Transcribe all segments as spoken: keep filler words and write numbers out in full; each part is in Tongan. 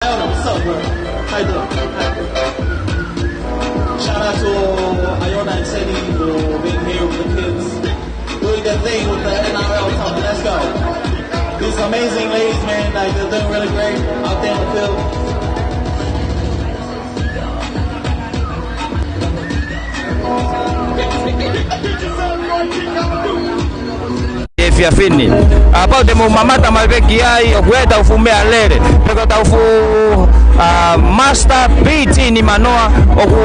What's up, bro? How you doing? Shout out to Iona and Seti for being here with the kids, doing their thing with the N R L Cup. Let's go. These amazing ladies, man, like, they're doing really great out there in the field. Efiafi ni. Kapau te mou mamata mai pē ki ai, ʻoku ʻi ai ʻetau fuʻu meʻalele, pe ko ʻetau fuʻu, ā, Master B T nimanoa, ʻoku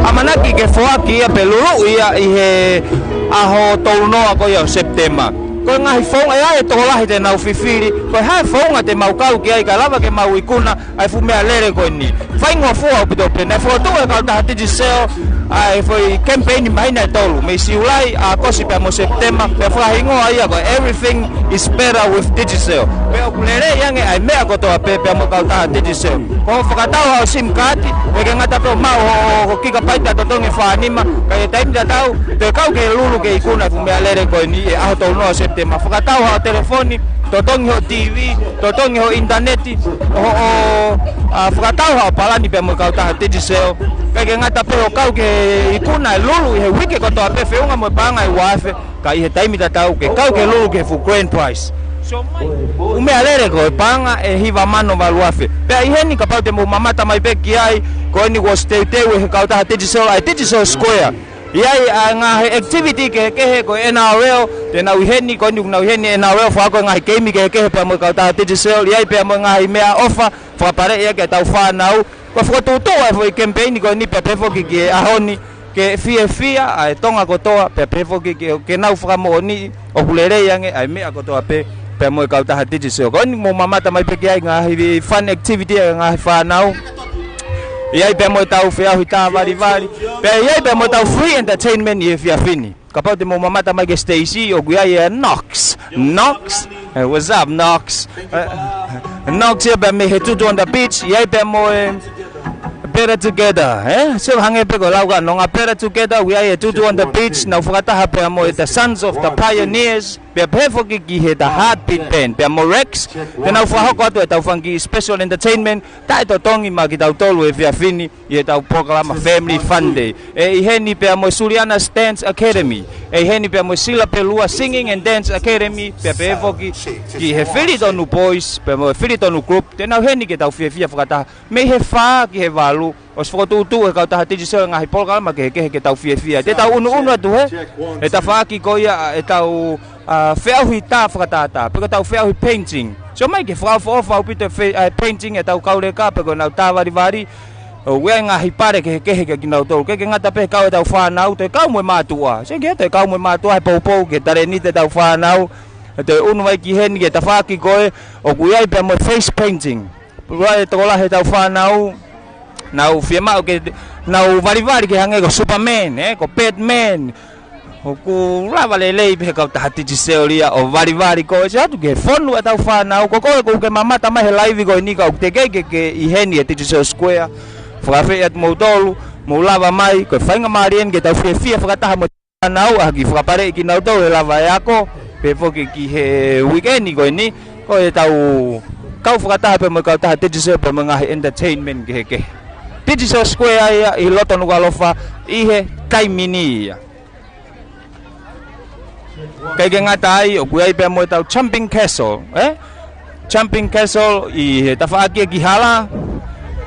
ʻamanaki ke foaki ia pe luluʻi ia ʻi he ʻaho tolunoa ko ia ʻo Sepitema. Ko e ngaahi founga ia ʻe tokolahi te nau fifili, ko e hā e founga te mau kau ki ai kae lava ke mau ikuna ʻa e fuʻu meʻalele ko eni. Faingofua ʻaupito pē, naʻe fokotuʻu ʻe he kautaha Digicel ʻa e foʻi kemipeini māhina ʻe tolu, mei Siulai, ʻAokosi pea mo Sepitema, pea fakahingoa ia ko e Everything is Better with Digicel. Pea ʻoku lelei ange ʻa e meʻa kotoa pē pea mo e kautaha Digicel. Ko hoʻo fakatau haʻo SIM card, ʻikai ke ngata pē ʻo maʻu ho, ho gigabyte ʻe toko fā nima, ka ʻi he taimi tatau, te ke kau ke lulu ke ikuna e fuʻu meʻalele ko eni ʻi he ʻaho tolunoa ʻo Sepitema. Fakatau haʻo telefoni, totongi hoʻo T V, totongi hoʻo ʻinitaneti, ʻo, ʻo, ā, fakatau haʻo palani pea mo e kautaha Digicel. ʻIkai ke ngata pē ʻo kau ke ikuna e lulu ʻi he uike kotoa pē feʻunga mo e paʻanga ʻe ua afe, ka ʻi he taimi tatau ke kau ke lulu ki he fuʻu grand prize. So mai, fuʻu meʻalele ko e paʻanga ʻe hiva mano valu afe. Pea ʻi heni kapau te mou mamata mai pē ki ai, ko eni kuo ʻosi teuteu ʻe he kautaha Digicel ʻa e Digicel Square. ʻI ai ʻa e ngaahi activity kehekehe ko e N R L, te nau ʻi heni, ko eni ʻoku nau ʻi heni N R L, fakahoko e ngaahi keimi kehekehe pea mo e kautaha Digicel, ʻi ai pea mo e ngaahi meʻaʻofa, fakapaleʻi ʻaki ʻetau fānau. Ko e fokotuʻutuʻu ʻa e foʻi kemipeini ko eni pea pehē foki ki he ʻaho ni, ke fiefia ʻa e Tonga kotoa, pea pehē foki ke, ke nau fakamoʻoniʻi ʻoku lelei ange ʻa e meʻa kotoa pē, pea mo e kautaha Digicel. Ko eni mou mamata mai pē ki ai ngaahi fun activity ʻa e ngaahi fānau. ʻI ai pea mo ʻetau feʻauhi tā valivali. Pea ʻi ai pea mo ʻetau free entertainment ʻi he efiafi ni. Kapau te mou mamata mai ki he stage, ʻoku ʻi ai ʻa Knox. Knox? Hey, what's up, Knox? Eh, Knox ia pea mei he Tutu on the Beach. ʻI ai pea mo e Better Together, eh? Sio hangē pē ko e lau ka nonga Better Together, ʻoku ʻi ai e Tutu on the Beach, nau fakataha pea mo e The Sons of the Pioneers, pea pehē foki ki he The Heartbeat Band, pea mo Rex, te nau fakahoko atu ʻetau fanga kiʻi special entertainment, taʻetotongi maʻa kitautolu he efiafi ni, ʻi heʻetau polokalama Family Fun Day. ʻE ʻi heni pea mo e Suliana's Dance Academy, ʻe ʻi heni pea mo e Sila Pelua Singing and Dance Academy, pea pehē foki ki he Filitonu Boys, pea mo e Filitonu Group, te nau ʻi heni ke tau fiefia fakataha. Mei he fā ki he valu, ʻosi fokotuʻutuʻu ʻe he kautaha Digicel e ngaahi polokalama kehekehe ke tau fiefia. Te tau ʻunuʻunu atu he, he tafaʻaki ko ia ʻetau, ā, feʻauhi tā fakatātā, pe ko ʻetau feʻauhi painting. Sio mai ke fakaʻofoʻofa ʻaupito e fe-, ʻa e painting ʻetau kau leka, pe ko ʻenau tā valivali, ʻoku ʻi ai e ngaahi pale kehekehe kiate kinautolu. ʻIkai ke ngata pē he kau ʻetau fānau, toe kau mo e mātuʻa. Sio ki he toe kau mo e mātuʻa he poupou ki he talēniti ʻetau fānau. ʻE toe ʻunu mai ki heni ki he tafaʻaki ko ē, ʻoku ʻi ai pea mo e face painting. Pea ʻi ai e tokolahi ʻetau fānau, nau fiemaʻu ke nau valivali ke hangē ko Superman, eh, ko Batman. ʻOku lava lelei pē he kautaha Digicel ia ʻo valivali ko ē, sio atu ki he fonu ʻetau fānau, ko koe ʻoku ke mamata mai he live ko eni ka ʻoku teʻeki ke, ke ʻi heni he Digicel Square. Fakaafeʻi atu moutolu, mou lava mai, ko e faingamālie eni ke tau fiefia fakataha mo e fānau, ʻaki fakapaleʻi kinautolu he lava e ako, pehē foki ki he weekend ko eni, ko ʻetau kau fakataha pea mo e kautaha Digicel pea mo e ngaahi entertainment kehekehe. Digicel Square ia ʻi loto Nukuʻalofa ʻi he taimi ni ia. ʻIkai ke ngata ai, ʻoku ʻi ai pea mo ʻetau Jumping Castle, eh? Jumping Castle ʻi he tafaʻaki ki hala.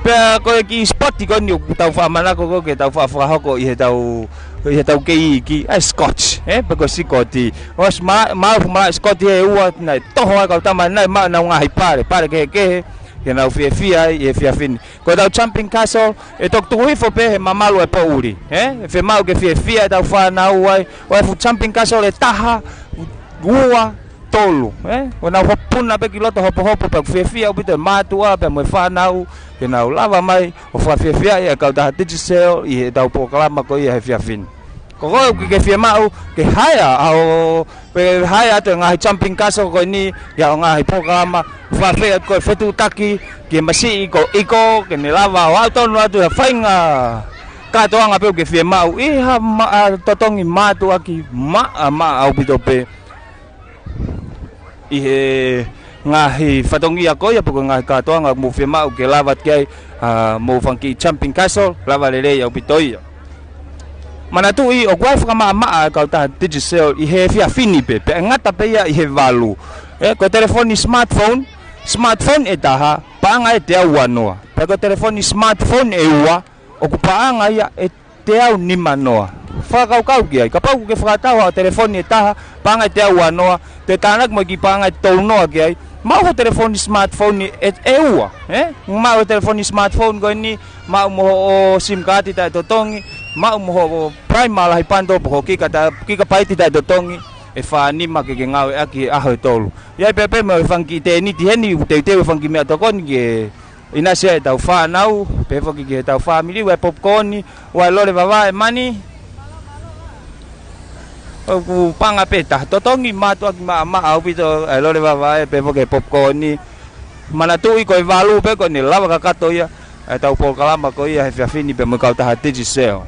Pea ko e kiʻi spot ko eni ʻoku tau faʻa manako ko ē ke tau faʻa fakahoko ʻi heʻetau, ʻi heʻetau kei iiki, ʻa e Scotch, eh? Pe ko e sikoti. ʻOsi ma-, maʻu e fuʻu malaʻe sikoti ʻe ua, naʻe toho ai e kau tama, naʻe maʻu ʻenau ngaahi pale, pale kehekehe, ke nau fiefia ai ʻi he efiafi ni. Ko ʻetau Jumping Castle, ʻe toki tuku hifo pē he mamalu e poʻuli, eh? ʻE fiemaʻu ke fiefia ʻetau fānau ai, ʻo e fuʻu Jumping Castle ʻe taha, ua, tolu, eh? ʻO nau hopuna pē ki loto hopohopo pea ʻoku fiefia ʻaupito e mātuʻa pea mo e fānau, ke nau lava mai ʻo fakafiefiaʻi e kautaha Digicel ʻi heʻetau polokalama ko ia he efiafi ni. Ko koe ʻoku ke fiemaʻu ke hire ʻa hoʻo, pe hire atu e ngaahi Jumping Castle ko eni, ʻi haʻo ngaahi polokalama, fakaafeʻi atu ko e fetuʻutaki ki he masiʻi ko ʻIko, ke ne lava ʻo aʻu tonu atu he faʻahinga kātoanga pē ʻoku ke fiemaʻu, ʻi ha ma-, ā, totongi mātuʻaki maʻamaʻa ʻaupito pē ʻi he ngaahi fatongia ko ia pe ko e ngaahi kātoanga ʻoku mou fiemaʻu ke lava ki ai, ʻa, mo e fanga kiʻi jumping castle, lava lelei ʻaupito ia. Manatuʻi, ʻoku ʻi ai e fakamaʻamaʻa ʻa e kautaha Digicel ʻi he efiafi ni pē, pea ʻe ngata pē ia ʻi he valu. ʻE, ko e telefoni smartphone, smartphone ʻe taha, paʻanga ʻe teau uanoa. Pea ko e telefoni smartphone ʻe ua, ʻoku paʻanga ia ʻe teau nimanoa. Fakakaukau ki ai, kapau ʻoku ke fakatau haʻo telefoni ʻe taha, paʻanga ʻe teau uanoa, te ke tānaki mo e kiʻi paʻanga ʻe tolunoa ki ai, maʻu hoʻo telefoni smartphone ʻe, ʻe ua, ē? Maʻu hoʻo telefoni smartphone ko eni, maʻu mo hoʻo SIM card taʻetotongi, maʻu mo hoʻo Prima lahi bundle pe ko e kika ta-, kikapaiti taʻetotongi, ʻe fā nima ke ke ngāueʻaki he ʻaho ʻe tolu. ʻI ai pē pea mo e fanga kiʻi tēniti heni, teuteu e fanga kiʻi meʻatokoni ke ʻinasi ai ʻetau fānau, pehē foki ki heʻetau fāmili, ʻoku ʻi ai e popcorn, ʻoku ʻi ai e lole vavae mani. ʻOku paʻanga pē ʻe taha, totongi mātuʻaki maʻamaʻa ʻaupito e lole vavae, pehē foki ki he popcorn. Manatuʻi ko e valu pē ko eni ʻe lava kakato ia ʻetau polokalama ko ia he efiafi ni pea mo e kautaha Digicel.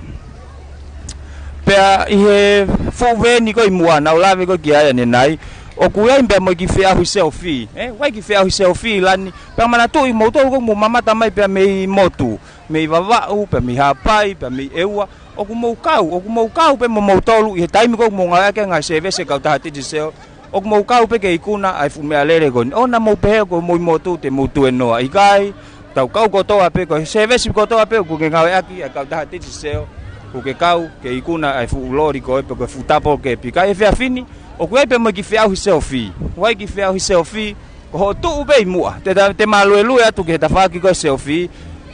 Pea ʻi he fuʻu veeni ko ē ʻi muʻa naʻá ku lave ko ē ki ai ʻanenai, ʻoku ʻi ai pea mo e kiʻi feʻauhi selfie, ē? ʻOku ʻi ai e kiʻi feʻauhi selfie ʻi lani, pea manatuʻi kimoutolu ʻoku mou mamata mai pea mei motu, mei Vavaʻu, pea mei Haʻapai, pea mei ʻEua, ʻoku mou kau, ʻoku mou kau pē mo moutolu ʻi he taimi ko ē ʻoku mou ngāueʻaki e ngaahi sēvesi ʻa e kautaha Digicel, ʻoku mou kau pē ke ikuna ʻa e fuʻu meʻalele ko eni. ʻOua naʻa mou pehē ko homou motu te mou tuenoa. ʻIkai, tau kau kotoa pē, ko e sēvesi kotoa pē ʻoku ke ngāueʻaki ʻa e kautaha Digicel, ʻoku ke kau ke ikuna ʻa e fuʻu loli ko ē pe ko e fuʻu double cab. Ka ʻi he efiafi ni, ʻoku ʻi ai pē mo e kiʻi feʻauhi selfie. ʻOku ʻi ai e kiʻi feʻauhi selfie, ko hoʻo tuʻu pē ʻi muʻa. Te ta-, te ma luelue atu ki he tafaʻaki ko ē selfie.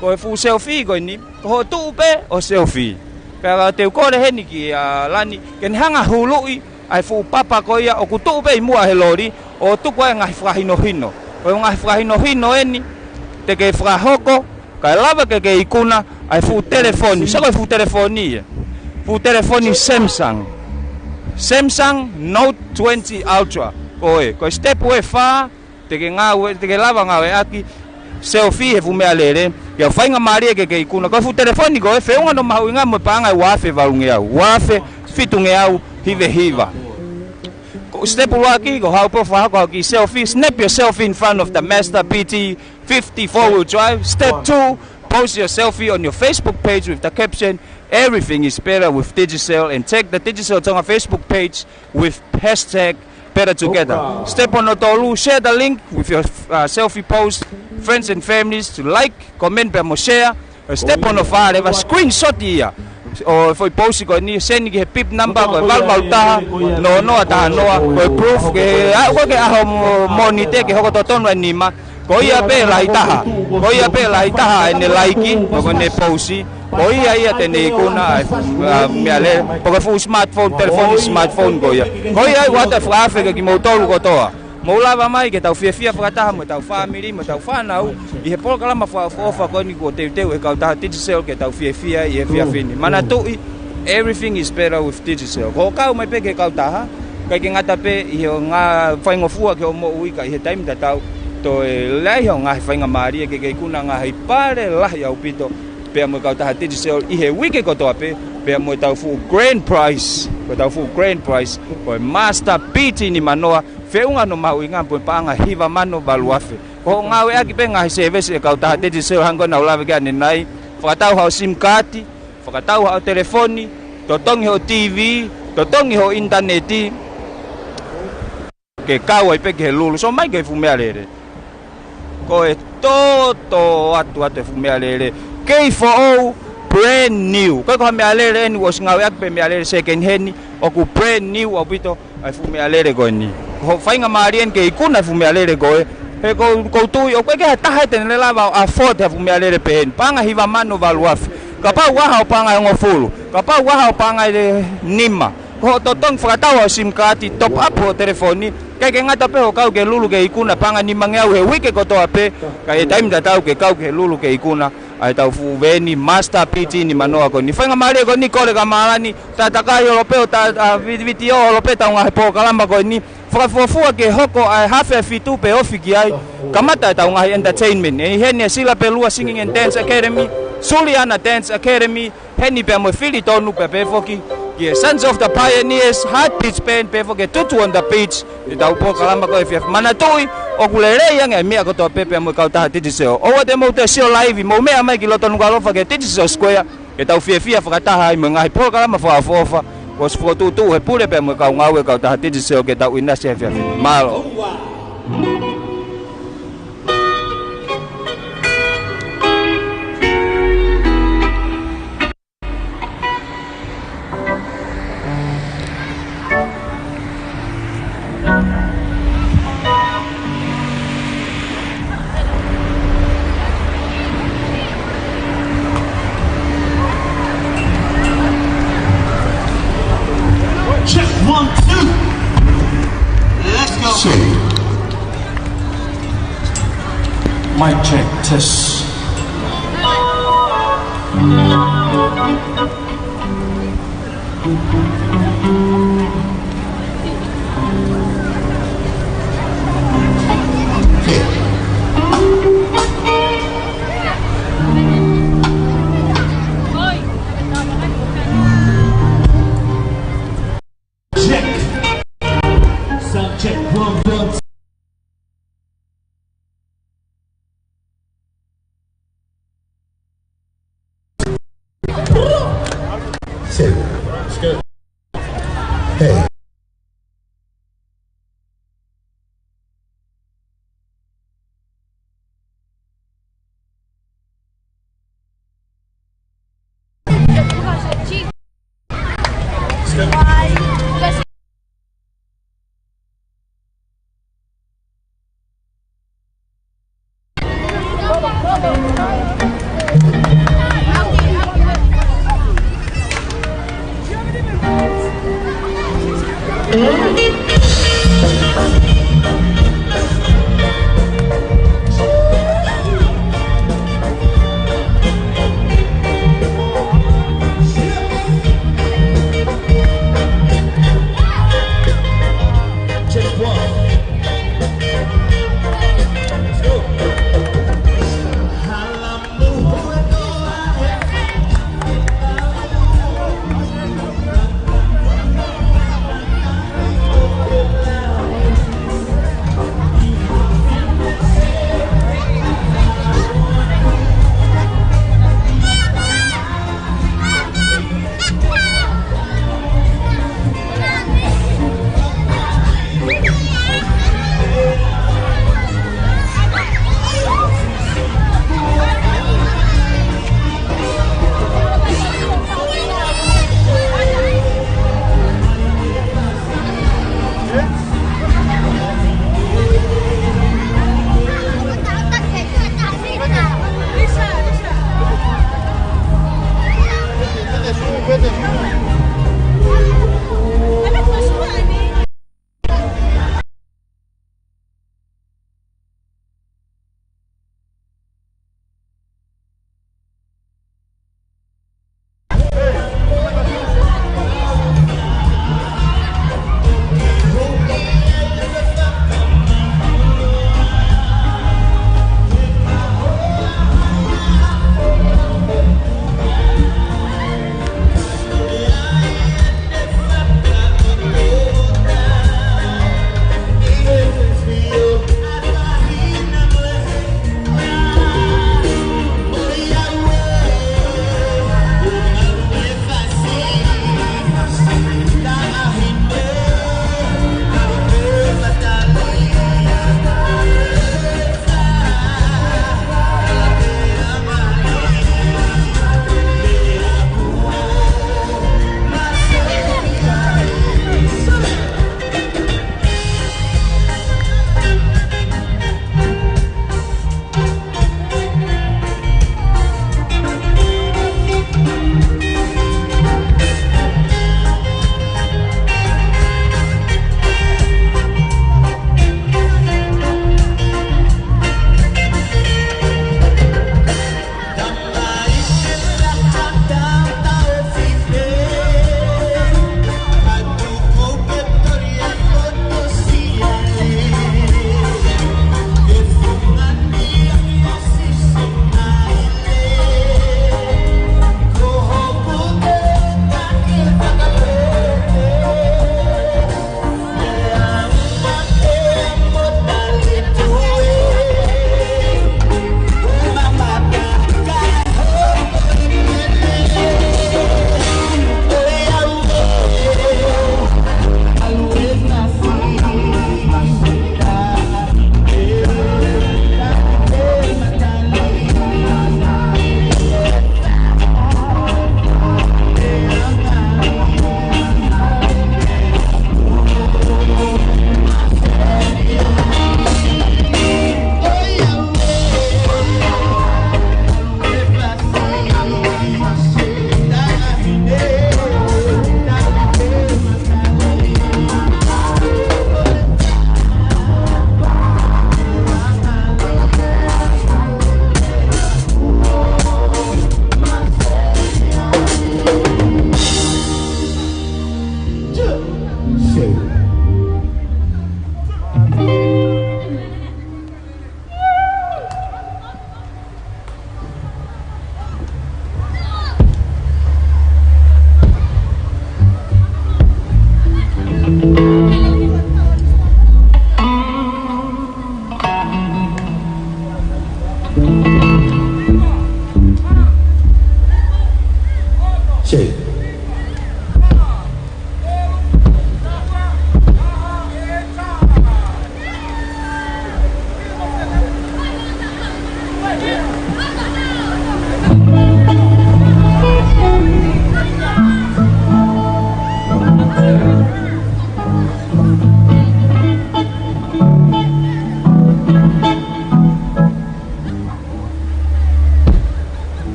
Ko e fuʻu selfie ko eni, ko hoʻo tuʻu pē ʻo selfie. Pea ka te u kole heni kia Lani, ke ne hanga ʻo huluʻi ʻa e fuʻu papa ko ia ʻoku tuʻu pē ʻi muʻa he loli, ʻo tuku ai e ngaahi fakahinohino. Ko e ngaahi fakahinohino eni, te ke fakahoko, kae lava ke ke ikuna ʻa e fuʻu telefoni. Sio ko e fuʻu telefoni ē. Fuʻu telefoni Samsung. Samsung Note twenty Ultra. Ko e, ko e step ʻe fā, te ke ngāue, te ke lava ngāueʻaki selfie he fuʻu meʻalele, ke faingamālie ke ke ikuna. Ko e fuʻu telefoni ko ē, feʻunga hono mahuʻinga mo e paʻanga ʻe ua afe valungeau, ua afe fitungeau hiva hiva. Ko e step ʻuluaki, ko haʻo pē fakahoko haʻo kiʻi selfie, snap your selfie in front of the Mazda B T fifty four-wheel drive. Step two, post your selfie on your Facebook page with the caption, "Everything is better with Digicel," and tag the Digicel Tonga Facebook page with hashtag better together. Step hono tolu, share the link with your, uh, selfie post, friends and families to like, comment pea mo share. Step hono fā leva, screenshot ia ʻo e foʻi post ko eni, send ki he pip number ko e valu valu taha, noa noa taha noa, ko e proof ke, ʻa, ko e ke ʻaho mo-, Mōnite ke hoko totonu e nima. Ko ia pē lahi taha, ko ia pē lahi taha ʻene laiki, ko ʻene pousi, ko ia ia te ne ikuna ʻa e fuʻu, ʻa, meʻalele, ko e fuʻu smartphone, telefoni smartphone ko ia. Ko ia ʻoku ʻoatu e fakaafe kia kimoutolu kotoa. Mou lava mai ke tau fiefia fakataha mo ʻetau fāmili, mo ʻetau fānau, ʻi he polokalama fakaʻofoʻofa ko eni kuo teuteu ʻe he kautaha Digicel ke tau fiefia ʻi he efiafi ni. Manatuʻi, everything is better with Digicel. Ko hoʻo kau mai pē ki he kautaha, ʻikai ke ngata pē ʻi hoʻo ngaahi faingofua ki hoʻo moʻui ka ʻi he taimi tatau, toe lahi hoʻo ngaahi faingamālie ke ke ikuna ngaahi pale lahi ʻaupito, pea mo e kautaha Digicel ʻi he uike kotoa pē, pea mo ʻetau fuʻu grand prize, ko ʻetau fuʻu grand prize, ko e Mazda B T nimanoa, feʻunga hono mahuʻinga mo e paʻanga hiva mano valu afe. Ko hoʻo ngāueʻaki pē ngaahi sēvesi ʻa e kautaha Digicel hangē ko ia naʻá ku lave ki ai ʻanenai, fakatau haʻo SIM card, fakatau haʻo telefoni, totongi hoʻo T V, totongi hoʻo ʻinitaneti, ke kau ai pē ki he lulu, sio mai ki he fuʻu meʻalele. Ko e toto atu atu e fuʻu meʻalele. Kei foʻou, brand new. ʻIkai ko ha meʻalele eni ʻoku ʻosi ngāueʻaki pe meʻalele second hand, ʻoku brand new ʻaupito ʻa e fuʻu meʻalele ko eni. Ko hoʻo faingamālie eni ke ikuna e fuʻu meʻalele ko ē. He ʻoku ou, ʻoku ou tui, ʻoku ʻikai ke ʻi ai ha taha ia te ne lava ʻo afford ha fuʻu meʻalele pehē ni. Paʻanga hiva mano valu afe. Kapau ʻoku ʻi ai haʻo paʻanga ʻe hongofulu. Kapau ʻoku ʻi ai haʻo paʻanga ʻe nima. Ko hoʻo totongi fakatau haʻo SIM card, top up hoʻo telefoni, ʻikai ke ngata pē hoʻo kau ki he lulu ke ikuna paʻanga nimangeau he uike kotoa pē, ka ʻi he taimi tatau ke kau ki he lulu ke ikuna ʻa ʻetau fuʻu veeni Mazda B T nimanoa ko eni. Faingamālie ko eni, kole kia Malani, ta takai holo pē ʻo ta, ʻa, vi-, vitiō holo pē ʻetau ngaahi polokalama ko eni. Fakafuofua ke hoko ʻa e hafe fitu pea ofi ki ai. Kamata ʻetau ngaahi entertainment. ʻE ʻi heni ʻa Sila Pelua Singing and Dance Academy, Suliana Dance Academy, heni pea mo e fili tonu pea pehē foki ki he Sons of the Pioneers, Hard Pitch Band, pehē foki ki he Tutu on the Beach, ʻi heʻetau polokalama ko ē he efiafi. Manatuʻi, ʻoku lelei ange ʻa e meʻa kotoa pē pea mo e kautaha Digicel. ʻOua te mou toe sio laivi, mou meʻa mai ki loto Nukuʻalofa ki he Digicel Square, ke tau fiefia fakataha ai mo e ngaahi polokalama fakaʻofoʻofa kuo ʻosi fokotuʻutuʻu ʻe he pule pea mo e kau ngāue ʻa e kautaha Digicel ke tau ʻinasi he efiafi ni. Mālō. Check, one, two. Let's go. Mic check, test. Check. Sound check, one, one. Sick. It's good. Hey. Check one. Let's go.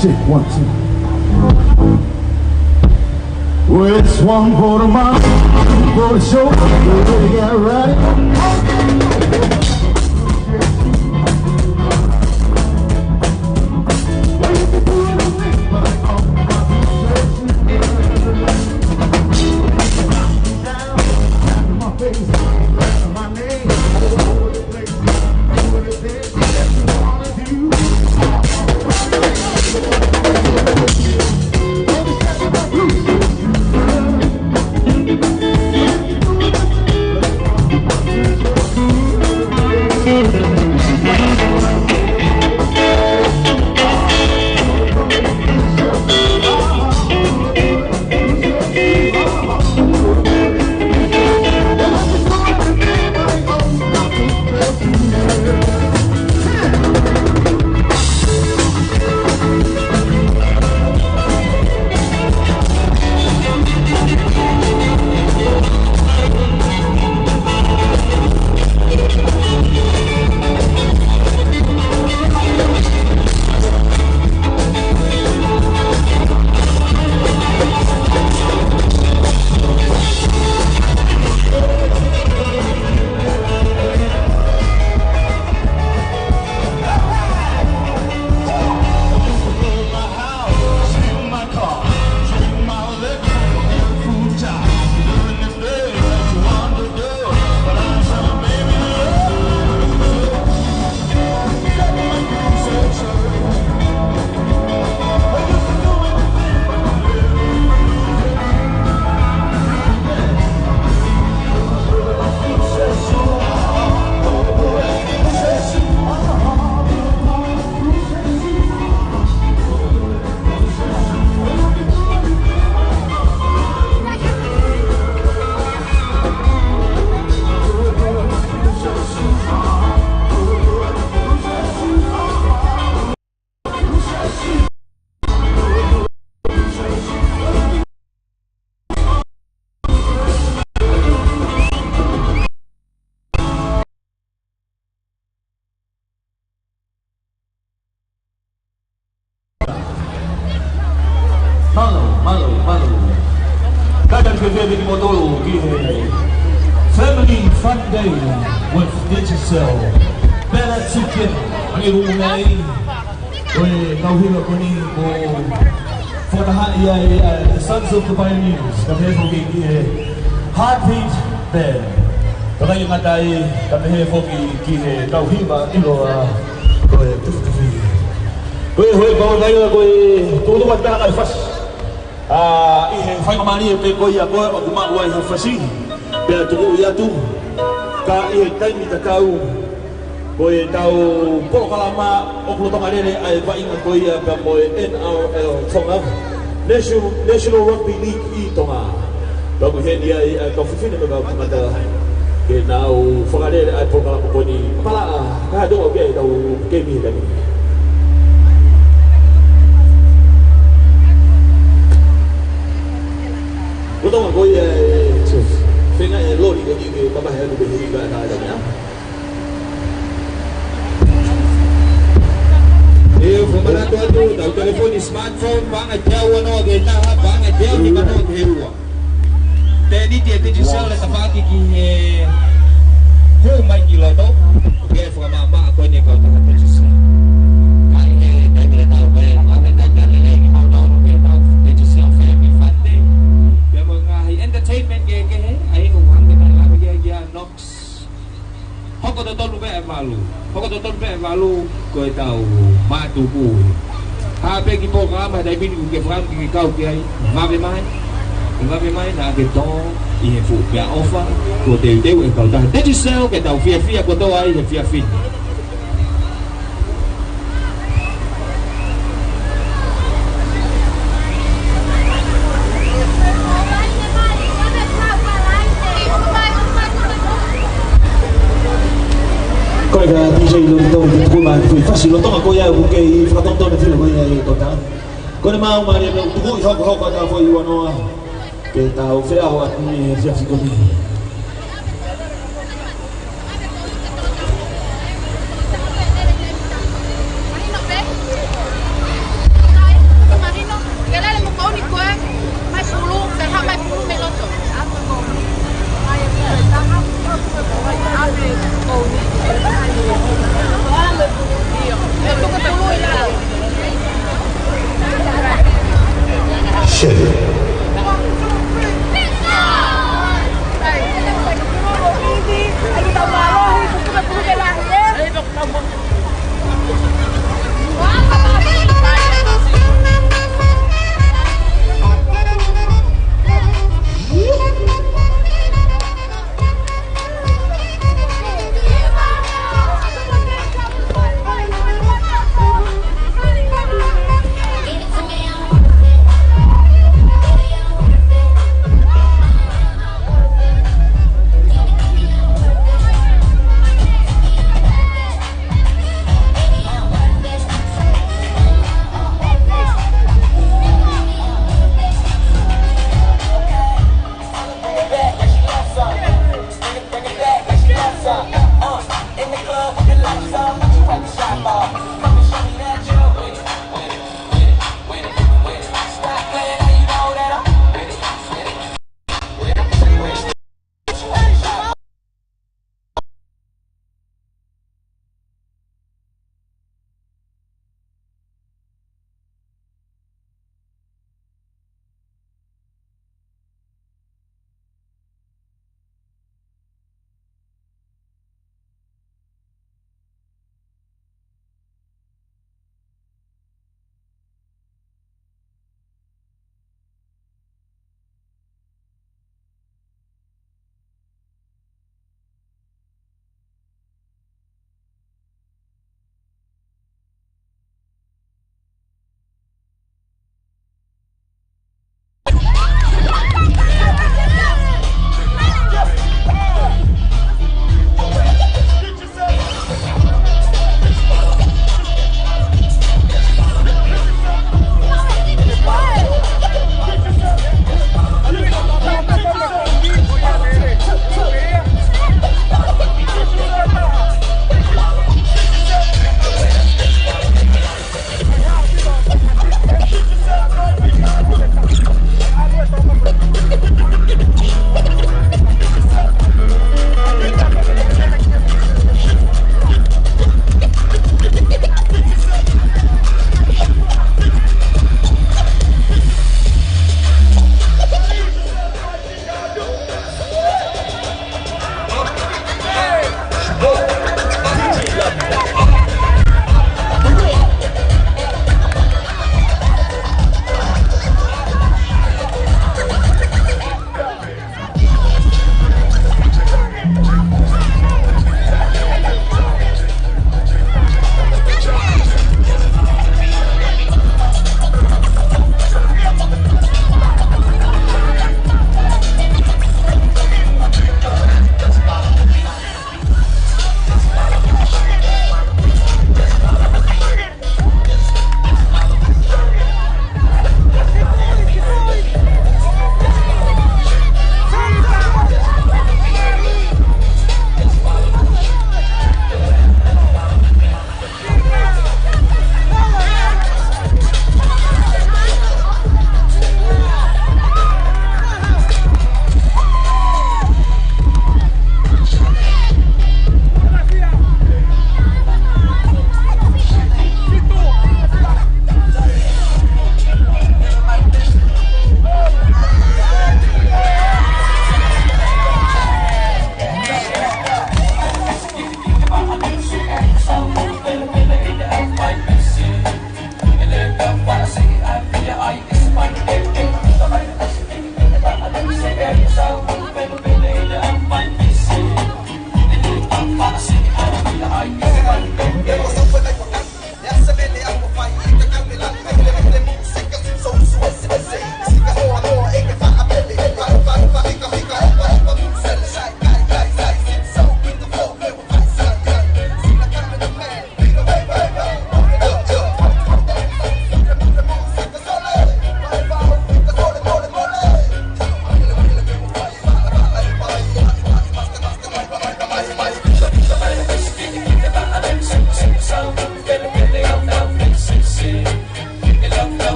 Check, one, two. Well, it's one for the money, for the show. Everybody get ready. Mālō, mālō, mālō. Kātaki pē kimoutolu ki he Family Fun Day with Digicel. Pela Chicken, ʻa e ʻū meʻa. Ko e kau hiva ko eni ʻoku fakatahaʻi ai ʻa e Sons of the Pioneers, kae pehē foki ki he Heartbeat Band. Kae ʻikai ngata ai, kae pehē foki ki he kau hiva ʻiloa ko e Tufitufi. Ko e hoi pau nai la ko e tuʻutuʻu atu ʻa e fasi. ʻA, ʻi he faingamālie pē ko ia ko ē ʻoku maʻu ai ha fasi, pea tuku atu. Ka ʻi he taimi tatau, ko ʻetau polokalama ʻoku lolotonga lele ai e vaʻinga ko ia pea mo e N R L Tonga, National, National Rugby League ʻi Tonga. Pea ʻoku ʻi heni ai ʻa e kau fefine mo e kau tangata ke nau fakalele ʻa e polokalama ko eni. Palaʻa, ka tō au pē ʻetau keimi he taimi ni. Ko Tonga ko ia e feinga e loli ko eni ke mamahi atu pē he ʻi ka e ka e taimi, ʻa? ʻE, fakamanatu atu, tau telefoni smartphone, paʻanga ʻe teau uanoa ki he taha, paʻanga ʻe teau nimanoa ki he ua. Tēniti e Digicel e tafaʻaki ki he hū mai ki loto, ke fakamaʻamaʻa ko eni e kautaha Digicel. Ka ʻi he taimi tatau pē, ʻa e taimi lelei kimoutolu ki heʻetau Digicel Family Fun Day. Pea mo e ngaahi entertainment kehekehe, ʻa ia ʻoku hangē ko e lave ia ʻia Knox. Hoko totonu pē e valu. Hoko totonu pē e valu ko ʻetau mātuku. Hā pē kiʻi polokalama he taimi ni ʻoku ke fakaʻamu ke ke kau ki ai. Vave mai. Vave mai naʻa ke tō ʻi he fuʻu meʻaʻofa. Kuo teuteu e kautaha Digicel ke tau fiefia kotoa ai he efiafi ni. Ko e ka D J Lolito, ke tuku mai ki he fasi lolotonga ko ia ʻoku kei fakatonutonu filo ko ia e kota. Ko ʻene maau mālie pē ʻoku tuku ʻi hokohoko ʻa e foʻi uanoa. Ke tau feʻao atu ni he efiafi ko eni.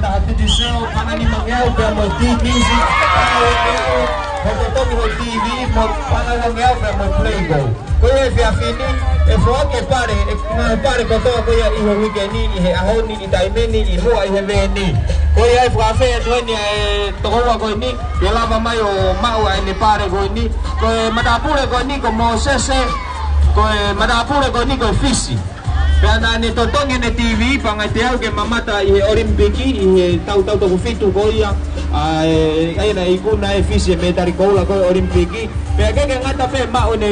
Taha Digicel, paʻanga ʻe nimangeau pea mo e T V, paʻanga ʻe uangeau, hoʻo totongi ho T V, mo e paʻanga ʻe uangeau pea mo e Playgo. Ko ia he efiafi ni, ʻe foaki e pale, ʻe ngaahi pale kotoa ko ia ʻi he uike ni, ʻi he ʻaho ni, ʻi he taimi ni, ʻi muʻa ʻi he vē ni. Ko ia ʻe fakaafeʻi atu eni ʻa e tokoua ko eni, ke lava mai ʻo maʻu ʻa ʻene pale ko eni. Ko e matāpule ko eni, ko Mōsese, ko e matāpule ko eni, ko e Fisi. Pea naʻa ne totongi ʻene T V, paʻanga ʻe teau ke mamata ʻi he ʻOlimipiki, ʻi he taʻu, taʻu toko fitu ko ia, ʻa e, ʻa ia naʻe ikuna ʻe Fisi e mētali koula ko e ʻOlimipiki. Pea ʻikai ke ngata pē maʻu ʻene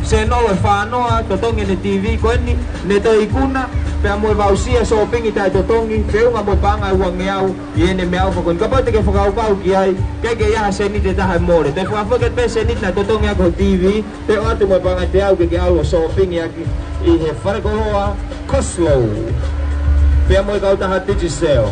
sēnolo ʻe fāngofulu, totongi ʻene T V ko eni, ne toe ikuna, pea mo e voucher sōpingi taʻetotongi, feʻunga mo e paʻanga ʻe uangeau, ʻi heʻene meʻaʻofa ko eni. Kapau te ke fakakaukau ki ai, ʻikai ke ʻi ai ha sēniti ʻe taha ʻe mole. Toe fakafoki atu pē sēniti naʻe totongi ʻaki ho T V, pea ʻoatu mo e paʻanga ʻe teau ke ke ʻalu ʻo sōpingi ʻaki ʻi he falekoloa Coslow. Pea mo e kautaha Digicel.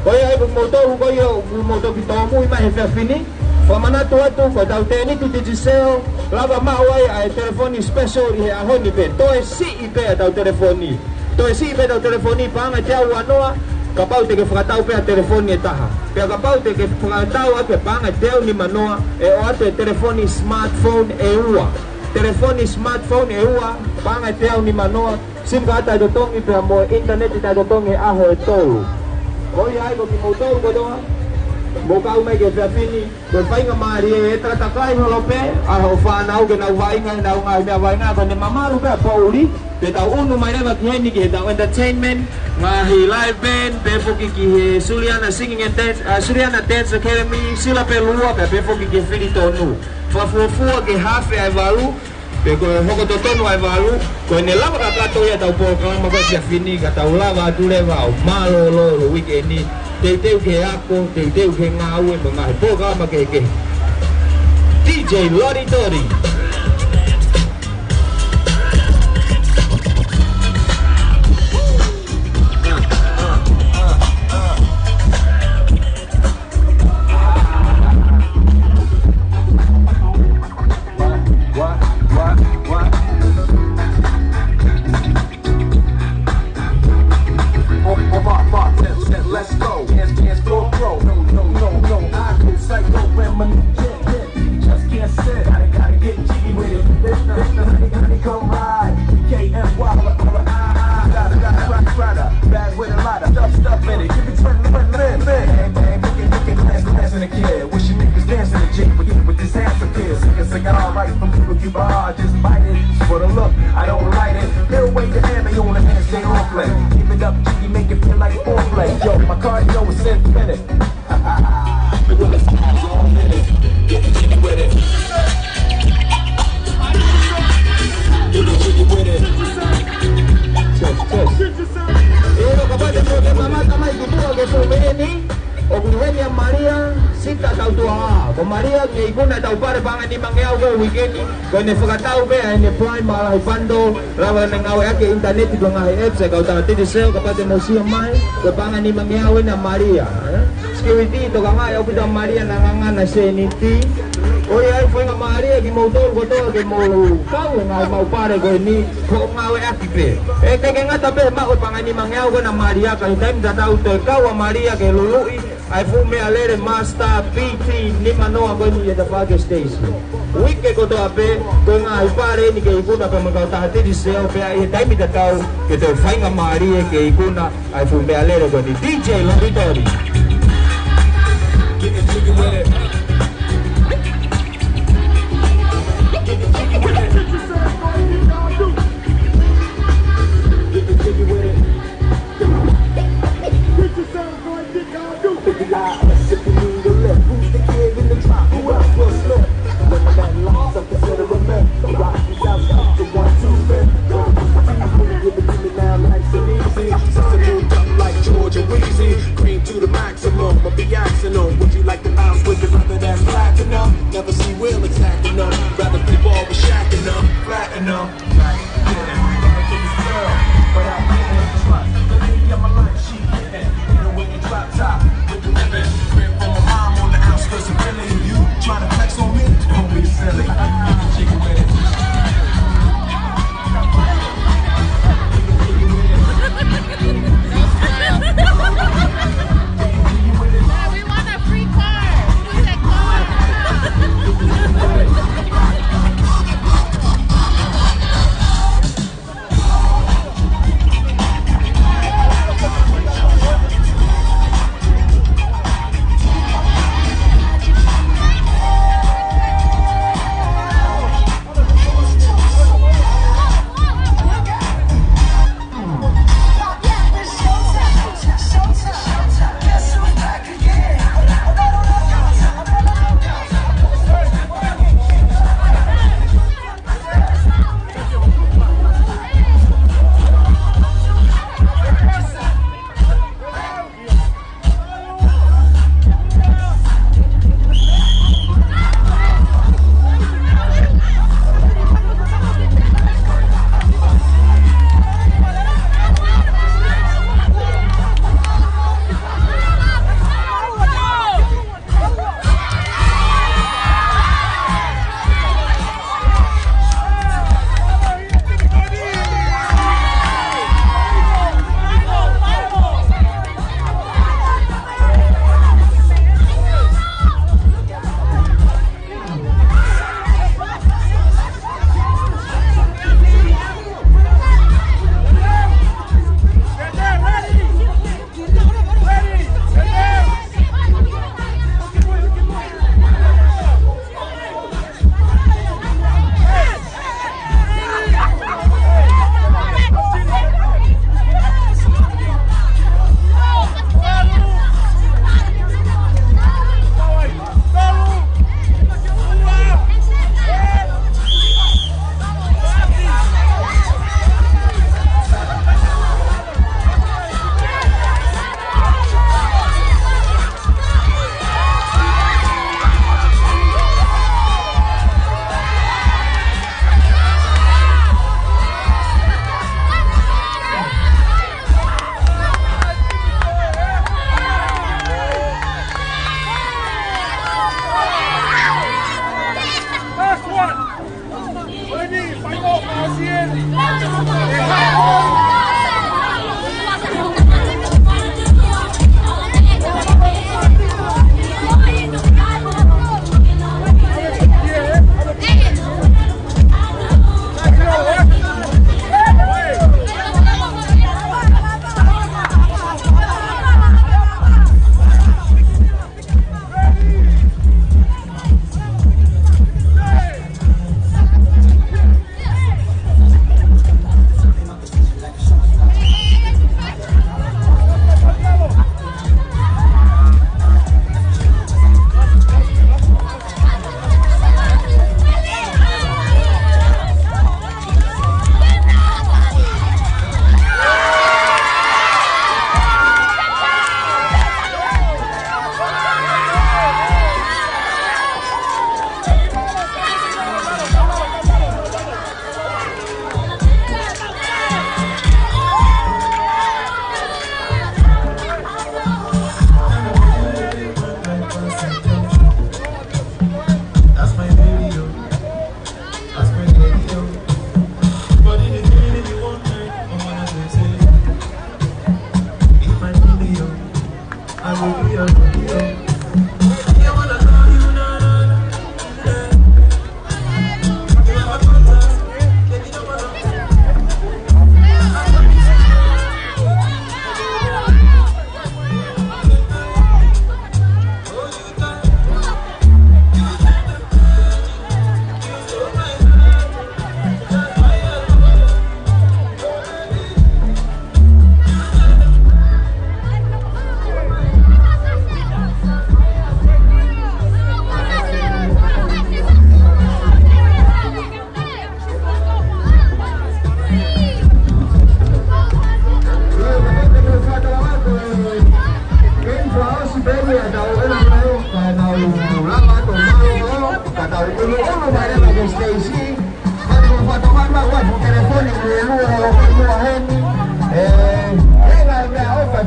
Ko ia ʻoku mou tō, ko ia ʻoku mou toki tōmui mai he efiafi ni. Fakamanatu atu, ko ʻetau tēniti Digicel, lava maʻu ai ʻa e telefoni special ʻi he ʻaho ni pē. Toe siʻi pē ʻetau telefoni. Toe siʻi pē ʻetau telefoni, paʻanga ʻe teau uanoa, kapau te ke fakatau pē ha telefoni ʻe taha. Pea kapau te ke fakatau ʻaki e paʻanga ʻe teau nimanoa, ʻe ʻoatu e telefoni smartphone ʻe ua. Telefoni smartphone ʻe ua, paʻanga ʻe teau nimanoa, SIM card taʻetotongi pea mo e ʻinitaneti taʻetotongi he ʻaho ʻe tolu. Ko ia ai ko kimoutolu kotoa, mou kau mai ki he efiafi ni, ko e faingamālie ʻe takatakai holo pē ʻa hoʻo fānau ke nau vaʻinga ʻenau ngaahi meʻa vaʻinga, ko ʻene mamalu pē ʻa poʻuli, pea tau ʻunu mai leva ki heni ki heʻetau entertainment, ngaahi live band, pehē foki ki he Suliana Singing and Dance, ʻa, Suliana Dance Academy, Sila Pelua, pea pehē foki ki he Fili Tonu. Fakafuofua ki he hafe ʻa e valu, pe ko e hoko totonu ʻa e valu, ko ʻene lava kakato ia ʻetau polokalama ko e efiafi ni, ka tau lava atu leva ʻo mālōlō ʻi he uike ni, teuteu ki he ako, teuteu ki he ngāue, mo e ngaahi polokalama kehekehe. D J Lori Tori. On, on my mark, set, set, let's go. Dance, dance, go, go. No, no, no, no, I go psycho when my new jet hit. Just can't sit. Gotta, gotta get jiggy with it. This the, this the honey, honey, come ride. K M Y, holla, holla, ah, ah. Got a, got a, got a, got a bag with a lot of stuff, stuff in it. Give it, turn, turn, turn, turn. Bang, bang, booking, booking, glass, glass in the kid. Wish your niggas dancing the jig with, with this handsome kid. Sing it, sing it all right from Cuba, Cuba. I just bite it. For the look, I don't light it. They'll wait the ammo on the hands they all play. Give it up, jiggy, make it feel like foreplay. Yo, my cardio is infinite. Get jiggy with it. Get jiggy with it. Test, test. ʻE, kapau te mou mamata mai ki tuʻa ke fuʻu meʻa ni, ʻoku ʻi heni ʻa Malia, Sita Tautuaʻā. Ko Malia, ke ikuna ʻetau pale paʻanga ʻe nimangeau ko e uike ni, ko ʻene fakatau pē ʻa ʻene Prime mo e lahi bundle, lava ʻene ngāueʻaki e ʻinitaneti ko e ngaahi apps ʻa e kautaha Digicel, kapau te mou sio mai, ko e paʻanga ʻe nimangeau eni ʻa Malia, ē? Security, tokangaʻi ʻaupito ʻa Malia naʻa ngangana sēniti. Ko ia ai faingamālie kimoutolu kotoa ke mou kau he ngaahi maʻu pale ko eni, ko e ngāueʻaki pē. ʻE, ʻikai ke ngata pē maʻu e paʻanga ʻe nimangeau ko ena ʻa Malia, ka ʻi he taimi tatau toe kau ʻa Malia ke luluʻi ʻa e fuʻu meʻalele Mazda P T nimanoa ko eni ʻi he Tafake Station. Uike kotoa pē, ko e ngaahi pale eni ke ikuna pē mo e kautaha Digicel, pea ʻi he taimi tatau ke toe faingamālie ke ikuna ʻa e fuʻu meʻalele ko eni. D J Lori Tori. Get jiggy with it. Get jiggy with it. Get jiggy with it. Get jiggy with it. If you need a lift, who's the kid in the drop? Who else will slip? When the bad lines are considered a myth, the rock is out, the one, two, fifth. Give it to me now, nice and easy. Sister moved up like Georgia Wheezy. Cream to the maximum, I'll be asking them, would you like to bounce with the brother that's platinum? Never see Will attacking them. Rather be ball with Shaq and them. Platinum.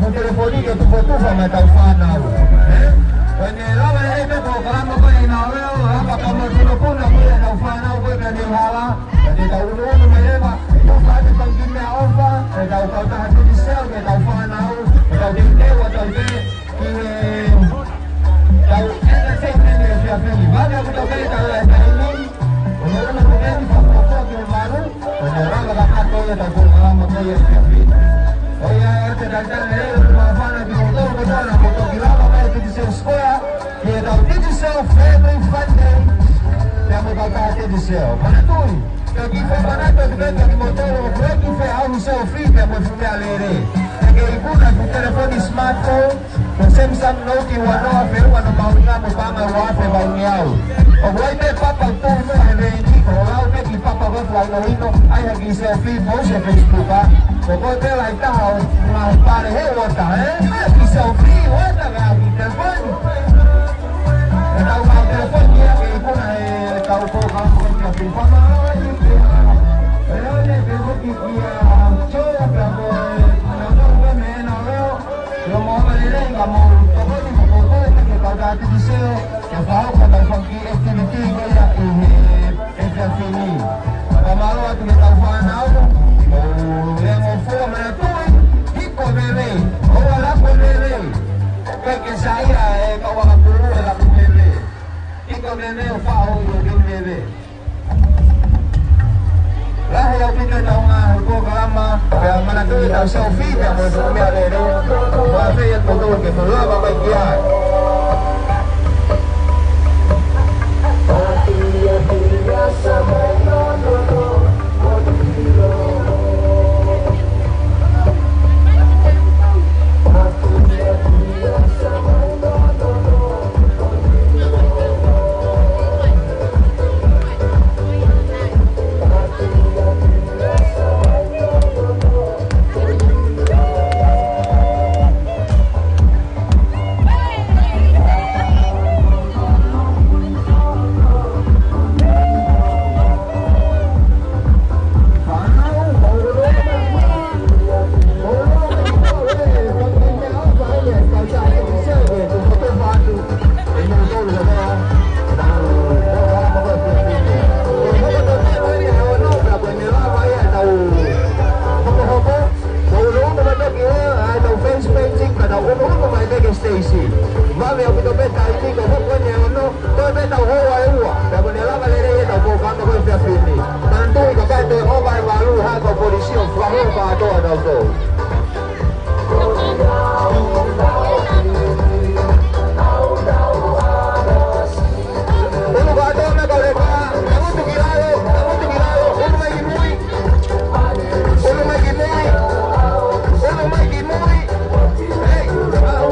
Telefoni ke tufotufa mai ʻetau fānau. Ē? Ko ʻene lava e ʻene polokalama ko ē ʻi Nauveo, lava ka mo tuno puna ko ē ʻetau fānau ko ē pea ne hala. Ka te tau ʻunuʻunu mai leva, tufa atu pē ki he meʻaʻofa, ʻetau kautaha Digicel, ke tau fānau, ke tau teuteu atu pē ki he, tau entertainment ʻi he efiafi ni. Vale ʻaupito pē ʻetau taimi, ʻunuʻunu pē eni fakafoki e malu. Ko e lava ka kātoa ia ʻetau polokalama ko ia ʻi he efiafi ni. ʻOiauē, ʻoku ou talitali lelei ʻa e māfana kimoutolu kotoa naʻa mou toki lava mai Digicel Square, ki heʻetau Digicel Family Fun Day, pea mo e kautaha Digicel. Manatuʻi, ʻoku ou fakamanatu atu pē kia kimoutolu ʻoku ʻikai ke fie ʻalu selfie pea mo e fuʻu meʻalele. Ke ikuna e fuʻu telefoni smartphone, ko e Samsung Note uanoa, feʻunga hono mahuʻinga mo e paʻanga ua afe valu ngeau. ʻOku ʻi ai pē papa ʻoku tuʻu noa he veni, ko e lau pē ki he papa ʻoku ʻi ai e fuʻu ʻaho hino, ʻai ha kiʻi selfie, post he Facebook, ā. Ko koe pē lahi taha ʻo ngaahi pale he uota, ē? Kiʻi selfie, uota, ngaahi telefoni. ʻEtau ngaahi telefoni ia ke ikuna ʻetau polokalama ko ē ki he efiafi ni. Fakamālō atu kia Leone, pea foki kia Joe, pea mo e, pea mo e meʻa na leo. Ke mou ʻalu lelei, ka mou tokoni mo koutou ki he kautaha Digicel, ke fakahoko ʻetau fanga kiʻi activity ko ia ʻi he efiafi ni. Fakamālō atu ki heʻetau fānau, mou lea mo fua, manatuʻi, hiko e veve, ʻoua ʻe laku e veve. ʻIkai ke saiʻia e kau ʻakapulu ʻe laku e veve. Hiko e veve ʻo faʻo ʻi he veve. Lahi ʻaupito ʻetau ngaahi polokalama, pea manatuʻi ʻetau selfie, pea mo e fuʻu meʻalele. Fakafeʻiloaki atu ke mou lava mai ki ai. Mou ʻunuʻunu mai pē ki he, ʻa ʻetau face painting, ka tau ʻunuʻunu mai pē ki he stage. Vave ʻaupito pē taimi ko ē ko eni ʻe ono, ko e pē tau houa ʻe ua, pea ko ʻene lava lelei ʻetau polokalama ko ē he efiafi ni. Manatuʻi kapau ʻe toe ʻova e valu, ʻe hā e kau polisi ʻo fakahoko kātoa kitautolu. ʻUnu kātoa mei he kau lepa, tangutu ki lalo, tangutu ki lalo, ʻunu mai ki mui. ʻUnu mai ki mui. ʻUnu mai ki mui. Hei, au.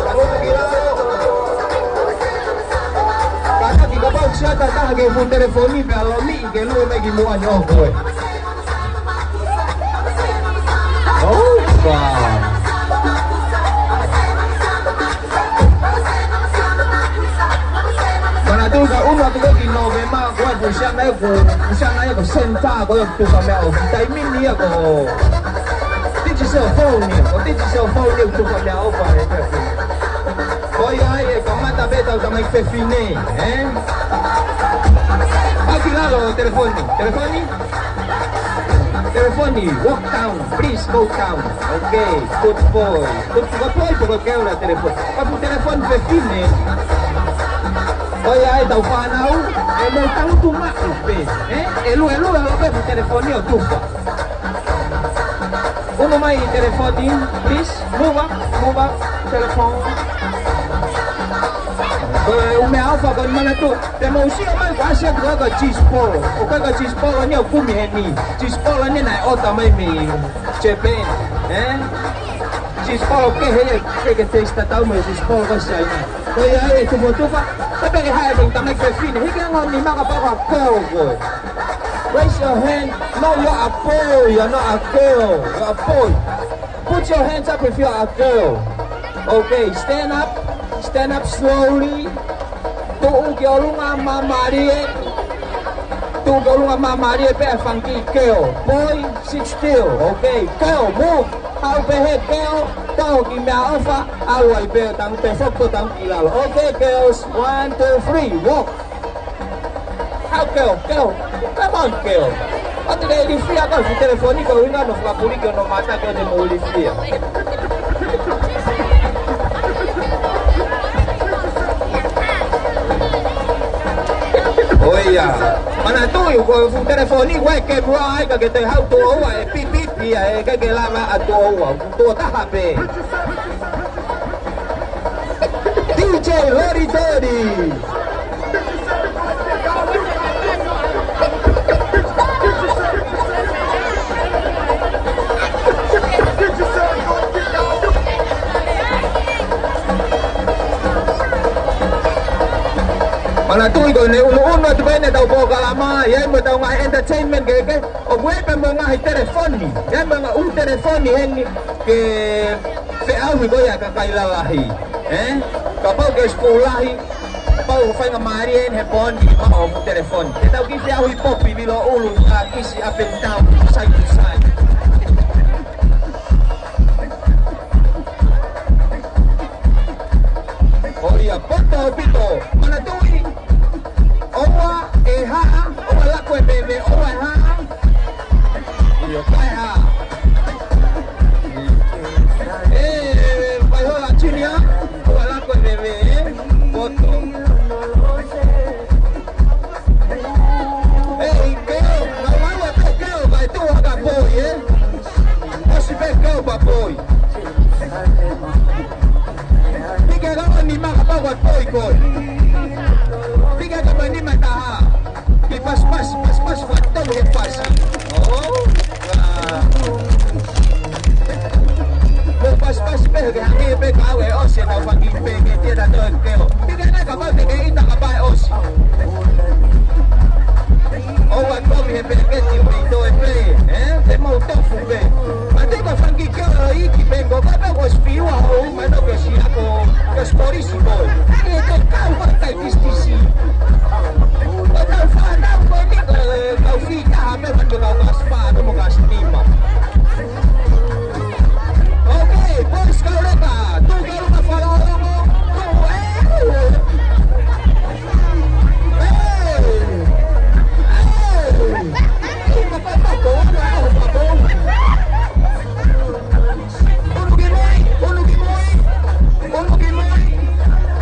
Tangutu ki lalo. Kātaki kapau ʻoku ʻi ai ha taha ke fuʻu telefoni pea lomiʻi ke lue mai ki muʻa ni ʻo koe. Opa. Manatuʻi ka ʻunu atu ko ē ki Nōvema, ko e fuʻu siana ia ko, fuʻu siana ia ko Senta, ko e tufa meʻaʻofa. Taimi ni ia ko Digicel Phone ia, ko Digicel Phone ia tufa meʻaʻofa e efiafi ni. Ko ia ai ʻe kamata pē ʻetau tamaiki fefine, ē? Ki lalo, telefoni. Telefoni? Telefoni, walk down, please go down. Okay, good boy. Good, good boy, poko keu la telefoni. Ka fuʻu telefoni fefine. ʻOiauē, tau fānau, ʻe mou tangutu maʻu pē, ē? ʻE lue, ʻe lue, ʻalu pē fuʻu telefoni ʻo tufa. Unu mai telefoni, please, move up, move up, telephone. Ko e ʻū meʻaʻofa ko eni, manatuʻi, te mou sio mai, ko e ʻasi atu ko e cheese ball. ʻOku ʻikai ko e cheese ball eni ʻoku kumi heni. Cheese ball eni naʻe ʻota mai mei Japan, ē? Cheese ball kehe ia, ke ke taste tatau mo e cheese ball ko Siaina. ʻOiauē, tufa, tufa. Tape ke hae, tau tamai fefine. Hiki ange ho nima kapau ko e girl koe. Raise your hand. No, you're a boy, you're not a girl. You're a boy. Put your hands up if you're a girl. Okay, stand up. Stand up slowly. Tuʻu ki ʻolunga māmālie. Tuʻu ki ʻolunga māmālie pea fanga kiʻi girl. Boy, sit still. Okay, girl, move. Haʻu pē he girl, tau ki meʻaʻofa, ʻalu ai pē ʻo tangutu, foki ʻo tangutu ki lalo. Okay, girls, one, two, three, walk. Haʻu girl, girl. Come on, girl. ʻOua te ke ilifia, ko e fuʻu telefoni ko e ʻuhinga hono fakapuliki hono mata ke ʻoua te mou ilifia. ʻOiauē. Manatuʻi, ko e fuʻu telefoni, ko e ke mua ai ka ke toe haʻu tuʻo ua, ʻe pipipia, ʻe ke ke lava ʻa tuʻo ua. Tuʻo taha pē. D J Lori Dori. Manatuʻi ko ʻene ʻunuʻunu atu pē eni ʻetau polokalama, ʻi ai mo ʻetau ngaahi entertainment kehekehe, ʻoku ʻi ai pē mo e ngaahi telefoni, ʻi ai mo e ngaahi ʻū telefoni heni ke feʻauhi ko ia ʻa e kakai lalahi, ē? Kapau ke ʻosi fuʻu lahi, kapau ʻoku faingamālie eni he pō ni, maʻu hoʻo telefoni. Te tau kiʻi feʻauhi popi, vilo ʻulu, ʻa kisi up and down, side to side. Kolia poto ʻaupito, manatuʻi, ʻoua ʻe hā, ʻoua lako e veve, ʻoua ʻe hā. ʻIo, kae hā. Ē, Vaihola Junior, ʻoua lako e veve, ē? Poto. Ē, ʻi keo, na wai wa te keo, kae tuʻu hake poi, ē? ʻOsi pē keo pea poi. Pike ka ko e nima kapau ko e poi koe. Pike ka ko e nima taha. Ke pasipasi, pasipasi, fakatau he pasi. ʻŌ, ā. Mo pasipasi pē ke hangē pē ka ʻave ʻosi ʻetau fanga kiʻi peketi ʻa e toe keo. Pike ka kapau te ke ʻita kapau ʻe ʻosi. ʻOua ʻe kovi he peketi mei toe pē, ē? Te mou tofu pē. Mate ko e fanga kiʻi keo ʻo e iiki pē ko, kapau ko e sipiua ʻo uma no ke si ako, ke si polisi ko. Ke te kau ko e kai kisitisi. Ko ʻetau fānau ko eni ko e kau fī taha pē, mate ko e kau kasi fā, no mo kasi nima. Okay, boys, kau leka, tuʻu ki ʻolunga falaolongo, tuʻu ē. Ē. Ē.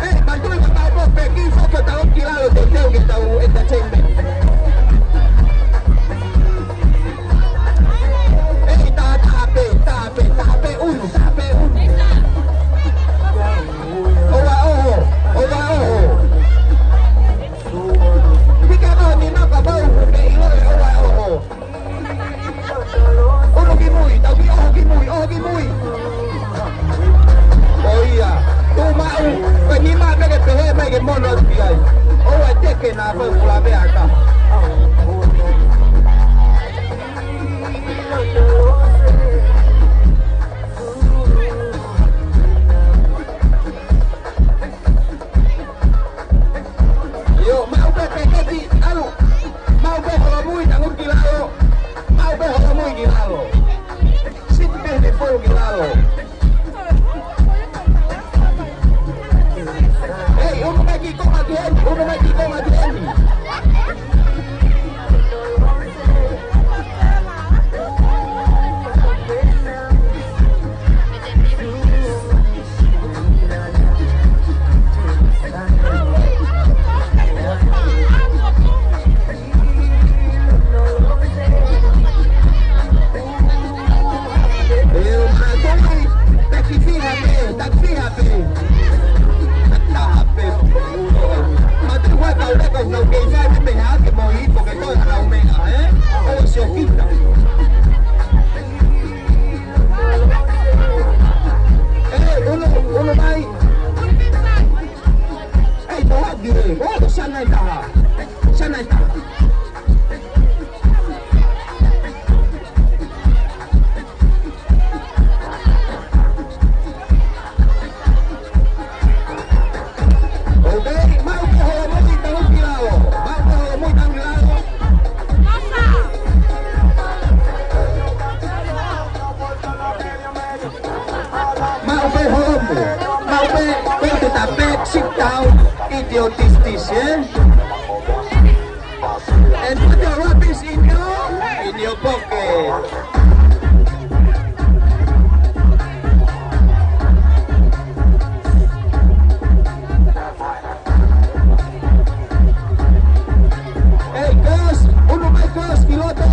Your distance, yeah? And put your rubbish in your, in your pocket. Hey, girls, unu mai girls ki loto,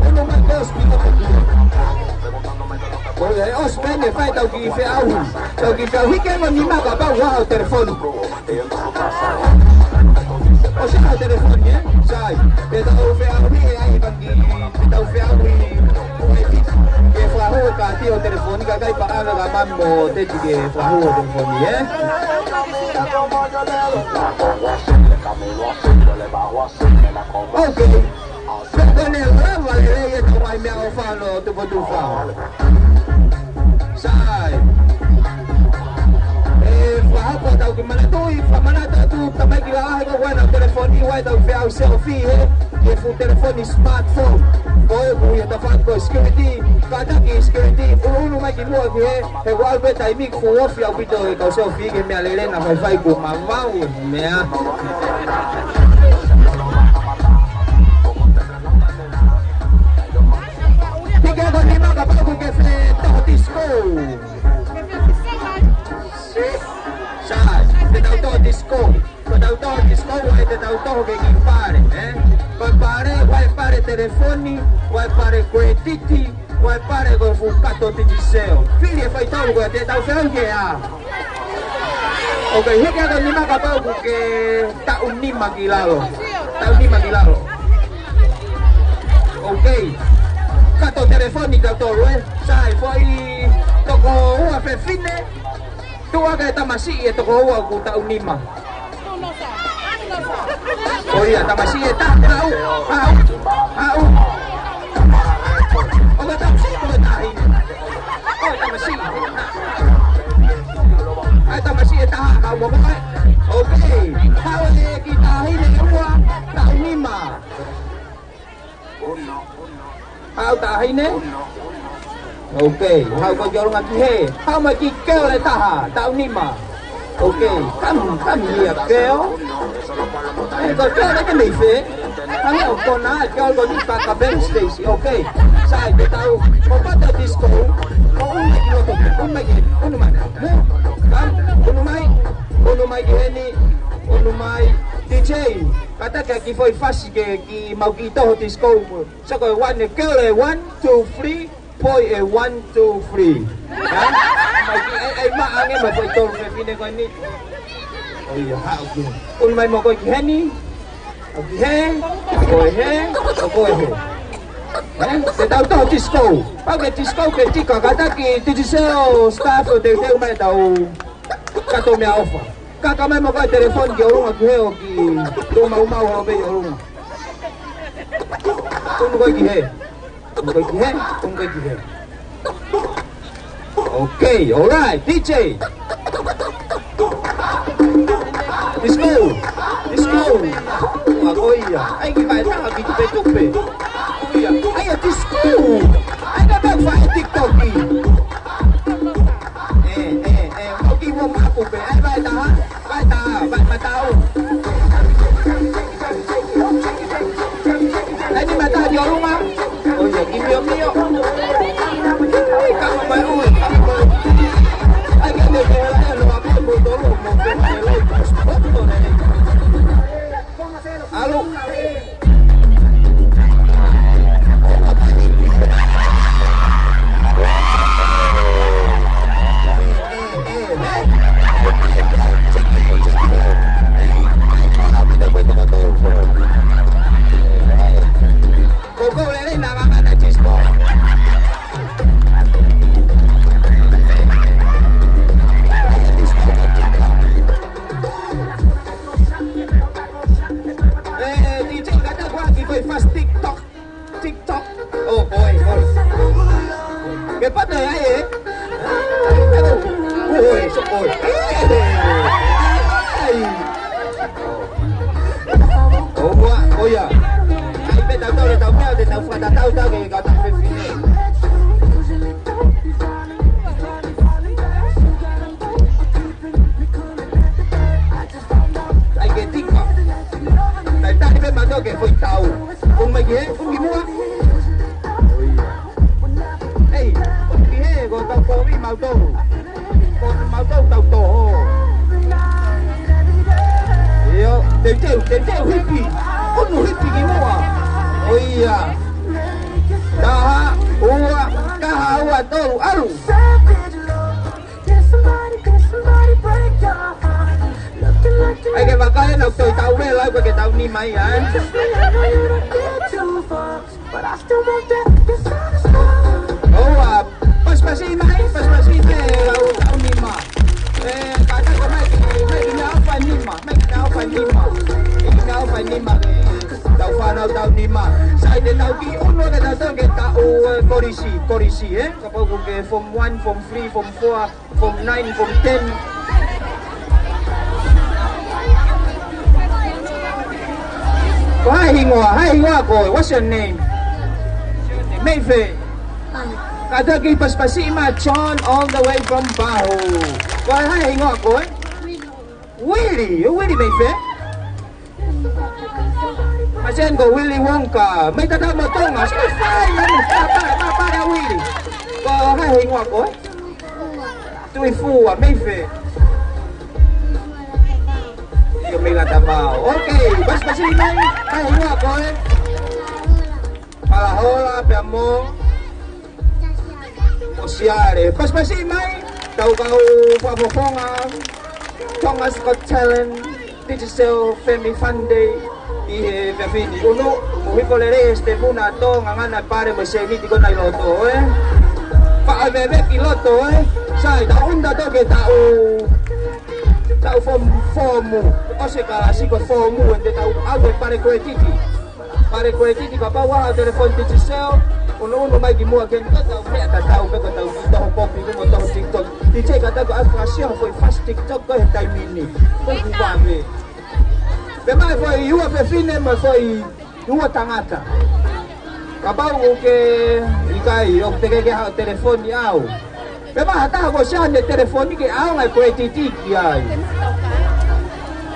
unu mai girls ki loto. Ko e ʻosi pē eni, fai tau kiʻi feʻauhi. Tau kiʻi feʻauhi, hiki ange ho nima kapau ʻoku ʻi ai ho telefoni. ʻOsi ʻi ai ho telefoni, ē? Sai. Te tau feʻauhi, ʻe ʻi ai e fanga kiʻi, te tau feʻauhi. Ke fakahū e kaati ho telefoni, kae ʻikai paʻanga ka mami mo teti ke fakahū ho telefoni, ē? Okay. Pea ko ʻene lava lelei e tau mai meʻaʻofa ʻo Tupou Tufā. Sai. ʻE, fakahoko atu ke manatuʻi, fakamanatu atu, tamaiki lalahi ko ē ʻoku ʻi ai hona telefoni, ʻoua ʻe tau feʻauhi selfie he, ki he fuʻu telefoni smartphone. Ko e ʻuhinga ia ʻoku tau fai ko e security, kātaki security, ʻunuʻunu mai ki muʻa ki hē, he ʻoku ʻalu pē taimi kuo ofi ʻaupito e kau selfie ki he meʻalele naʻa faifai kuo mavahe e meʻa. Hiki ange ho nima kapau ʻoku ke fie toho disco. Sai, te tau toho disco. Ko ʻetau toho disco, ʻoua ʻe te tau toho ki he kiʻi pale, ē? Ko e pale, ʻoua ʻe pale telefoni, ʻoua ʻe pale kuletiti, ʻoua ʻe pale ko e fuʻu kato Digicel. Fili e faitolu ko ē te tau feʻauhi ki ai. Okay, hiki ange ho nima kapau ʻoku ke taʻu nima ki lalo. Taʻu nima ki lalo. Okay. Kato telefoni tautolu, ē? Sai, foʻi toko ua fefine. Tuʻu hake e tamasiʻi ʻe toko ua ʻoku taʻu nima. Ko ia, tamasiʻi ʻe taha, haʻu, haʻu, haʻu. ʻO ka tamasiʻi, ʻo ka taʻahine. ʻO tamasiʻi. ʻAi tamasiʻi ʻe taha, haʻu mo koe. Okay. Haʻu e kiʻi taʻahine ʻe ua, taʻu nima. Haʻu taʻahine? Okay, haʻu koe ki ʻolunga ki hē. Haʻu mai kiʻi kele ʻe taha, taʻu nima. Okay, come, come here, girl. Ē, ko e kele ke mei fē? Hangē ʻoku kona, girl ko eni ka ka backstage. Okay, sai, te tau, ko e kato disco. Ko e ʻunu mai ki loto, ʻunu mai ki, ʻunu mai. Come, ʻunu mai, ʻunu mai ki heni, ʻunu mai. D J, kātaki ha kiʻi foʻi fasi ke kiʻi mau kiʻi toho disco. So ko e one, e kele, one, two, three, poi e one, two, three. Ē? Mai ki, ʻai, ʻai maʻange mai foʻi tolu fefine ko eni. ʻO ia, haʻu ki. ʻUnu mai mo koe ki heni. ʻO ki hē, ko e hē, ʻo ko e hē. Ē? Te tau toho disco. Pau ke disco ke tika, kātaki Digicel staff ʻo teuteu mai tau kato meʻaʻofa. Kaka mai mo koe telefoni ki ʻolunga ki hē ʻo ki tuʻu maumau holo pē ʻi ʻolunga. ʻUnu koe ki hē. ʻUnu koe ki hē. ʻUnu koe ki hē. Okay, all right, D J. Disco. Disco. Ua ko ia. ʻAi ki mai taha ki tupetupe. Ko ia. ʻAi ʻa disco. ʻAi ka pē fai TikTok. Ē, ē, ē, ʻo ki mo maku pē, ʻai vaʻe taha, vaʻe taha, vaʻe matau. ʻAi ni mata ki ʻolunga, ʻo ia, ki miomio. Kama mai ue, kama mai ue. ʻAi ke ne ke hela hela, ʻa pē mo tolo, mo pē mo tolo. ʻAlu. Ko ko lele na mama na chispo. Eh, D J, kātaki ʻo kiʻi fast TikTok. TikTok. Oh, boy, boy. Ke pata ai, eh? Boy, so boy. Hey! Oh, ua, oh, ia. ʻAi pē tautau le tau meʻa, te tau fakatatau tau ke kau tau fefine. Ki muʻa. ʻOi. Hei, ʻoku ki he, ko tau kovi mautolu. Ko mautolu tau toho. ʻIo, teuteu, teuteu hipi. ʻUnu hipi ki muʻa. ʻOi. Taha, ua, taha, ua, tolu, ʻalu. ʻAi ke vakai ʻena ʻoku toe tau vela, ʻoku ke tau nima ia, ē? ʻOua, pasipasi mai, pasipasi mai, lau tau nima. Ē, kātaki mai ki, mai ki nā ʻofa nima, mai ki nā ʻofa nima. Mai ki nā ʻofa nima, ē, tau fānau tau nima. Sai te tau kiʻi ʻunu ke tau toki tau, ē, kolisi, kolisi, ē? Kapau ʻoku ke form one, form three, form four, form nine, form ten. Ko hai hingoa, hai hingoa koe, what's your name? Meife. Kātaki pasipasi mai John all the way from Pahu. Ko hai hingoa koe? Willy, ʻo Willy Meife? Masen ko Willy Wonka. Mai tata mo Tonga. Sai, sai, anu, papa, papa, papa, Willy. Ko hai hingoa koe? Tuifua, Meife. ʻIo, Meila Tamau. Ok, pasipasi mai, hai hingoa koe? Palahola, pea mo? ʻO Siale. Pasipasi mai, tau kau fakafofonga Tonga's Got Talent, Digicel Family Fun Day, ʻi he efiafi ni. ʻUnu, mo hifo lelei e sitepu na tō ngangana pale mo e sēniti ko ena ʻi loto, ē? Faʻa veve ki loto, ē? Sai, tau ʻunu tau toki tau, tau foomu, foomu. ʻOsi e kalasi ko e foomu, ʻe te tau ʻave pale kuletiti. Pale kuletiti kapau ʻoku ʻi ai ha telefoni Digicel, ʻunuʻunu mai ki muʻa ke ʻoua te tau meʻa tatau pē ko ʻetau toho kopi mo toho TikTok. DJ kātaki ʻo ʻai fakasia ha foʻi fasi TikTok ko e he taimi ni. Ko e kuva pē. Pea mai foʻi ua fefine mo e foʻi ua tangata. Kapau ʻoku ke ʻikai, ʻoku teʻeki ke ʻi ai haʻo telefoni ʻaʻau. Pea mai ha taha ko sia ne telefoni ke ʻaonga e kuletiti ki ai.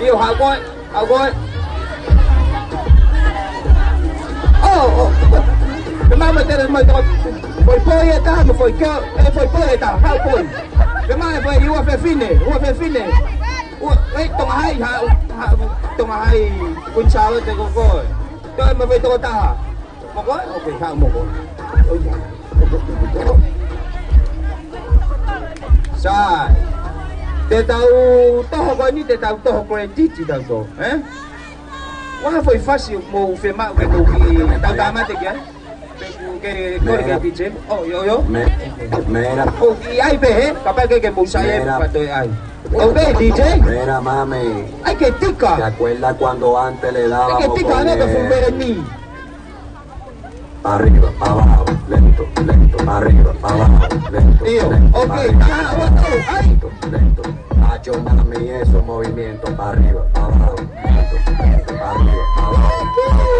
ʻIo, haʻu koe, haʻu koe. ʻO, ʻo. Pea mai mo e tele, mo e toko, foʻi poi ʻe taha, mo e foʻi keo, ʻe foʻi poi ʻe taha, haʻu poi. Pea mai foʻi ua fefine, ua fefine. Ua, ʻe, Tonga Hai, haʻu, haʻu, Tonga Hai, Kuini Sālote ko koe. Toe mo e foʻi toko taha. Mo koe? Ok, haʻu mo koe. ʻOi, haʻu. Sai. Te tau toho ko eni, te tau toho kuletiti tau toho, ē? ʻOku ʻi ai ha foʻi fasi ʻoku mou fiemaʻu ke mou kiʻi tau tāmate ki ai? Ke, ke kole ke DJ? ʻO, ʻio, ʻio. Me, mera. ʻOku ʻi ai pē he, kapau ke ke mou sai e Mera. Pea toe ʻai. ʻOku pē DJ? Mera mame. ʻAi ke tika. ¿Te acuerdas cuando antes le dábamos con el Para arriba, para abajo, lento, lento, para arriba, para abajo, lento, ʻIo, lento, ok, para arriba, taha, para abajo, ua, tolu, ʻai. Lento, lento. Macho, mami, esos movimientos, para arriba, para abajo, lento, lento, para arriba, para abajo,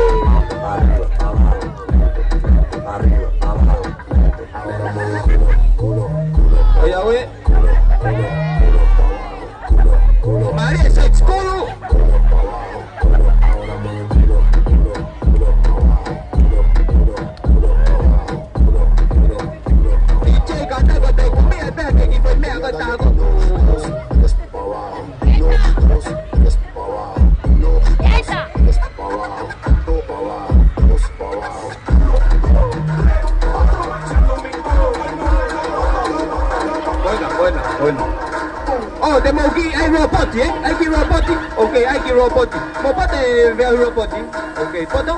lento, para arriba, para abajo, lento, lento, para arriba, para abajo, lento, lento. ʻOiauē. Culo, culo, culo, para abajo, culo, culo. Maria, sexy culo. Culo para abajo, culo, ahora mueve el culo, culo, culo para abajo, culo, culo, culo para abajo, culo, culo, culo para abajo. DJ, kātaki ʻo tau kumi e pea ke kiʻi foʻi meʻa ko e taha ko. Dos, tres para abajo, uno, dos, tres para abajo, uno, dos, tres para abajo, dos para abajo, dos para abajo. Buena, buena, buena. ʻO, te mou kiʻi ʻai roboti, ē? ʻAi kiʻi roboti. Ok, ʻai kiʻi roboti. Mo Poto e vea roboti. Ok, Poto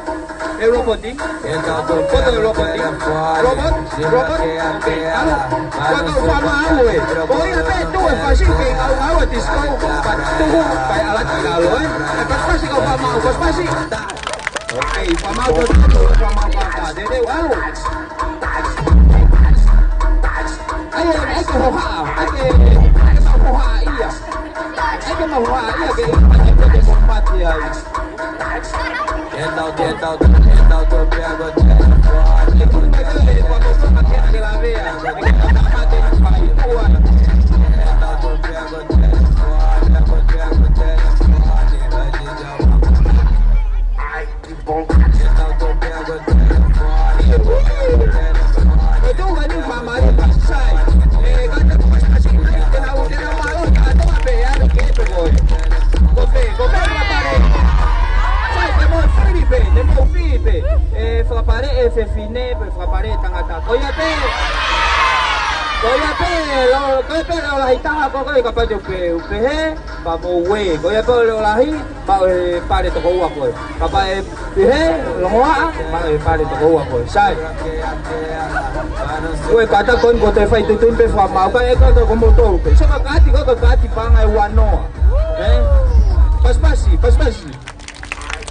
e roboti. Poto e roboti. Robot, robot. Ok, alo. Ko e kau fakamāu ē. Ko ia pē tuʻu e fasi ke ngau ngau e disco. Pea tuʻu, pea ʻalu atu ki lalo, ē. ʻE pasipasi kau fakamāu, pasipasi. Ok, fakamāu, fakamāu, fakamāu, te te alo. ʻAi, ʻai, ʻai ke hohaʻa, ʻai ke, ʻai ke maʻu hohaʻa ia. ʻAi ke maʻu hohaʻa ia ke, ʻai ke, ʻai ke mate ai. Get out, get out, get out, get out. Ai. Get out, don't care, but fefine, pe fakapale tangata. Ko ia pē, ko ia pē, lo, ko ia pē leʻo lahi taha ko ē, kapau te u pehē, u pehē, pea mo ue. Ko ia pē leʻo lahi, maʻu e pale toko ua ko ē. Kapau ʻe pehē, longoaʻa, maʻu e pale toko ua ko ē. Sai. Ko e kātaki ko eni ko e fai tuʻutuʻuni pē fakamaau, ka ʻe kātaki ko moutolu pē. Sio ki he kaati, ko e kaati paʻanga ʻe ua noa. Ē? Pasipasi, pasipasi.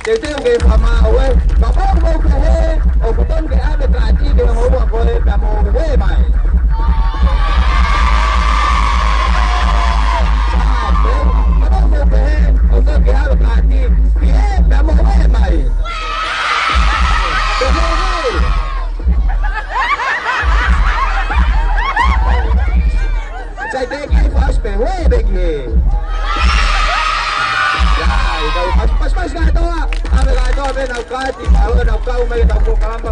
Teuteu ke fakamaau ē. Kapau ʻoku mou pehē, ʻoku totonu ke ʻave kaati ki he ongo ua ko ē pea mo ue mai. Kapau ʻoku mou pehē, ʻoku totonu ke ʻave kaati ki hē pea mo ue mai. Pehē hē. Sai, teki ai fast pē, ue pē ki hē. Ia, ʻi tau, pas, pas, pas kātoa. ʻAve kātoa pē ʻenau kaati, mālō ʻenau kau mai ʻetau polokalama.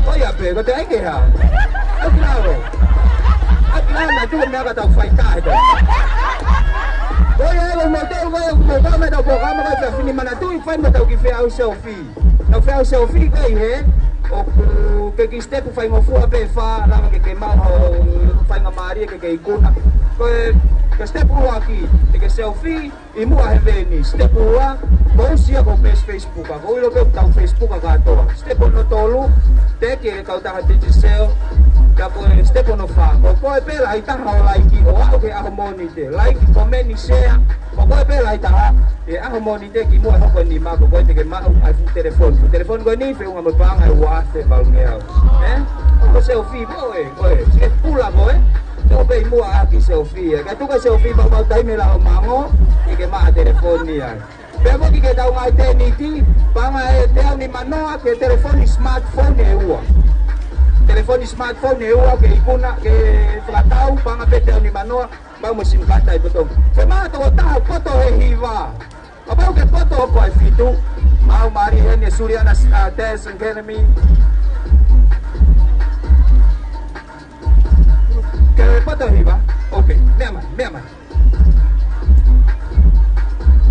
Ko ia pē, ko te ai ke hā. ʻAki lalo. ʻAki lalo, na tu me aka tau fai tahe tau. Ko ia, ʻe mo te, ko ia, mo tau mai ʻetau polokalama, ko e fini manatuʻi fai mo tau kiʻi feʻauhi selfie. Tau feʻauhi selfie ko ē hē, ʻoku ke kiʻi step faingofua pē ʻe fā, lava ke ke maʻu ho faingamālie ke ke ikuna. Ko e, ke step ua ki, ke ke selfie, ʻi muʻa he veeni, step ua, ko e usia ko e page Facebook, ko e ʻilo pē ʻoku tau Facebook kātoa. Step hono tolu, teke e kautaha Digicel, ka ko e step hono fā, ko koe pē lahi taha ʻo laiki, ʻo aʻu ki he ʻaho Mōnite, laiki, komeni, share, ko koe pē lahi taha, he ʻaho Mōnite kimuʻa hoko e nima ko koe te ke maʻu ai fuʻu telefoni. Fuʻu telefoni ko eni feʻunga mo e paʻanga ʻe ua afe valu ngeau. Ē? Ko e selfie ko ē, ko ē. Sike pula ko ē. Tau pē ʻi muʻa ʻaki selfie. Ka tuku e selfie maumau taimi la o mango, ʻi ke maʻu e telefoni ai. Pea mo ki ke tau ngaahi tēniti, paʻanga ʻe teau nima noa ki he telefoni smartphone ʻe ua. Telefoni smartphone ʻe ua ke ikuna, ke fakatau, paʻanga pē teau nima noa, maʻu mo e SIM card ʻi poto. Fiemaʻu tokotaha poto he hiva. Kapau ke poto ko e fitu, maʻu mālie heni e Suliana, uh, Dance Academy. Ke poto hiva, ope, meʻa mai, meʻa mai.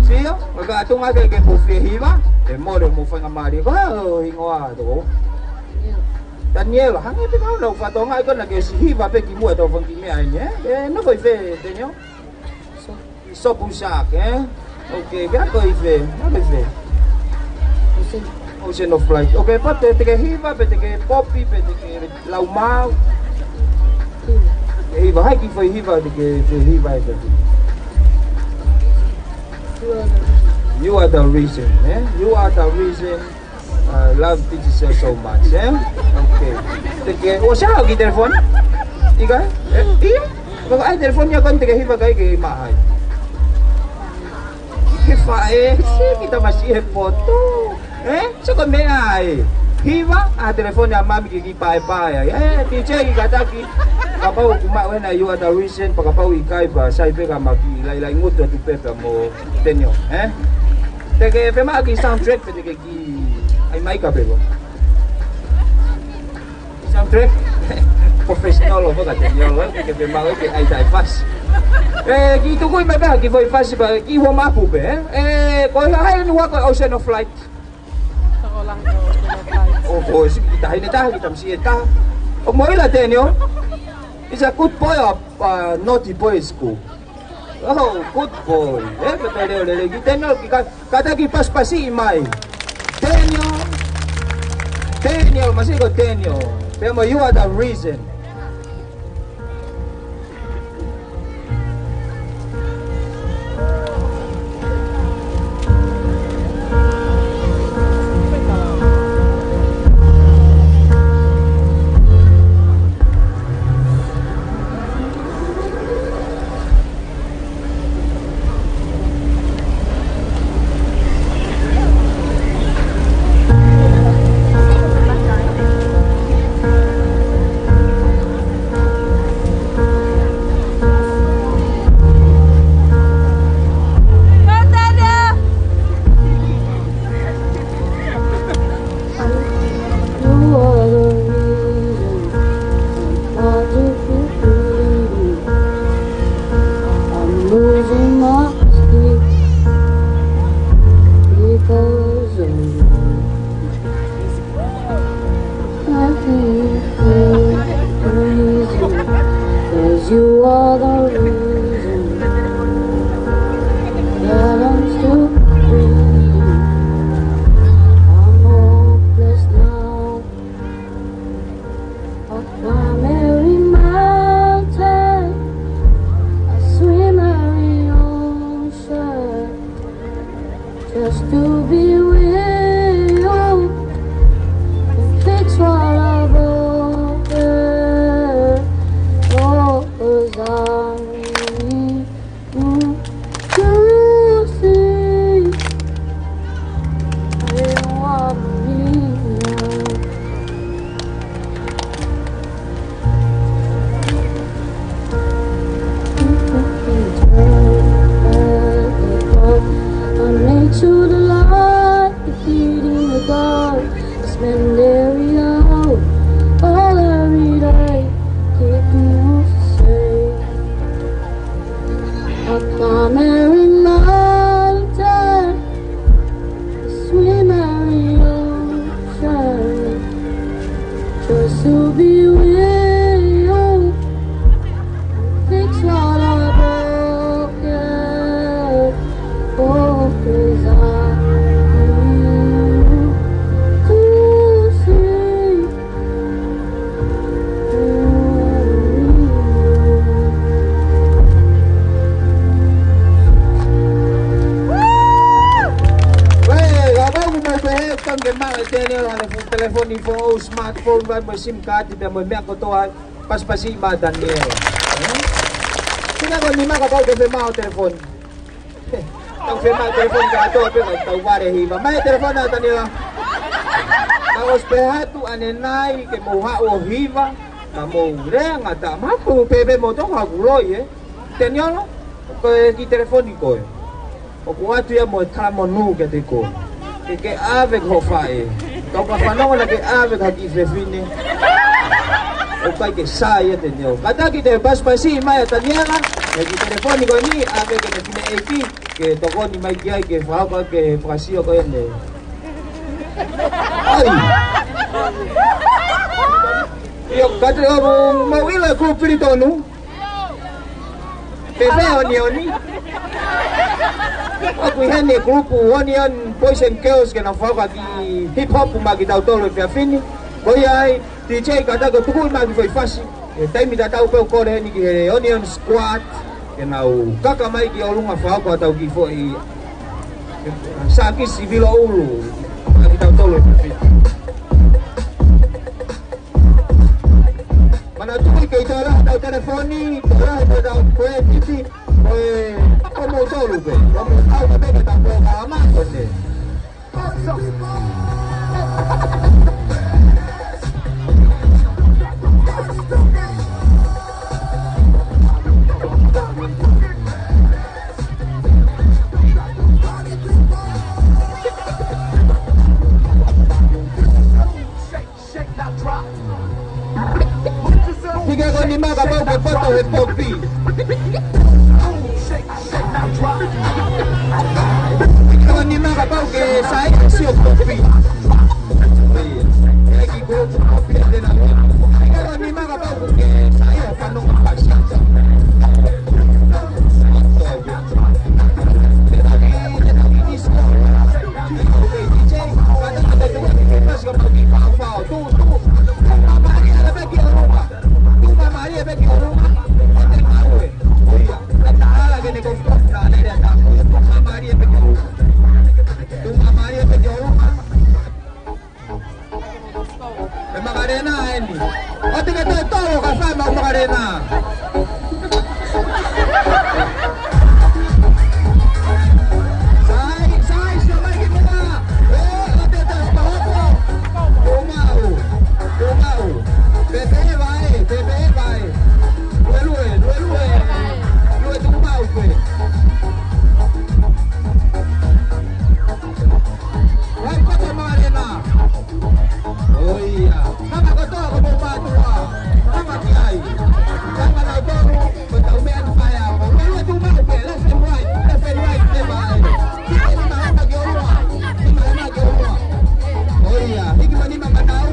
Sio, ʻo ka tunga ke ke pufie hiva, ʻe mole mo faingamālie. Ko e hā ho hingoa toko? Daniel, hangē pē ka ʻoku nau fatongia ko ena ke ʻosi hiva pē kimuʻa ʻetau fanga kiʻi meʻa eni, ē? ʻE nofo ʻi fē, Daniel? Sopu Shark, ē? Okay, pea ko ʻi fē, pea ko ʻi fē? Ocean of Light. Okay, pea te, te ke hiva, pe te ke popi, pe te ke laumāu. Ke hiva, hai kiʻi foʻi hiva, te ke, te hiva ē, te. You are the reason, ē? You are the reason. I love Digicel so much, ē? Okay. Te ke, ʻosi ʻaho ki telefoni? ʻIkai? Ē? ʻIo? Ko e telefoni ia ko eni te ke hiva ki ai ke maʻu ai. Ke faʻē, siki tamasiʻi he poto. Ē? Sio ko e meʻa ē. Hiva, ʻa telefoni ʻa mami ke kiʻi paepae ai. Ē, DJ ki kataki. Kapau ʻoku maʻu ena You Are The Reason, pea kapau ʻikai pea sai pē ka ma kiʻi lailai ngutu atu pē pea mo Daniel, ē? Te ke fiemaʻu kiʻi sound track pe te ke kiʻi, ʻai mai ka pē ko. Sound track? Professional ʻo faka Daniel, ē? Ke fiemaʻu ke ʻai tai fasi. Ē, kiʻi tuku mai pē ha kiʻi foʻi fasi pea kiʻi warm up pē, ē? Ē, ko e hā eni ua ko e Ocean of Light. ʻO, ʻo, siki ki tahi ne taha, ki tamasiʻi ʻe taha. ʻOku mou ʻilo Daniel? He's a good boy or, uh, naughty boy at school? Oh, good boy. Ē, pea toe leʻo lelei ki Daniel, ki ka, kātaki pasipasiʻi mai. Daniel. Daniel, masiʻi ko Daniel. Pea mo You Are The Reason. Praise you, 'cause you are the reason that I'm still breathing. I'm hopeless now. I'll climb every mountain, I'll swim every ocean, just to be with you and fix what I've broken. Oh, 'cause I need you to see you want me now. Turn back the clock. I made to the light, the feet in the dark. I spend every hour, all every day, keeping you safe. I climb every mountain, swim every ocean, just to be with you. Fix what I broken. Oh, 'cause I need you to see. Ē, kapau ʻoku mou pehē ʻoku tangi ke maʻu ʻe Taniela ʻene fu-, telefoni foʻou, smartphone, vai mo e SIM card, pea mo e meʻa kotoa, pasipasi maʻa Taniela. Ē? Sina ko nima kapau ʻoku ke fiemaʻu telefoni. Tau fiemaʻu telefoni kātoa pē ka tau vale hiva. Mai telefoni ʻa Taniela. Ka ʻosi pehē atu ʻanenai ke mou haʻu ʻo hiva, ka mou lea ngata, mapu pē pē mo tonga kuloi, ē. Taniela, ko e kiʻi telefoni ko ē. ʻOku ʻoatu ia mo e talamonū kiate koe. Ke ke ʻave ki hoʻo faʻē. Kau ka fanongo naʻa ke ʻave ki ha kiʻi fefine. ʻOku ʻikai ke sai ia Taniela. Kātaki te pasipasi mai ʻa Taniela, e kiʻi telefoni ko eni, ʻave ki heʻene fineʻeiki, ke tokoni mai ki ai, ke fakahoko ʻaki e fakasio ko eni. ʻAi. ʻIo, kātaki ʻo mou, mou ʻilo e kulupu Filitonu. Pehē ʻOniʻoni. ʻOku ʻi heni e kulupu Onion Boys and Girls ke nau fakahoko e kiʻi hip hop maʻa kitautolu he efiafi ni. Ko ia ai, DJ kātaki ʻo tuku mai e kiʻi foʻi fasi. ʻI he taimi tatau pē ʻoku kole heni ki he Onion Squad ke nau kaka mai ki ʻolunga fakahoko ʻetau kiʻi foʻi sākisi vilo ʻulu maʻa kitautolu he efiafi ni. Manatuʻi kei toe lahi ʻetau telefoni, toe lahi ʻetau kuētiti, ko e, ko moutolu pē, ko moutolu pē ke tau pō ka ama kone. Fika ko nima kapau ke poto he kopi. Fika ko nima kapau ke sai sio kopi. Fika ko nima kapau ke sai fanongo pasi. E Makalena eni. ʻOua te ke toe tolo ka fai maʻu Makalena. Sai, sai, sio mai ki muna. Ē, ʻoua te toe hopohopo. Tuʻu maʻu. Tuʻu maʻu. Pēpē vai, pēpē vai. Lue, lue, lue, lue. Lue tuʻu maʻu pē. Vai koto Makalena. ʻOia. Hanga kotoa ko mou mātuʻa. Hanga ki ai. Hanga nautolu, ko tau meʻa ni fai ako. Lue, lue tuʻu maʻu pē, left and right, left and right, left and right. Hiki mai ki ʻolunga. Hiki mai ki ʻolunga. ʻOia. Hiki mai nima ka tau.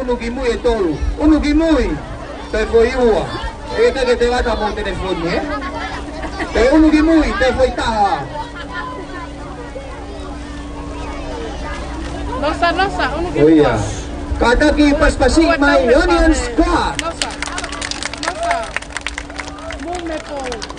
ʻUnu ki mui ʻe tolu. ʻUnu ki mui. Toe foʻi ua. ʻE te ke te lata mo telefoni, ē? Toe ʻunu ki mui, toe foʻi taha. Nosa, nosa, ʻunu ki mui. ʻOia. Kātaki pasipasi mai, Onion Squad. Nosa. Nosa. Mou me pou.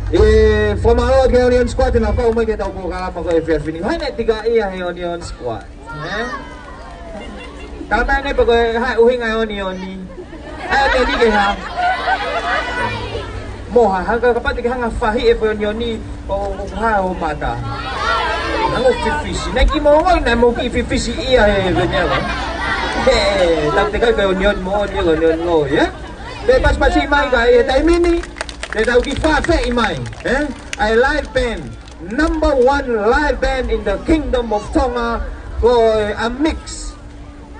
ʻE, fakamālō ki he Onion Squad naʻa nau kau mai ki heʻetau polokalama ko e efiafi ni. Hangē naʻe tika ia he Onion Squad. Ē? Tala mai ange pē ko e hā e ʻuhinga e onioni. Hā e onioni ke hā? Mo ha, hanga kapau te ke hanga fahi e foʻi onioni ʻo, ʻo hā ʻo mata. Hanga ʻo fifisi. Naʻe kiʻi mo ngoi naʻe mo kiʻi fifisi ia he Veniela. He, tau te kai ko e onioni mo onioni, onioni ngoi, ē? Pea pasipasi mai ka e taimi ni, te tau kiʻi fāfeʻi mai, ē? ʻA e live band, number one live band in the Kingdom of Tonga, ko e, a mix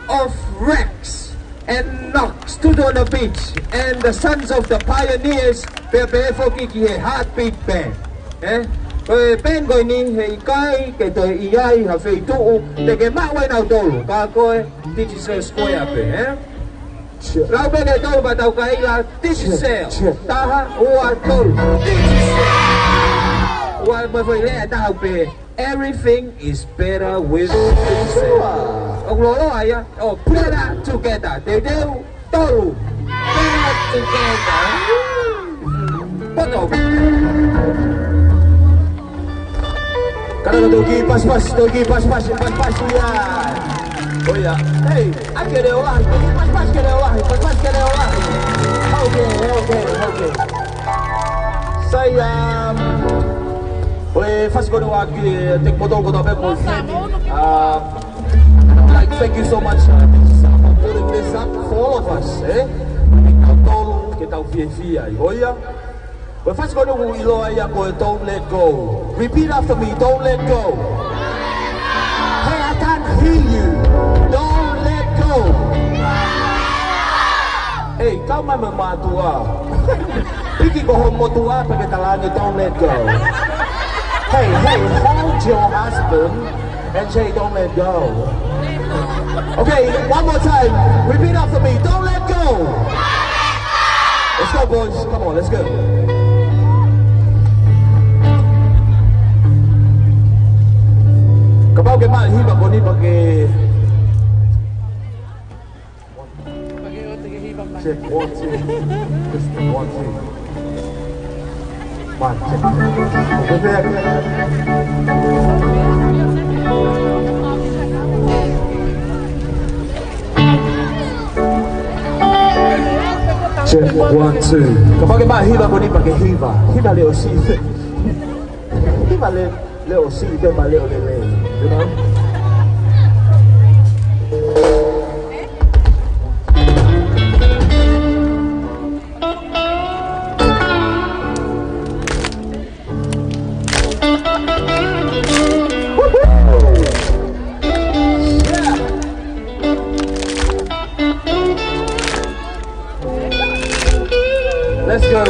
of Rex and Knox, Tutu on the Beach, and the Sons of the Pioneers, pea pehē foki ki he Heartbeat Band. Ē? Ko e band ko eni, heʻikai ke toe ʻi ai ha feituʻu te ke maʻu ai nautolu, ka ko e Digicel Square pē, ē? Lau pē ke tolu pea tau kaila, Digicel. Taha, ua, tolu. Digicel. Ua, mo e foʻi lea ʻe taha pē. Everything is better with Digicel. ʻOku loloa ia, ʻo better together. Teuteu, tolu. Better together. Poto. Kātaki toki pasipasi, toki pasipasi, pasipasi ia. ʻOia. Hei, ʻai ke leʻo lahi, toki pasipasi ke leʻo lahi, pasipasi ke leʻo lahi. Okay, okay, okay. Sai, um, Ko e fasi ko eni ʻoku ʻiate kimoutolu kotoa pē mo e feni. Uh, I'd like, thank you so much, uh, Miss Sa, for putting this up for all of us, eh? Kimoutolu ke tau fiefia ai. Ko ia. Ko e fasi ko eni ʻoku ʻiloa ia ko e Don't Let Go. Repeat after me, don't let go. Hey, I can't hear you. Don't let go. Hey, kau mai mo e mātuʻa. Piki ko ho motuʻa pea ke talaange, don't let go. Hey, hey, hold your husband and say, don't let go. Okay, one more time. Repeat after me. Don't let go. Let's go, boys. Come on, let's go. Kapau ʻoku ke maʻu e hiva ko eni pea ke Check, one, two. Just one, two. Mic check. Check, one, two. Kapau ʻoku ke maʻu e hiva ko eni pea ke hiva. Hiva leʻo siʻi. Hiva leʻo, leʻo siʻi pē mo e leʻo lelei. You know? Let's go.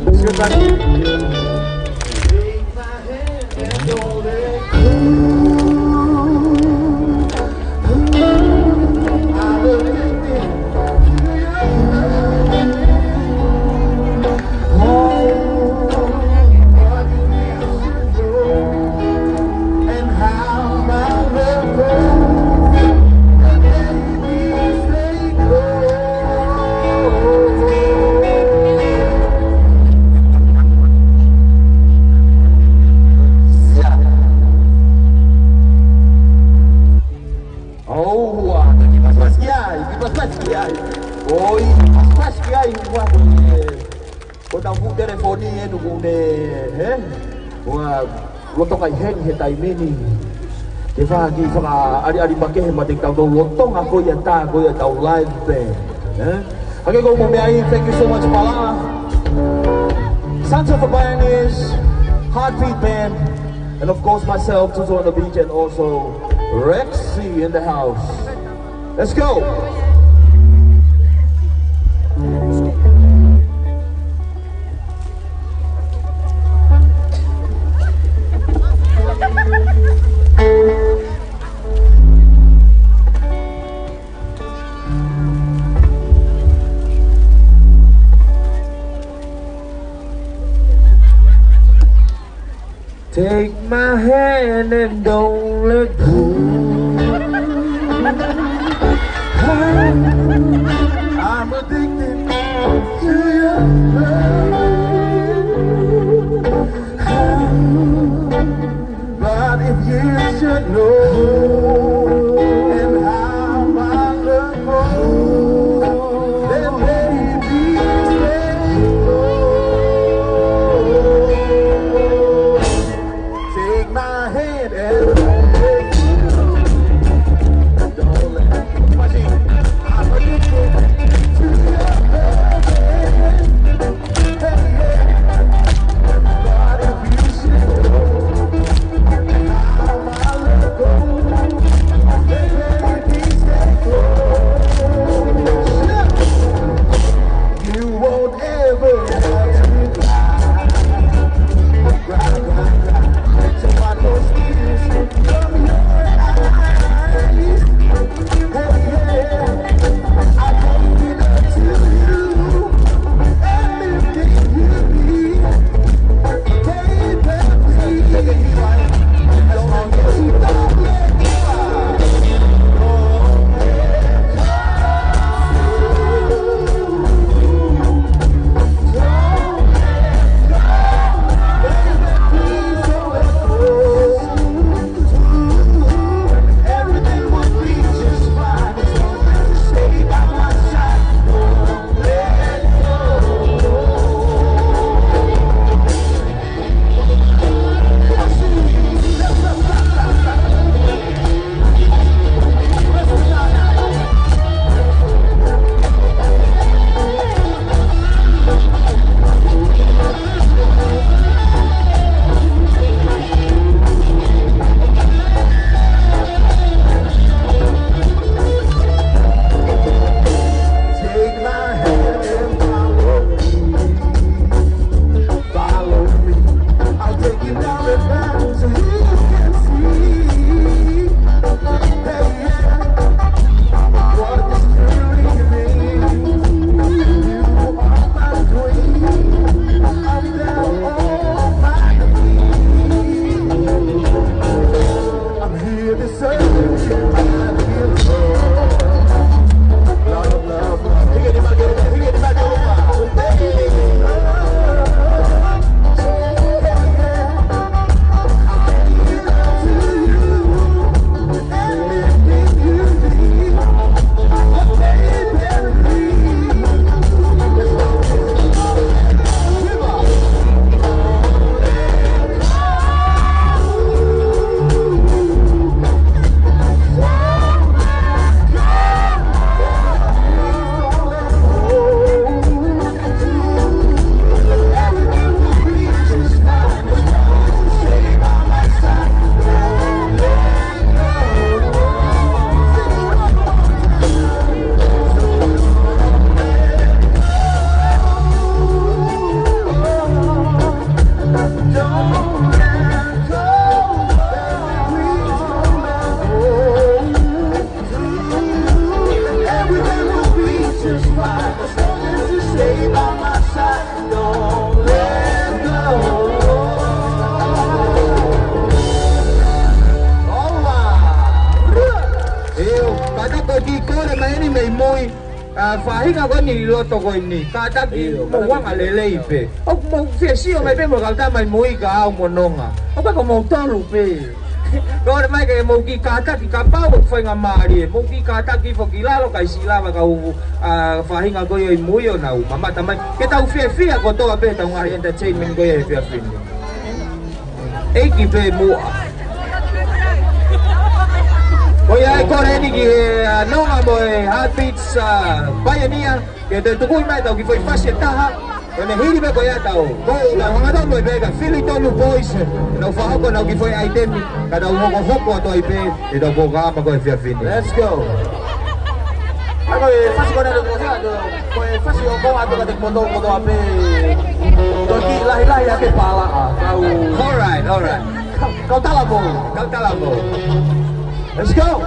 Let's go, buddy. ʻOua, kiʻi pasipasi ki ai, kiʻi pasipasi ki ai. ʻOi, pasipasi ki ai, ua ko e, ko ʻetau fuʻu telefoni ʻe nuku ne, he? Ua, loto kai heni he taimi ni. Ke fai ha kiʻi fakaʻaliʻali makehe maʻa kitautolu lolotonga ko ia tā ko ia ʻetau live band, eh? Hangē ko ʻeku meʻa ai, thank you so much, Pala. Sons of the Pioneers, Heartbeat Band, and of course myself, Tutu on the beach, and also Rexy in the house. Let's go. Take my hand and don't let go. I'm addicted to your love. But if you should know and how I love you, then baby, let me go. Take my hand and don't let go. Don't let go. I'm addicted to your loving. Faʻahinga ko eni ʻi loto ko eni, kātaki mo angalelei pē. ʻOku mou fie sio mai pē mo e kau tama ʻi mui ka au mo Nonga. ʻOku ʻikai ko moutolu pē. Ko e mai ke mou kiʻi kātaki kapau ʻoku faingamālie. Mou kiʻi kātaki foki lalo kae siʻi lava kau, ʻa, faʻahinga ko ia ʻi mui ʻo nau mamata mai. Ke tau fiefia kotoa pē tau ngaahi entertainment ko ia he efiafi ni. ʻEiki pē muʻa. Ko ia e kole eni ki he, ʻa, Nonga mo e Heartbeats, ʻa, Pioneer, ke te tuku mai tau kiʻi foʻi fasi ʻe taha. Ko ʻene hili pē ko ia tau. Ko ia, hanga tau mo e pē ka Fili Tonu Boys. Nau fakahoko nau kiʻi foʻi ʻaitemi. Ka tau hokohoko atu ai pē. ʻI he tau polokalama ko e efiafi ni. Let's go. ʻA ko e fasi ko ena ko e fasi ʻoku ʻoatu kiate kimoutolu kotoa pē. Toki lahilahi ake pala. Kau. All right, all right. Kau, kau talavou. Kau talavou. Let's go.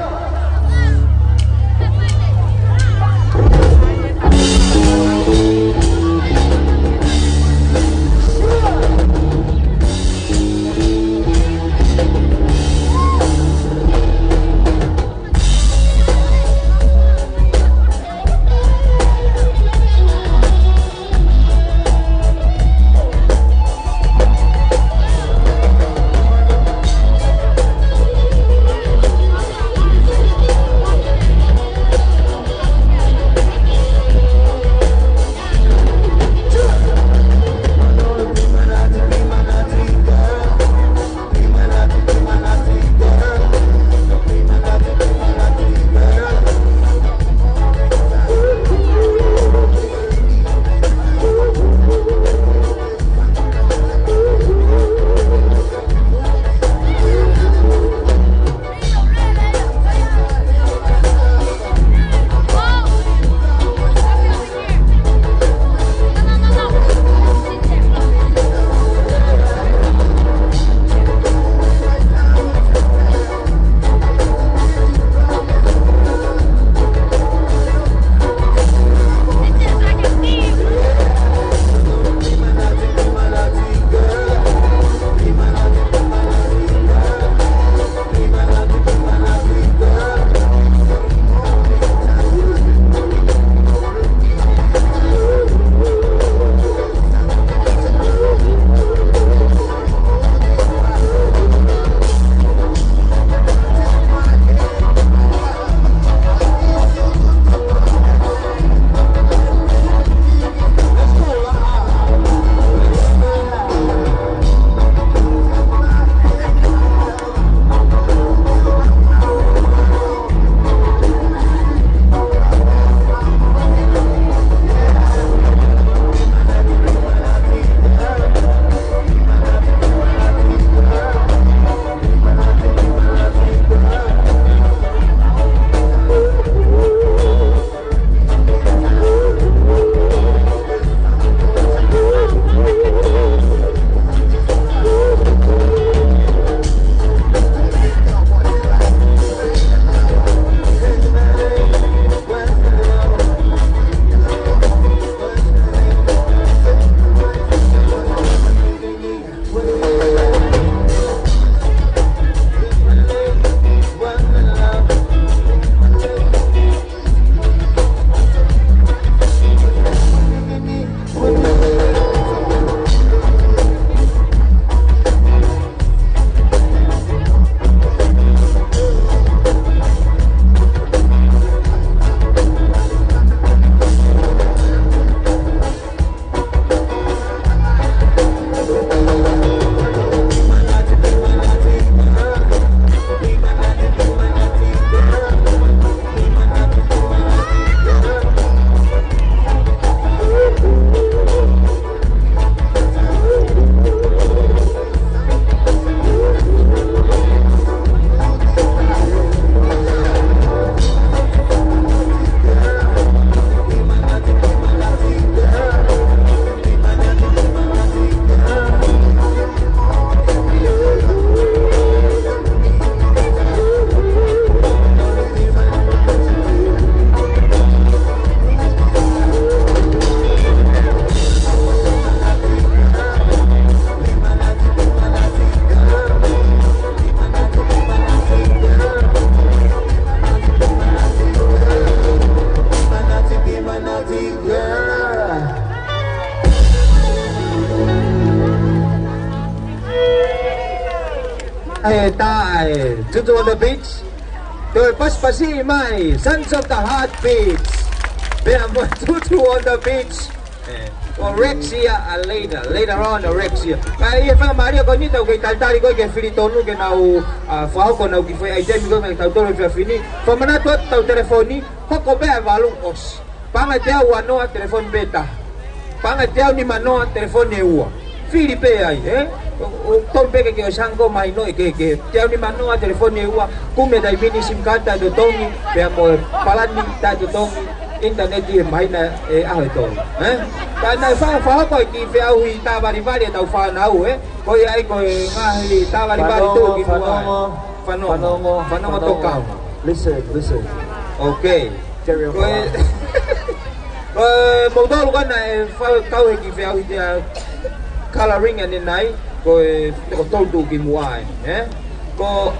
He tā e Tutu on the Beach. Toe pasipasi mai, Sons of the Heartbeats. Pea mo Tutu on the Beach. Eh, ʻo Rexia, a later, later on ʻo Rexia. Ka ʻi he faingamālie ko eni tau kei talitali ko ē ki he fili tonu ke nau, a, fakahoko ʻenau kiʻi foʻi ʻaitemi ko ē ke tau tolo fia fini. Fakamanatu atu ʻetau telefoni, hoko pē ʻa e valu ʻosi. Paʻanga ʻe teau ua noa telefoni pē taha. Paʻanga ʻe teau nima noa telefoni ʻe ua. Fili pē ai, ē? ʻO, ʻo tonu pē ke ke ʻosi hangē ko e mahino ʻe kehekehe. Teau nima noa telefoni ʻe ua, kumi e taimi ni SIM card taʻetotongi, pea mo e palani taʻetotongi, ʻinitaneti he māhina ʻe ʻaho ʻe tolu, ē? Ka naʻe fa-, fakahoko e kiʻi feʻauhi tāvalivali ʻetau fānau, ē? Ko ia ai ko e ngaahi tāvalivali Fanongo, tuʻukimuʻa. Fanongo, Fanongo, Fanongo, Fanongo, Fanongo Tokau. Listen, listen. Okay. Carry on, Ko e, Fanongo. Ko e, moutolu ko ena ʻe fa-, kau he kiʻi feʻauhi tia colouring ʻanenai, ko e toko tolu tuʻukimuʻa, ē? Ko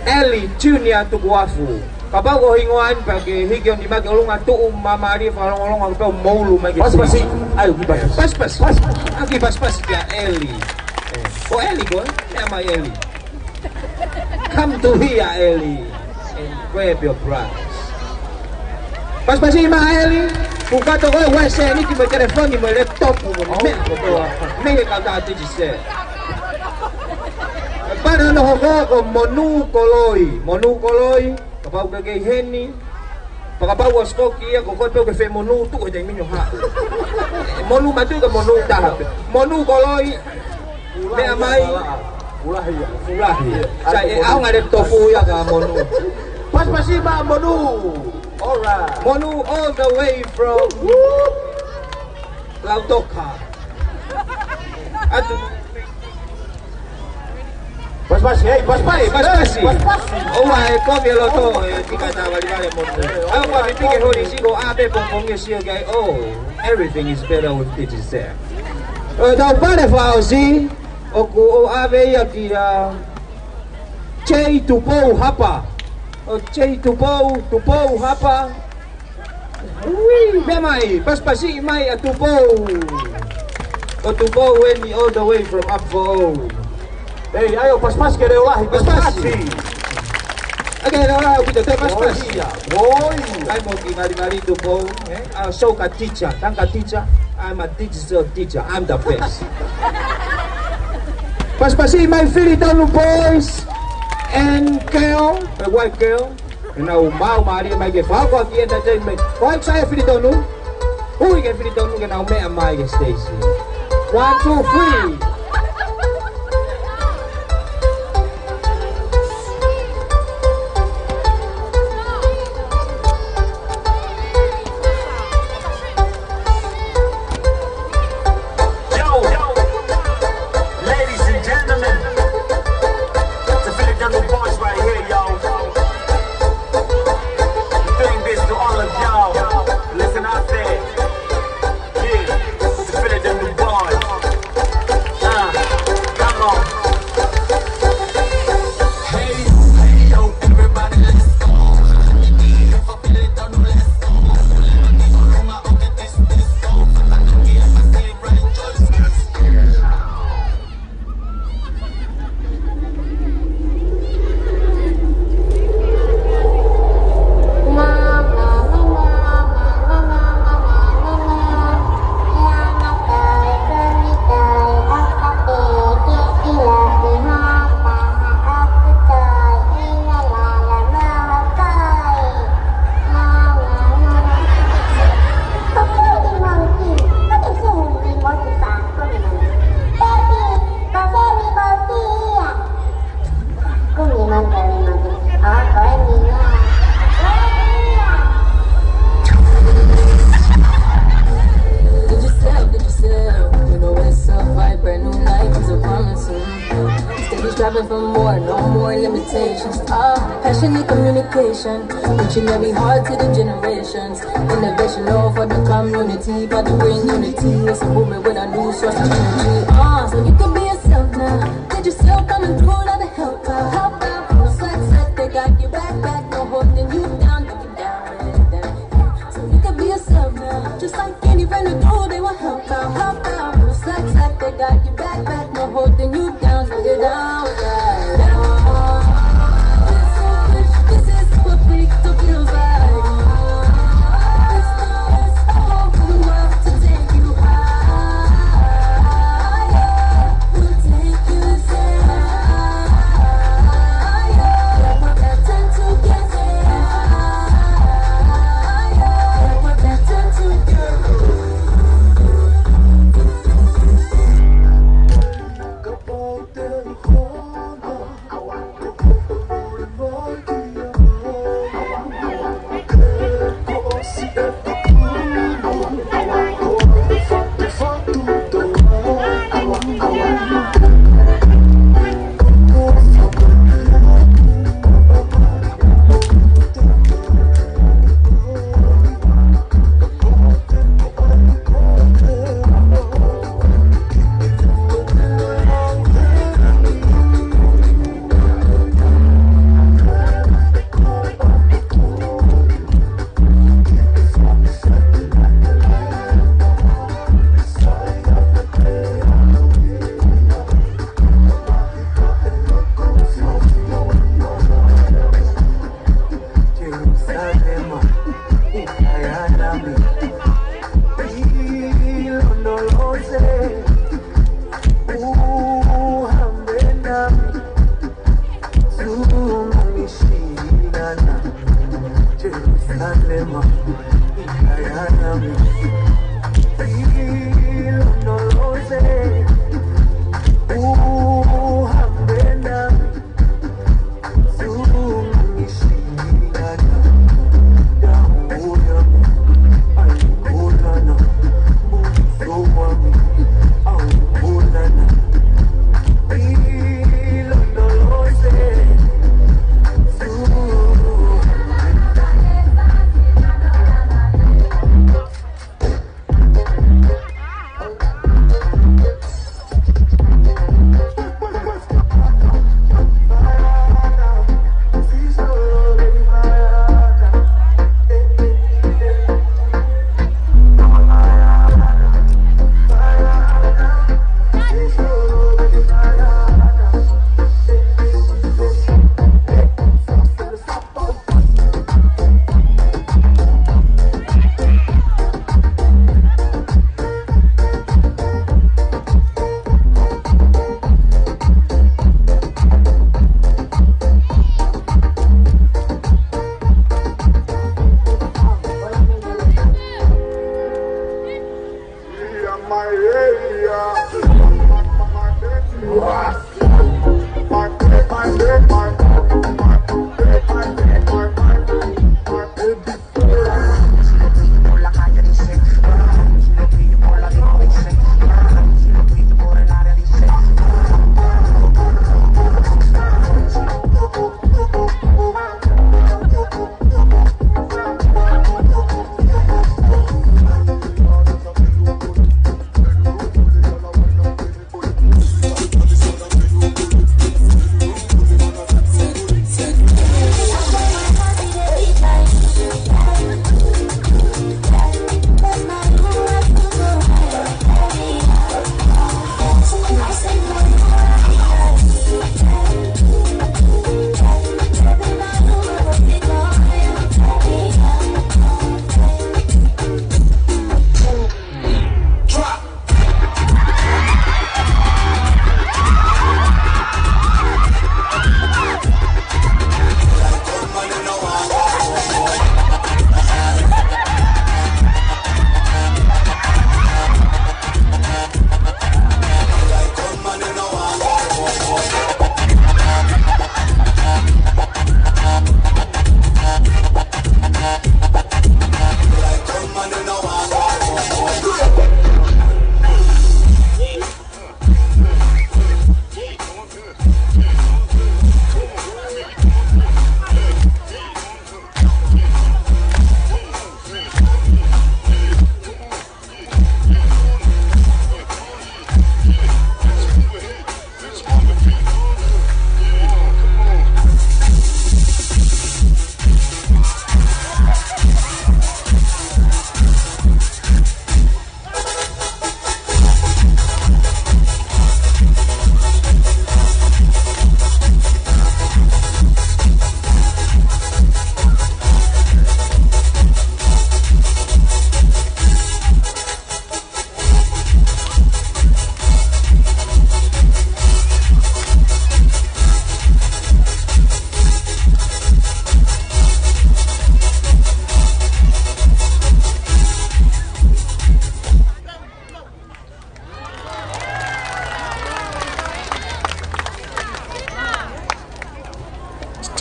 Eli Junior Tukuafu. Kapau ko e hingoa eni pea ke hiki ʻo nima ki ʻolunga, tuʻu māmālie fakalongolongo ʻo pau mo ulu mai ke Pasipasi. Ai, ʻoku pasi. Pasipasi. Pasi. ʻA e kiʻi pasipasi kia Eli. Ē, ko Eli ko ē? Meʻa mai Eli. Come to here, Eli, and grab your prize. Pasipasi mai Eli, kuo kato ko ē uese ni ki mo e telefoni mo e laptop mo e meʻa kotoa. Mei he kautaha Digicel. Pea hono hoko ko Monū Koloi, Monū Koloi, kapau ʻoku ke kei heni, pea kapau ʻoku ʻosi ko ia, ko koe pē ʻoku ke femonū, tuʻu he taimi ni ʻo haʻu. Monū matuʻi ka Monū taha pē. Monū Koloi, meʻa mai. Fulahi ia. Fulahi ia. Sai, ʻe ʻaonga e laptop ia kia Monū. Pasipasi mai Monū. All right. Monū all the way from Lautoka. Atu. Pasipasi, hei, pasipasi, pasipasi, pasipasi. ʻOua ʻe kovi e loto, ʻe tika tāvalivali mo. ʻAua, pipiki holi siko, ʻa pē pongipongi sio ki ai, oh, everything is better with Digicel. ʻE, tau pale fakaʻosi, ʻoku ou ʻave ia kia J Tupou Hapa. ʻO J Tupou, Tupou Hapa. Ui, meʻa mai, pasipasi mai ʻa Tupou. Ko Tupou eni all the way from Upfo. Hei, ʻai ʻo pasipasi ke leʻo lahi, pasipasi. Pasipasi. ʻAi ke leʻo lahi ʻaupito, toe pasipasi. Oi, ia. Oi. ʻAi mo ki malimali Tupou, ē? ʻA, so ka teacher, tangata teacher, I'm a digital teacher, I'm the best. Pasipasi mai Filitonu boys and girl, a white girl. Ke nau maʻu mālie mai ke fakahoko ʻaki e entertainment. Ko hai ʻoku sai e Filitonu? Ui ki he Filitonu ke nau meʻa mai ki he stage. One, two, three. Yo, yo, ladies and gentlemen, the Filitonu boys right here, yo. Doing this to all of y'all. Listen, I said, yeah, the Filitonu boys. Uh, come on. Hey, hey, yo, everybody, let's go. Digicel, Digicel, you know it's a vibe, brand new life is a promise. Steady striving for more, no more limitations. Ah, passionate communication, reaching every heart to the generations. Innovation all for the community, about to bring unity. It's a movement with a new source of energy. Ah, so you can be yourself now. Digicel coming through, not a helper. Help out. No slack, slack, they got your back, back. No holding you down, break it down, break it down. So you can be yourself now. Just like any friend or do, they will help out, help out. No slack, slack, they got your back, back. No holding you down, break it down, break it down.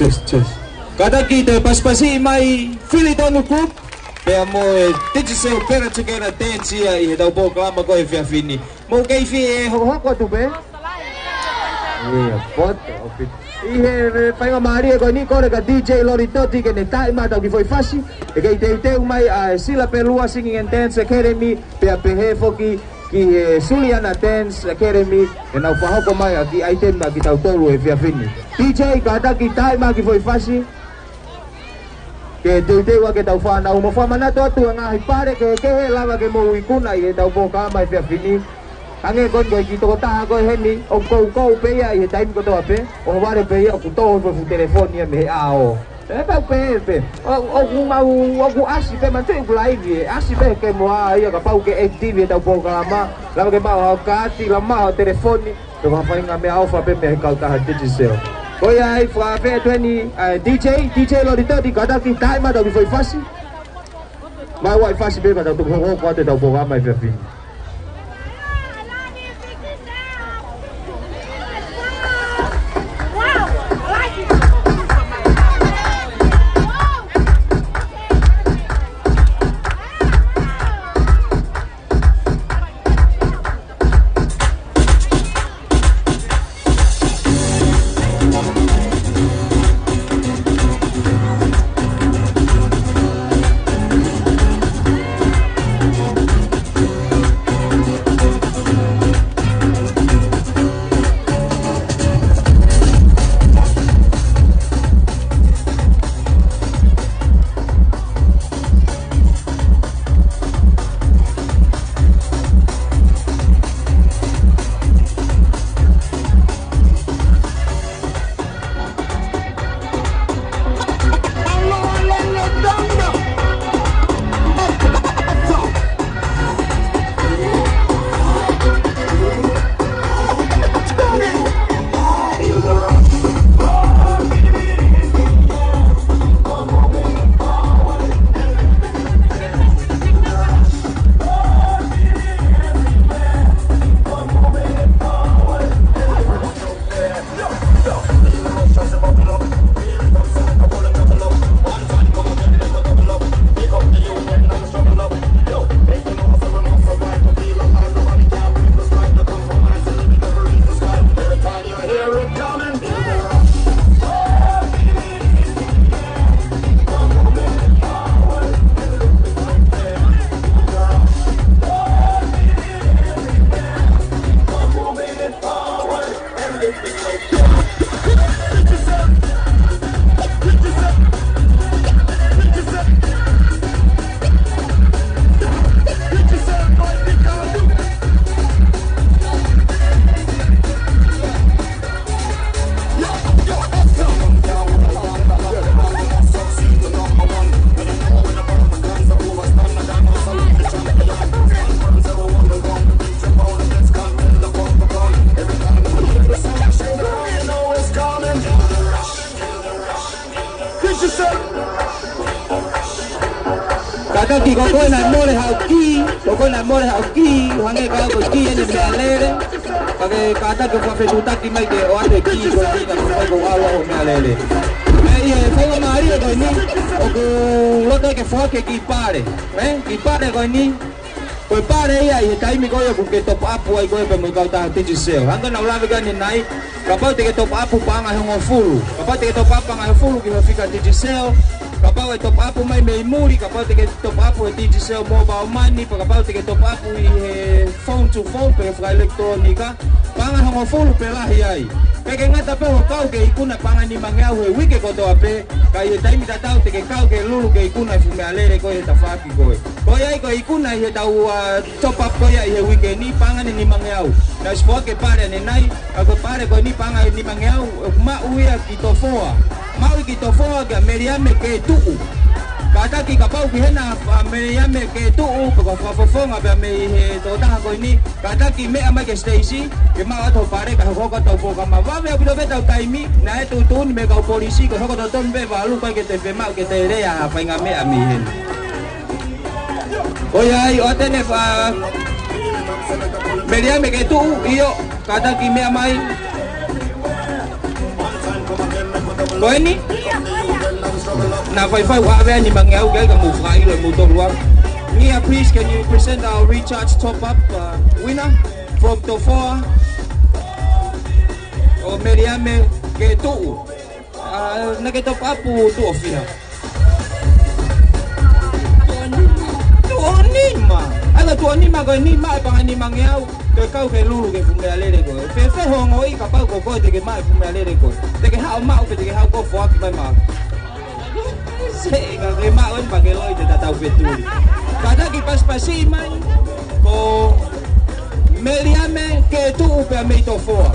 Cheers, cheers. Kātaki toe pasipasi mai Fili Tonu Group pea mo e Digicel Better Together Dance ia ʻi heʻetau polokalama ko ē he efiafi ni. Mou kei fie hokohoko atu pē? Ia, poto, ofi. ʻI he, he faingamālie ko eni, kole kia D J Loli Toti ke ne taaʻi mai ʻetau kiʻi foʻi fasi. ʻE kei teuteu mai ʻa e Sila Pelua Singing and Dance Academy, pea pehē foki ki he Suliana Dance Academy, ʻenau fakahoko mai ʻa e kiʻi ʻaitemi maʻa kitautolu he efiafi ni. D J, kātaki taaʻi mai e kiʻi foʻi fasi ke teuteu ʻaki ʻetau fānau. Mou fakamanatu atu e ngaahi pale kehekehe ʻe lava ke mou ikuna ʻi heʻetau polokalama he efiafi ni. Hangē ko eni ko e kiʻi tokotaha ko ē heni, ʻoku koukou pē ia ʻi he taimi kotoa pē, ʻoho vale pē ia ʻoku tō hifo e fuʻu telefoni ia mei he ʻao. ʻE pau pē pē. ʻO, ʻoku mau, ʻoku ʻasi pē, manatuʻi ʻoku laivi ē, ʻasi pē ke mo ʻai ia kapau ʻoku ke active ʻi heʻetau polokalama, lava ke maʻu haʻo kaati, lava maʻu haʻo telefoni, pe ko ha faʻahinga meʻaʻofa pē mei he kautaha Digicel. Ko ia ai, fakaafeʻi atu eni, ʻa e D J, D J Loli Toti, kātaki taaʻi mai ʻetau kiʻi foʻi fasi. Mai ʻoua ʻe fasi pē ka tau toki hokohoko atu ʻetau polokalama he efiafi ni. Kātaki, ko koe naʻe mole haʻo kī, ko koe naʻe mole haʻo kī, hangē ka ko e kī eni meʻalele. Ka ke kātaki ʻo fakafetuʻutaki mai ke ʻoatu e kī ko eni ka ko koe ko au ʻo meʻalele. Pea ʻi he faingamālie ko eni, ʻoku loto ke foaki e kiʻi pale. Ē, kiʻi pale ko eni. Ko e pale ia ʻi he taimi ko ia ʻoku ke top up ai koe pea mo e kautaha Digicel. Hangē naʻa ku lave ki ai ʻanenai, kapau te ke top up paʻanga ʻe hongofulu. Kapau te ke top up paʻanga ʻe hongofulu ki he fika Digicel. Kapau ʻe top up mai mei muli, kapau te ke top up he Digicel Mobile Money, pea kapau te ke top up ʻi he phone to phone pe fakaʻilekitulōnika. Paʻanga ʻe hongofulu pe lahi ai. Pea ʻikai ngata pē hoʻo kau ke ikuna paʻanga ʻe nimangeau he uike kotoa pē, ka ʻi he taimi tatau te ke kau ke lulu ke ikuna e fuʻu meʻalele ko ē he tafaʻaki ko ē. Ko ia ai ko e ikuna ʻi heʻetau, ā, top up ko ia ʻi he uike ni, paʻanga ʻe nimangeau. Naʻe ʻosi foaki e pale ʻanenai, ka ko e pale ko eni paʻanga ʻe nimangeau, ʻoku maʻu ia ki Tofoa. Maʻu ia ki Tofoa kia Meliame Ketuʻu. Kātaki kapau ʻoku ʻi hena ʻa Meliame Ketuʻu, pe ko e fakafofonga pea mei he tokotaha ko eni, kātaki meʻa mai ki he siteisi, ke maʻu atu hoʻo pale ka hokohoko atu hoʻo polokalama. Vave ʻaupito pē ʻetau taimi, naʻe tuʻutuʻuni mei he kau polisi, ko e hoko totonu pē valu, ʻikai ke toe fiemaʻu ke toe lea ha faʻahinga meʻa mei heni. Ko ia ai, ʻoatu eni ʻe Meliame Ketuʻu, ʻio, kātaki meʻa mai. Ko eni? Naʻa faifai ʻave ʻa e nimangeau ki ai ka mou fakaʻilo ʻe moutolu ā. Nia, please, can you present our recharge top up, uh, winner from Tofoa? ʻO Meliame Ketuʻu. Ā, naʻa ke top up tuʻo fiha? Tuʻo nima. Tuʻo nima. ʻAi ka tuʻo nima ko eni maʻu e paʻanga ʻe nimangeau, toe kau ke lulu ki he fuʻu meʻalele ko ē. Fēfē hoʻo ongoʻi kapau ko koe te ke maʻu e fuʻu meʻalele ko ē? Te ke haʻu ʻo maʻu pe te ke haʻu ʻo foaki mai maʻaku? Sai, ka ke maʻu eni pea ke loi te ta tau fetuli. Kātaki pasipasi mai, ko Meliame Ketuʻu pea mei Tofoa.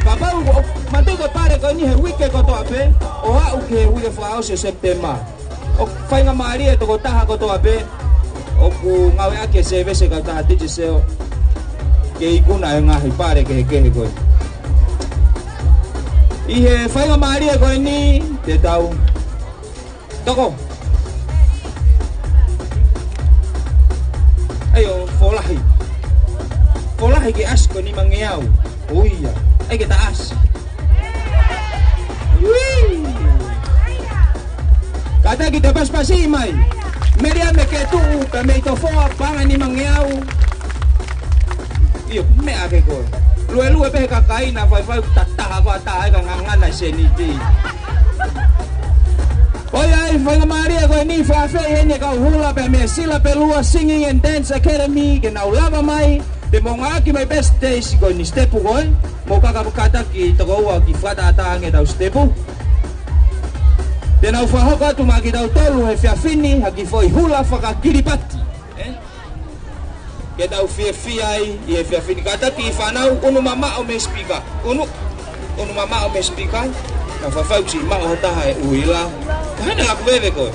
Kapau ʻoku, manatuʻi ko e pale ko eni he uike kotoa pē, ʻo aʻu ki he uike fakaʻosi ʻo Sepitema. ʻOku faingamālie e tokotaha kotoa pē ʻoku ngāueʻaki e sēvesi ʻa e kautaha Digicel ke ikuna e ngaahi pale kehekehe ko ē. ʻI he faingamālie ko eni, te tau toko. Folahi. Folahi ke ʻasi ko e nimangeau. ʻOiauē. ʻAi ke ta ʻasi. Ui. Kātaki toe pasipasi mai. Melia me ke tuʻu, pea mei Tofoa, paʻanga nimangeau. ʻIo, meʻa ke koe. Luelue pē he kakai na faifai, ta taha, ta taha, ʻai ka ngangana seniti. ʻOiauē, faingamālie ko eni, fakaafeʻi heni e kau hula pē mei Sila Pelua Singing and Dance Academy, ke nau lava mai, te mou ngāueʻaki mai pē siteisi ko eni, sitepu ko ē, mou kākā kātaki tokoua ke fakatātā ange ʻetau sitepu. Te nau fakahoko atu maʻa kitautolu he efiafi ni ha kiʻi foʻi hula faka-Kiripati. Ē? Ke tau fiefia ai ʻi he efiafi ni. Kātaki fānau, unu mamaʻo mei he sipika. Unu, unu mamaʻo mei he sipika. Ka faifai ʻoku siʻi maʻu ha taha e ʻuhila. Ka hana laku veve koe.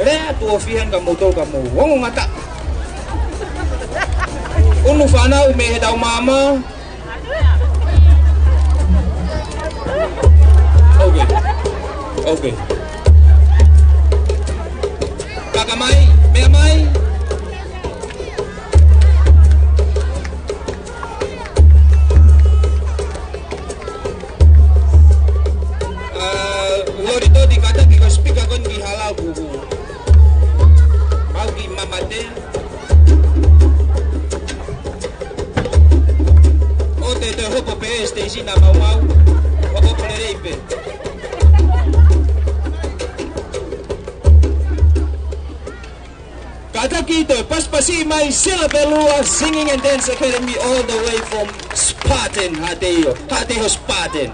Lea atu ʻo fihan ka mou tolu ka mou ongo ngata. Unu fānau mei heʻetau maama. Ok. Ok. Kākā mai, meʻa mai. Ah, lori toti kātaki ko e sipika ko eni ki hala kuku. Mau ki mamate. ʻOua te toe hopo pē siteisi na maumau. Hopo pē lelei pē. Kātaki toe pasipasi mai Sila Pelua Singing and Dance Academy all the way from Spartan, Haʻateiho. Haʻateiho Spartan.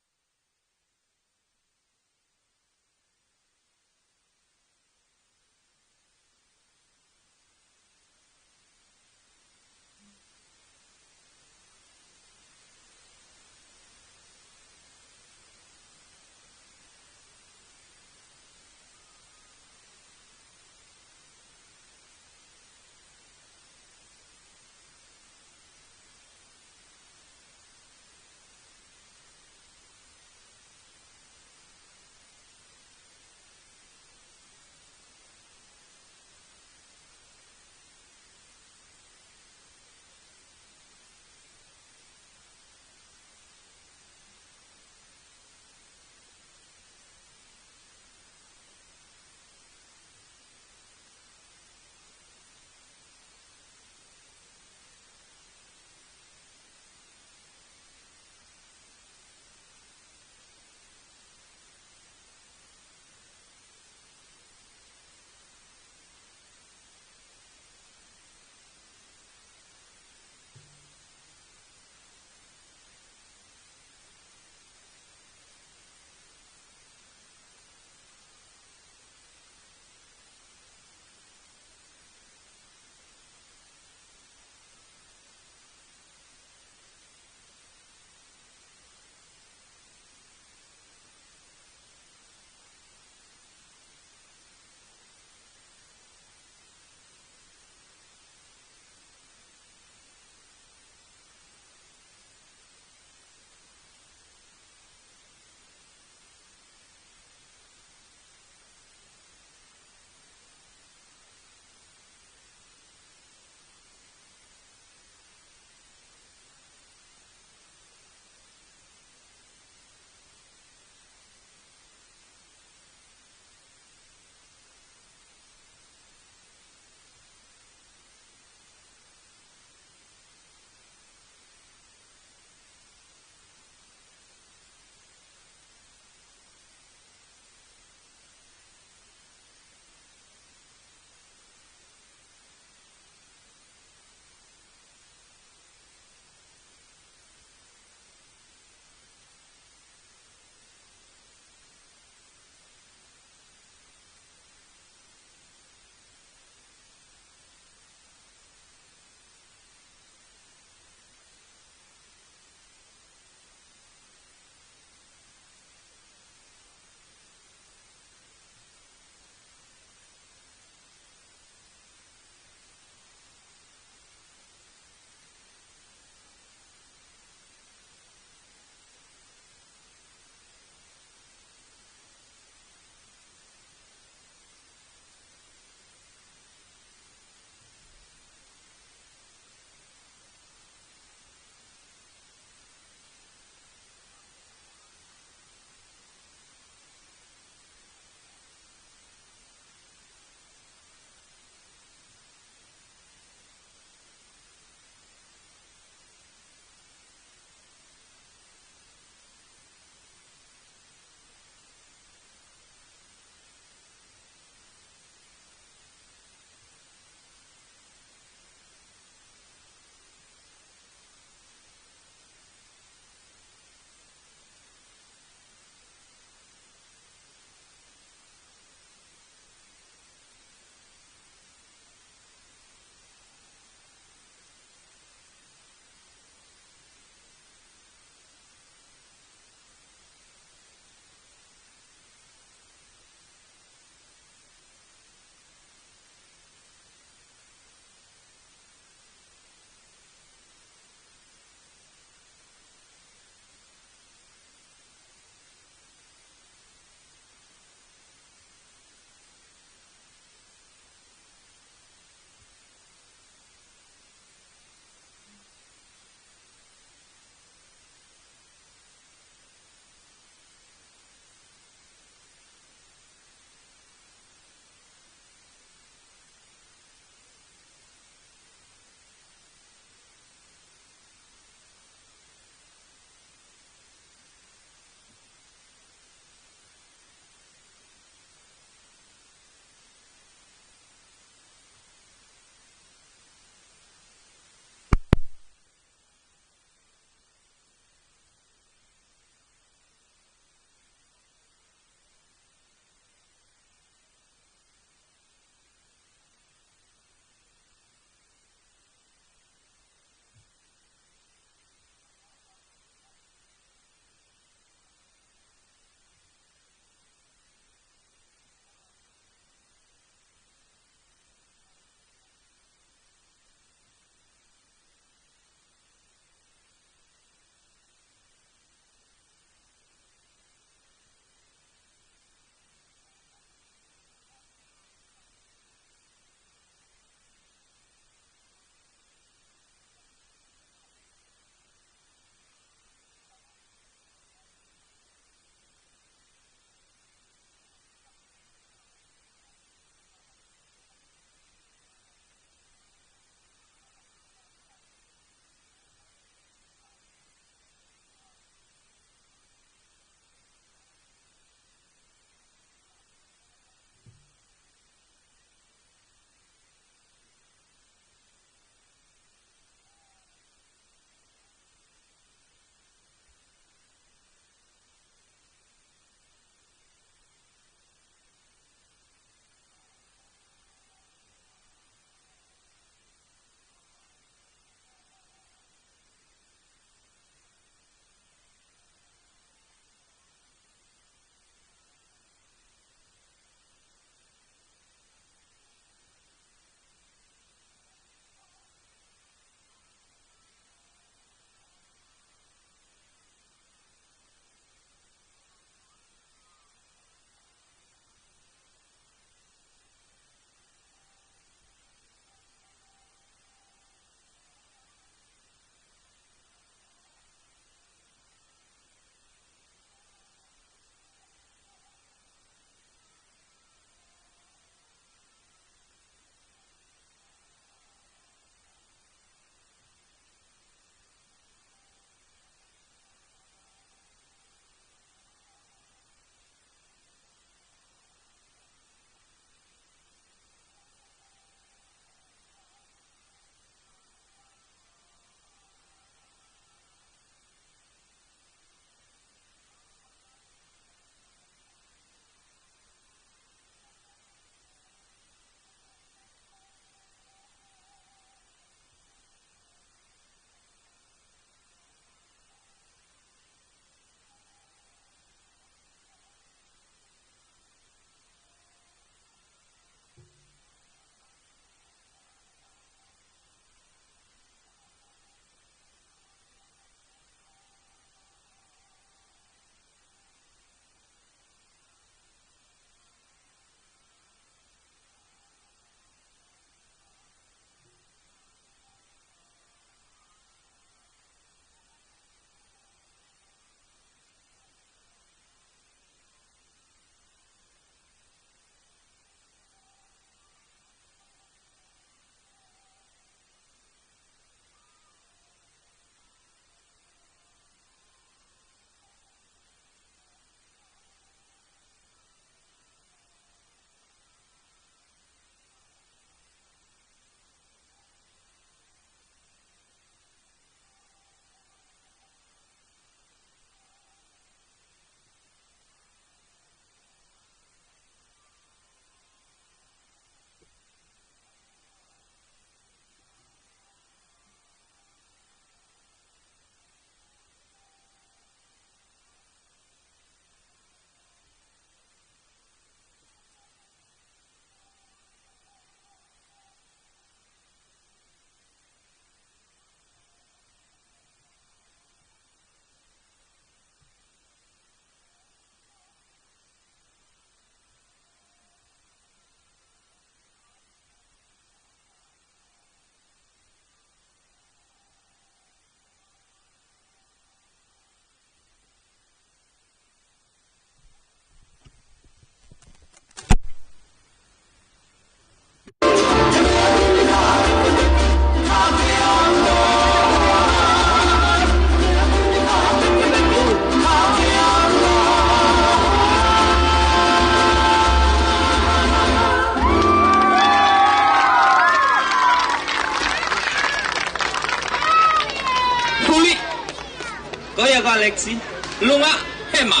ʻOiauē Lexi, Lunga, Hema.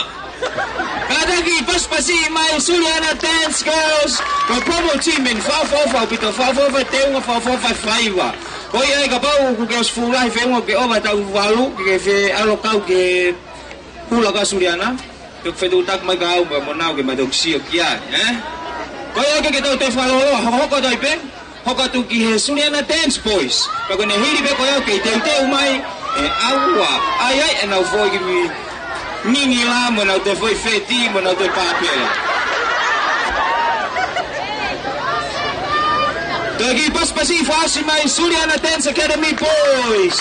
Kātaki pasipasi mai Suliana Dance Girls, ko e promo team eni, fakaʻofoʻofa ʻaupito, fakaʻofoʻofa e teunga, fakaʻofoʻofa e faiva. Ko ia ai kapau ʻoku ke ʻosi fuʻu lahi feʻunga ke ʻova e taʻu valu, ke ke fie ʻalu ʻo kau ki he hula ʻa Suliana, toki fetuʻutaki mai kia au mo Nau ke ma toki sio ki ai, ē? Ko ia ai ke tau toe fakalōloa, hokohoko atu ai pē, hoko atu ki he Suliana Dance Boys. Pea ko ʻene hili pē ko ia ʻoku kei teuteu mai ʻe ʻAua. ʻAi ai ʻenau foʻi kiʻi ngingila mo ʻenau toe foʻi feti mo ʻenau toe pāpela. Toe kiʻi pasipasi fakaʻosi mai Suliana Dance Academy Boys.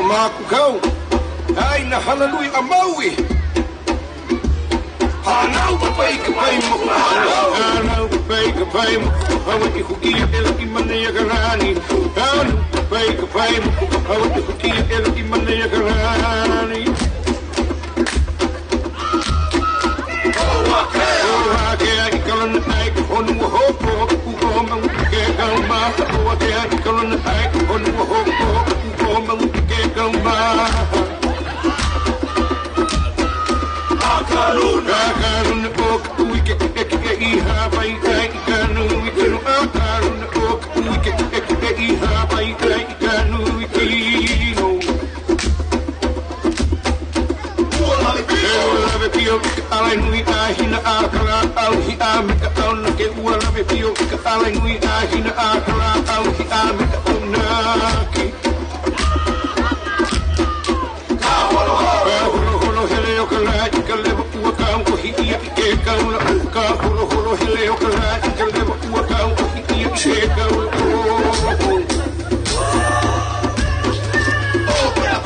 Māku kau, ʻai na hana nui ʻa Maui. Hānau ka pai ka pai mo. Hānau ka pai ka pai mo. Hawaiʻi huki e laʻi mane ia kalani. Hānau ka pai ka pai mo. Hawaiʻi huki e laʻi mane ia kalani. ʻOua ke ʻai kalana ʻai ka honu ʻo hopo, ʻuko mau ke kau mā. ʻOua ke ʻai kalana ʻai ka honu ʻo hopo, ʻuko mau ke kau mā. ʻAkaluna. ʻAkaluna ʻo ka ui ke ʻeke ʻi Hawaiʻi ʻai ka nui kanu. ʻAkaluna ʻo ka ui ke ʻeke ʻi Hawaiʻi ʻai ka nui kinu. He ʻoku lave pio ʻi ka ʻala ʻi Nuʻu ʻa Hina ʻa Kalaʻauhiʻa me ka ʻauna ke ua lave pio ʻi ka ʻala ʻi Nuʻu ʻa Hina ʻa Kalaʻauhiʻa me ka ʻauna ki. Ka holoholo hele ʻo ka laʻi ka leva ua kau ko hiʻia ʻi ke kaula. Ka holoholo hele ʻo ka laʻi ka leva ua kau ko hiʻia ʻi ke kaula. ʻO pē ʻa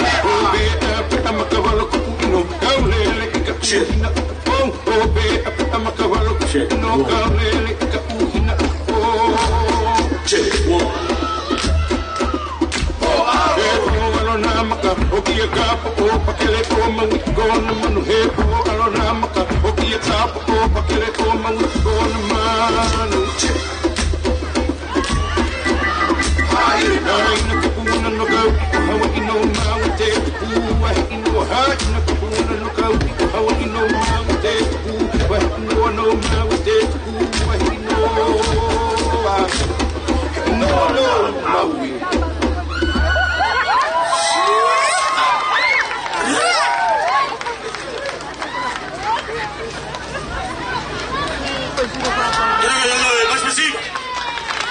pē ʻa makavalo kuʻu ʻino kau lele ʻi ka ʻuhina. ʻO pē ʻa pē ʻa makavalo kuʻu ʻino kau lele ʻi ka ʻuhina. ʻO. ʻE ʻo ʻalo nā maka, ʻo kia kapa ʻo pakele ʻo maui kona manu. He ʻo ʻalo nā maka, ʻo kia kapa ʻo pakele ʻo maui kona manu. Haina ka puna no kau, Hawaiʻi no mau te ku, Hawaiʻi no haina ka puna no kau, Hawaiʻi no mau te ku, Hawaiʻi no mau te ku, Hawaiʻi no, no, no, Maui.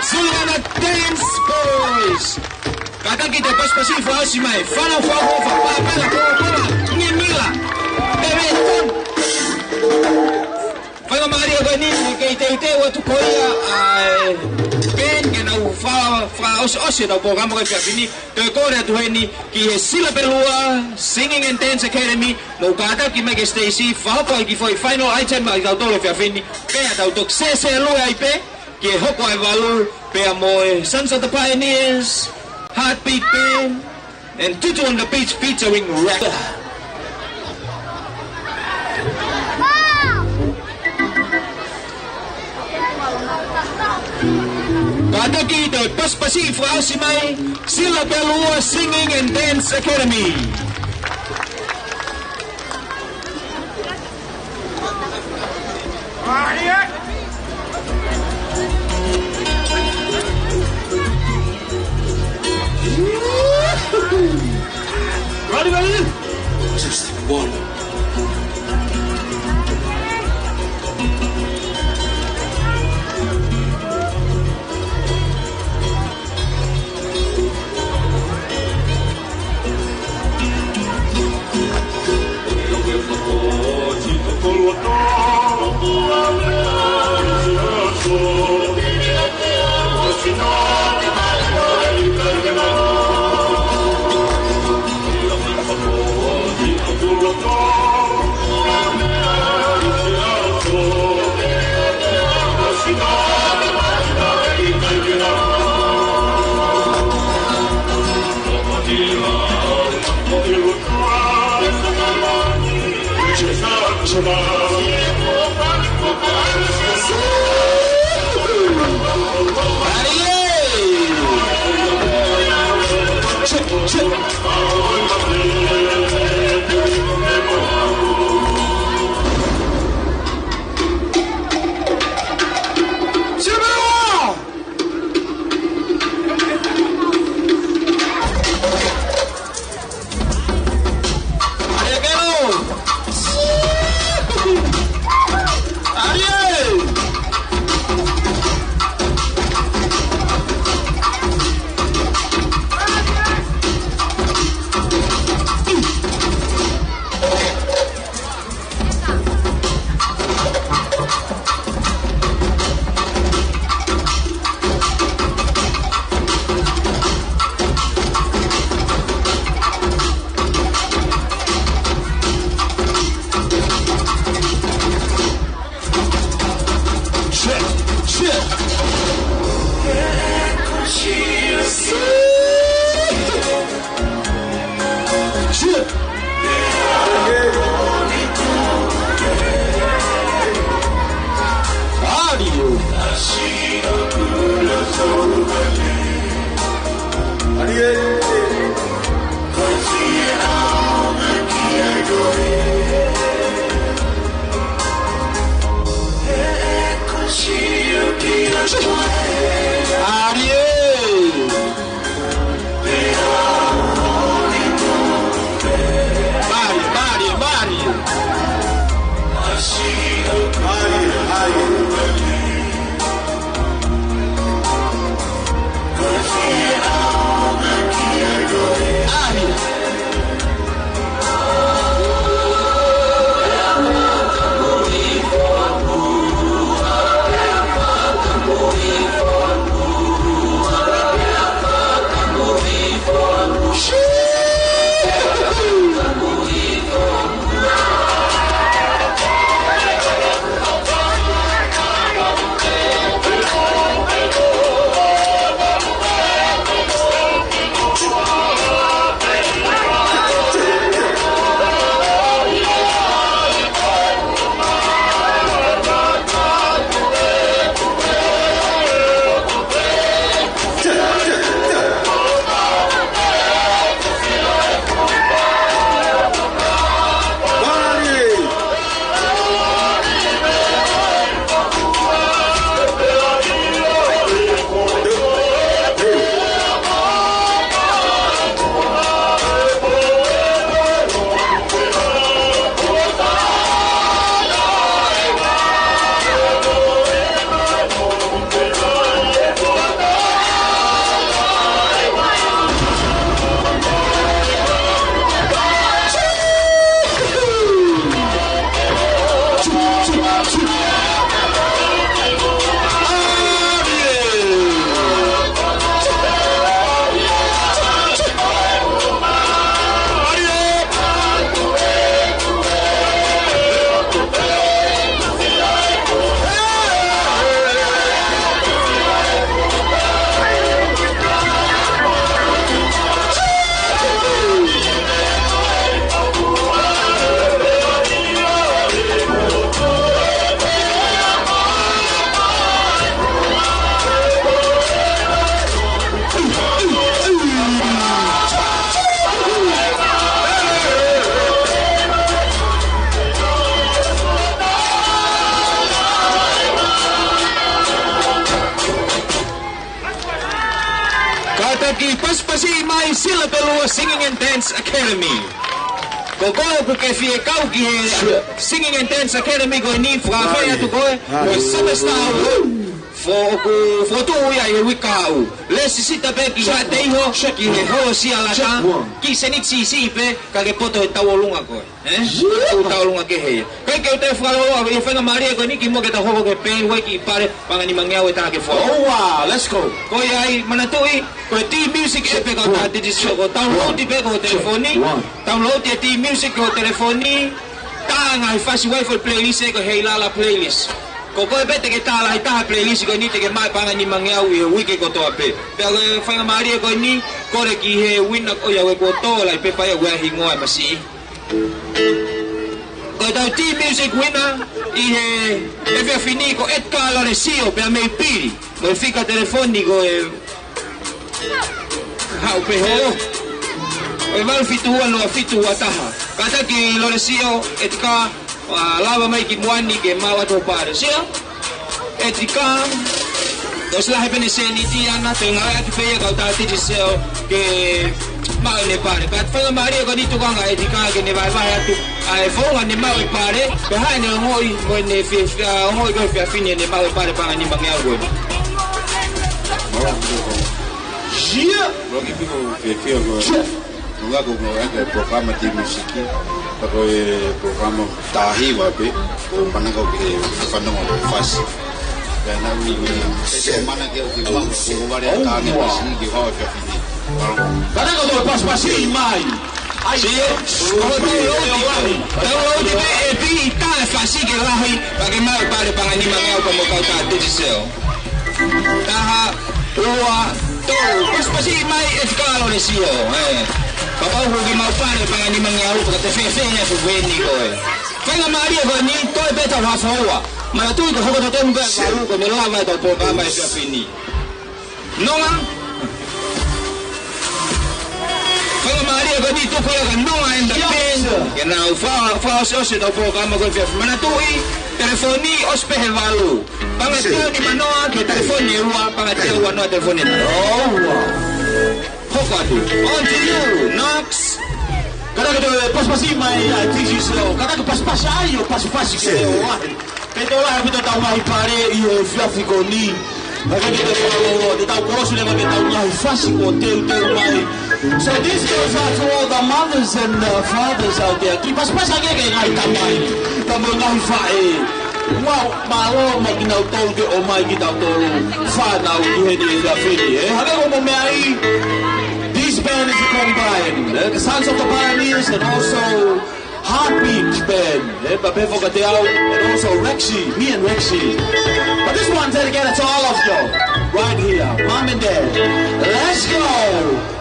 Suliana Dance Boys. Kātaki te pasipasi fakaʻosi mai. Fana fua fua fua pāpela koa koa. Nge mila. Te ve kon. Faingamālie ko eni, kei teuteu atu ko ia ʻa e band ke nau fa-, fakaʻosiʻosi ʻenau polokalama ko e efiafi ni, toe kole atu heni ki he Sila Pelua Singing and Dance Academy, mou kātaki mai ki he siteisi, fakahoko ai e kiʻi foʻi final item ʻa kitautolu he efiafi ni, pea tau toki sēsēlue ai pē, ki he hoko ʻa e valu, Pea mo e Sons of the Pioneers, Heartbeat Band, and Tutu on the Beach featuring Rap. Kātaki ʻi he pasipasi fakaʻosi mai, Sila Pelua Singing and Dance Academy. Ready, ready? Just one. Shit, shit. Shit. Audio. Audio. Mario, Mario, Mario. Mario, Mario. Pasipasi mai Sila pē ʻe ua Singing and Dance Academy. Ko koe ʻoku ke fie kau ki he Singing and Dance Academy ko eni, fakaafeʻi atu koe, ko e semester ʻoku fokotuʻu ia ʻi he uike ʻaʻu. Lēsisita pē ki Haʻateiho, ki he holo Sialata, ki seniti siʻisiʻi pē, ka ke poto he tauʻolunga koe. Eh? Ko e tauʻolunga kehe ia. Kae ke u toe fakalōloa, ʻi he faingamālie ko eni kimuʻa ke tau hoko ki he pē ua ki pale, paʻanga nimangeau ʻe taha ke fua. ʻOua, let's go. Ko ia ai, manatuʻi, ko e T Music app ē kau tā T T C, ko e download pē ki ho telefoni. Download e T Music ki ho telefoni. Tā ngaahi fasi ʻa e fuʻu playlist ē ko e Heilala playlist. Ko koe pē te ke tā lahi taha playlist ko eni te ke maʻu paʻanga nimangeau ʻi he uike kotoa pē. Pea ko e faingamālie ko eni, kole ki he uina ko ia ʻoku tō lahi pē paʻanga ʻoku hingoa e masiʻi. Ko ʻetau T Music winner ʻi he efiafi ni ko Edgar Lolesio pea mei Pili. Mo e fika telefoni ko e haʻu pē holo. Ko e valu fitu ua noa fitu ua taha. Kātaki Lolesio, Edgar, ʻa, lava mai kimuʻa ni ke maʻu atu ho pale. Sio? Edgar, ʻosi lahi pē ʻene seniti ʻaʻana, te ngāueʻaki pē ia kau tā T T C ke maʻu ʻene pale. Ka faingamālie ko eni tukuange Edgar ke ne vahevahe atu ʻa e founga ne maʻu e pale, pea hā ʻene ongoʻi mo ʻene fie, fie, ongoʻi ko e efiafi ni ʻene maʻu e pale paʻanga nimangeau ko eni. Yeah! Roki piko fiefia ko. Yeah! Nunga ko ngā ake programa T Music, ka ko e programa tā hiva pē, ko e panaka ke fanongo fasi. Pea naʻa mi, mi, e mana ke o ki ma, ko vale ka ne fasi ke vau e fasi. Kātaki ko e pasipasi mai. Ai, sio, ko e download pē. Download pē e pi tā e fasi ke lahi, pea ke maʻu pale paʻanga nimangeau pea mo kau tā T T C. Taha, ua, tolu, pasipasi mai Edgar Lolesio, ē. Kapau ʻoku ke maʻu pale paʻanga nimangeau, ka te fēfē ʻa e fuʻu veni ko ē. Faingamālie ko eni, toe pē tau hafoua. Manatuʻi ko e hoko totonu pē ʻa e valu, ko ʻene lava ʻetau programa he efiafi ni. Nonga. Faingamālie ko eni tuku ia kia Nonga and the band. Ke nau fa-, fakaʻosiʻosi ʻetau programa ko e efiafi. Manatuʻi, telefoni ʻosi pē he valu. Paʻanga teau nima noa ki he telefoni ʻe ua, paʻanga teau ua noa telefoni ʻe taha. ʻOua. Hoko atu. On to you, Knox. Kātaki ko e pasipasi mai ʻa e T G Show. Kātaki pasipasi ai ʻo pasipasi ke o ai. Pea tau lahi ʻaupito ʻetau ngaahi pale ʻi he efiafi ko eni. Pea ke te fakalōloa, te tau kolosi leva ke tau ngaahi fasi kuo teuteu mai. So this goes out to all the mothers and the fathers out there. Kiʻi pasipasi ange ki he ngaahi tamai. Pea mo e ngaahi faʻē. Mau mālō maʻa kinautolu ke ʻomai kitautolu fānau ʻi heni he efiafi ni, ē? Hangē ko hoʻomou meaʻi, this band is a combined, ē? The Sons of the Pioneers and also Heartbeat Band, ē? Pea pehē foki kiate au, and also Rexy, me and Rexy. But this one's dedicated to all of you, right here, Mom and Dad. Let's go!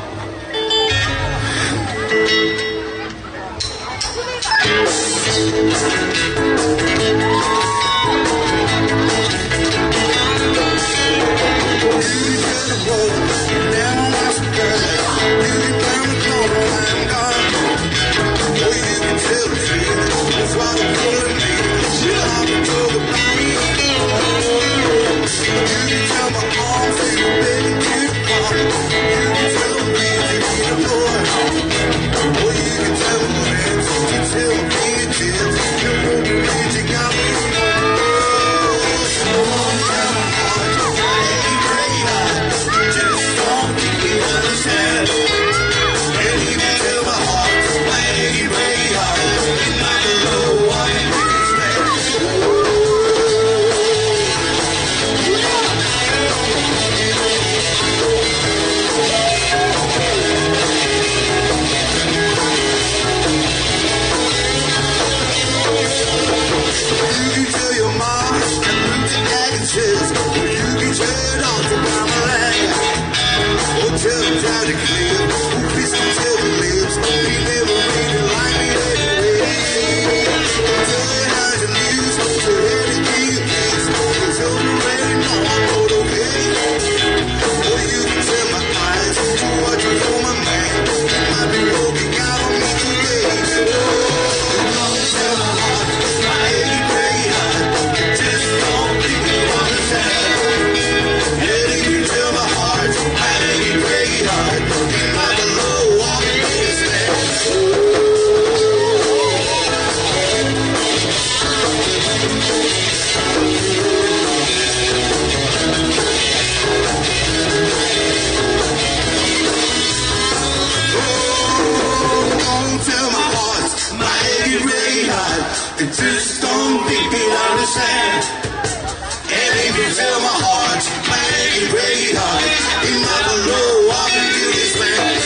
Feel my heart, make it break it hard. In my below, all the beauty spent.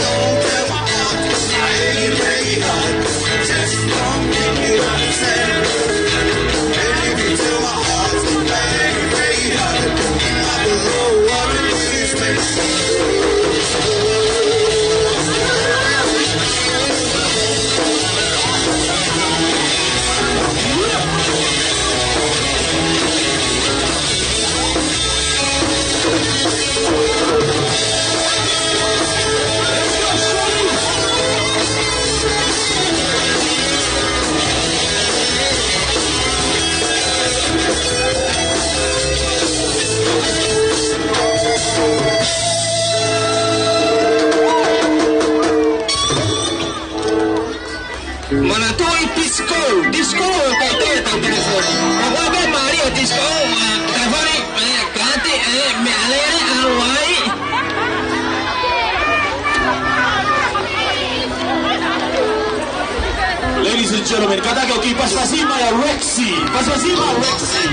Don't tell my heart, make it break it hard. Just don't make it understand. And if you feel my heart, make it break it hard. In my below, all the beauty spent. Manatuʻi disco, disco ʻo kai te tau telefoni. Ka ʻoku ʻi ai pē Maria disco, ʻa, telefoni, ʻe, kāti, ʻe, meʻalele, ʻalu ai. Ladies and gentlemen, kātaki ʻo kiʻi pasipasi mai ʻa Rexy. Pasipasi mai Rexy.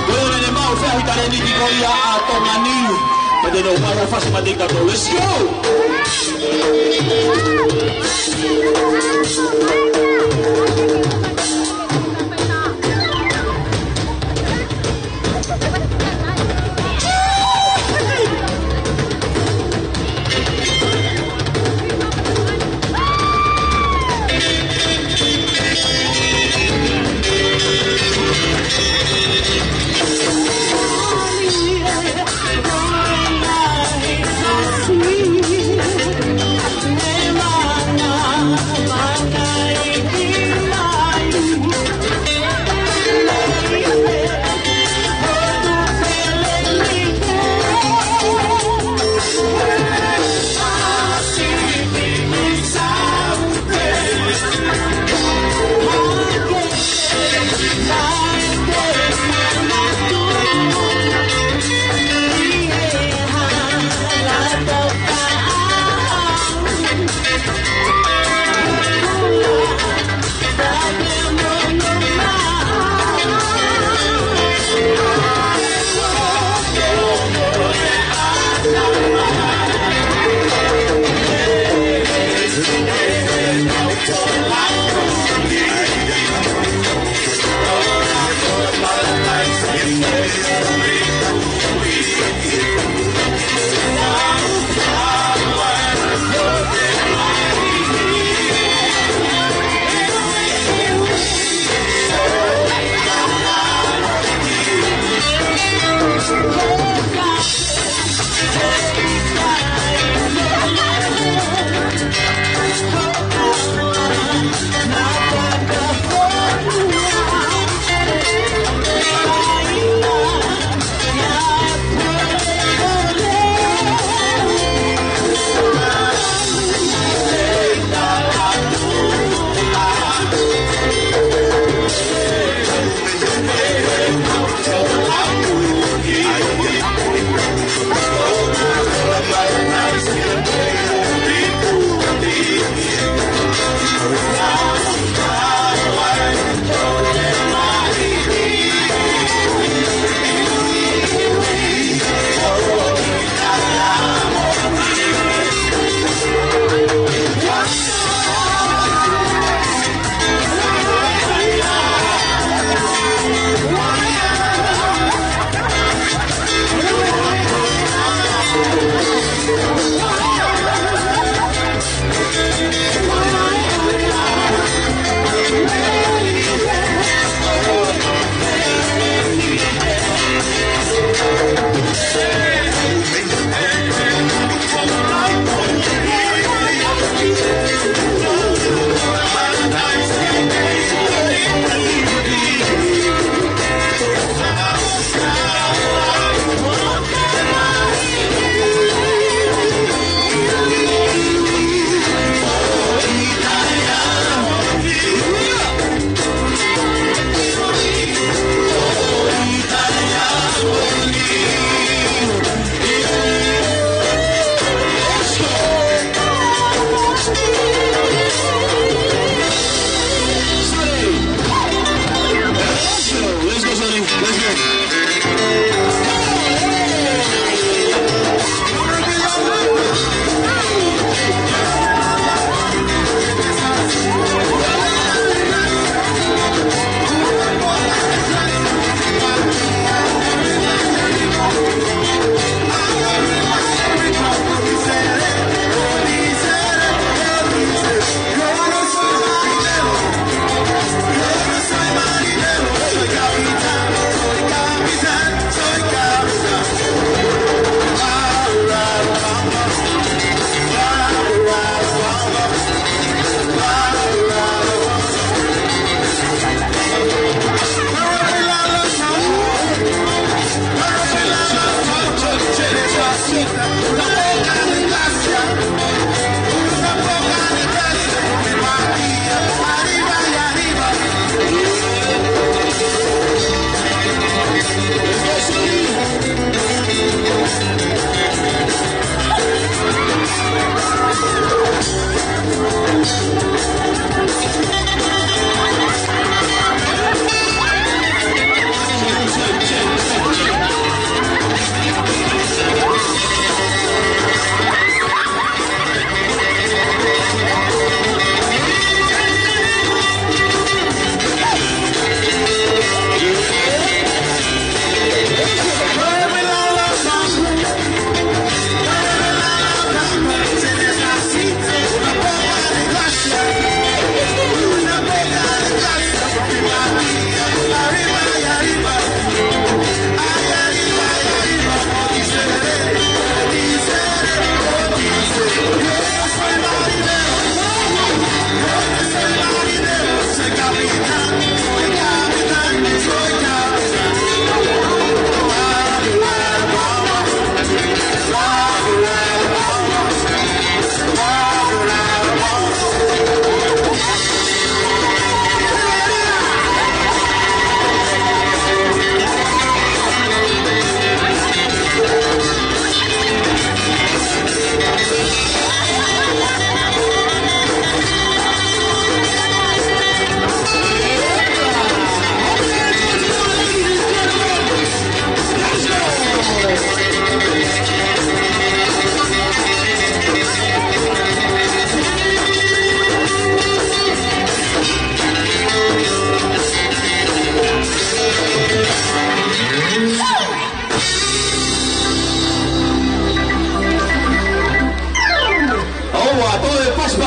Ko ia ʻene maʻu feʻauhi talēniti ko ia ʻa Tonga ni. Pea te ne ʻomai ha fasi mai kiate kitautolu. Let's go!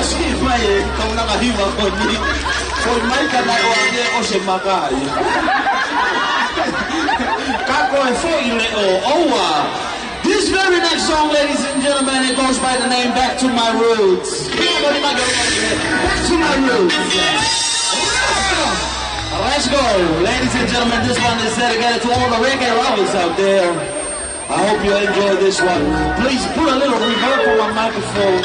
Siʻi mai e kaunanga hiva ko eni. Foʻi mai ka naʻe ʻoange ʻo se makai. Ka ko e foʻi leʻo ʻoua. This very next song, ladies and gentlemen, it goes by the name Back to My Roots. Back to My Roots. Let's go. Ladies and gentlemen, this one is dedicated to all the reggae lovers out there. I hope you enjoy this one. Please put a little reverb on my microphone.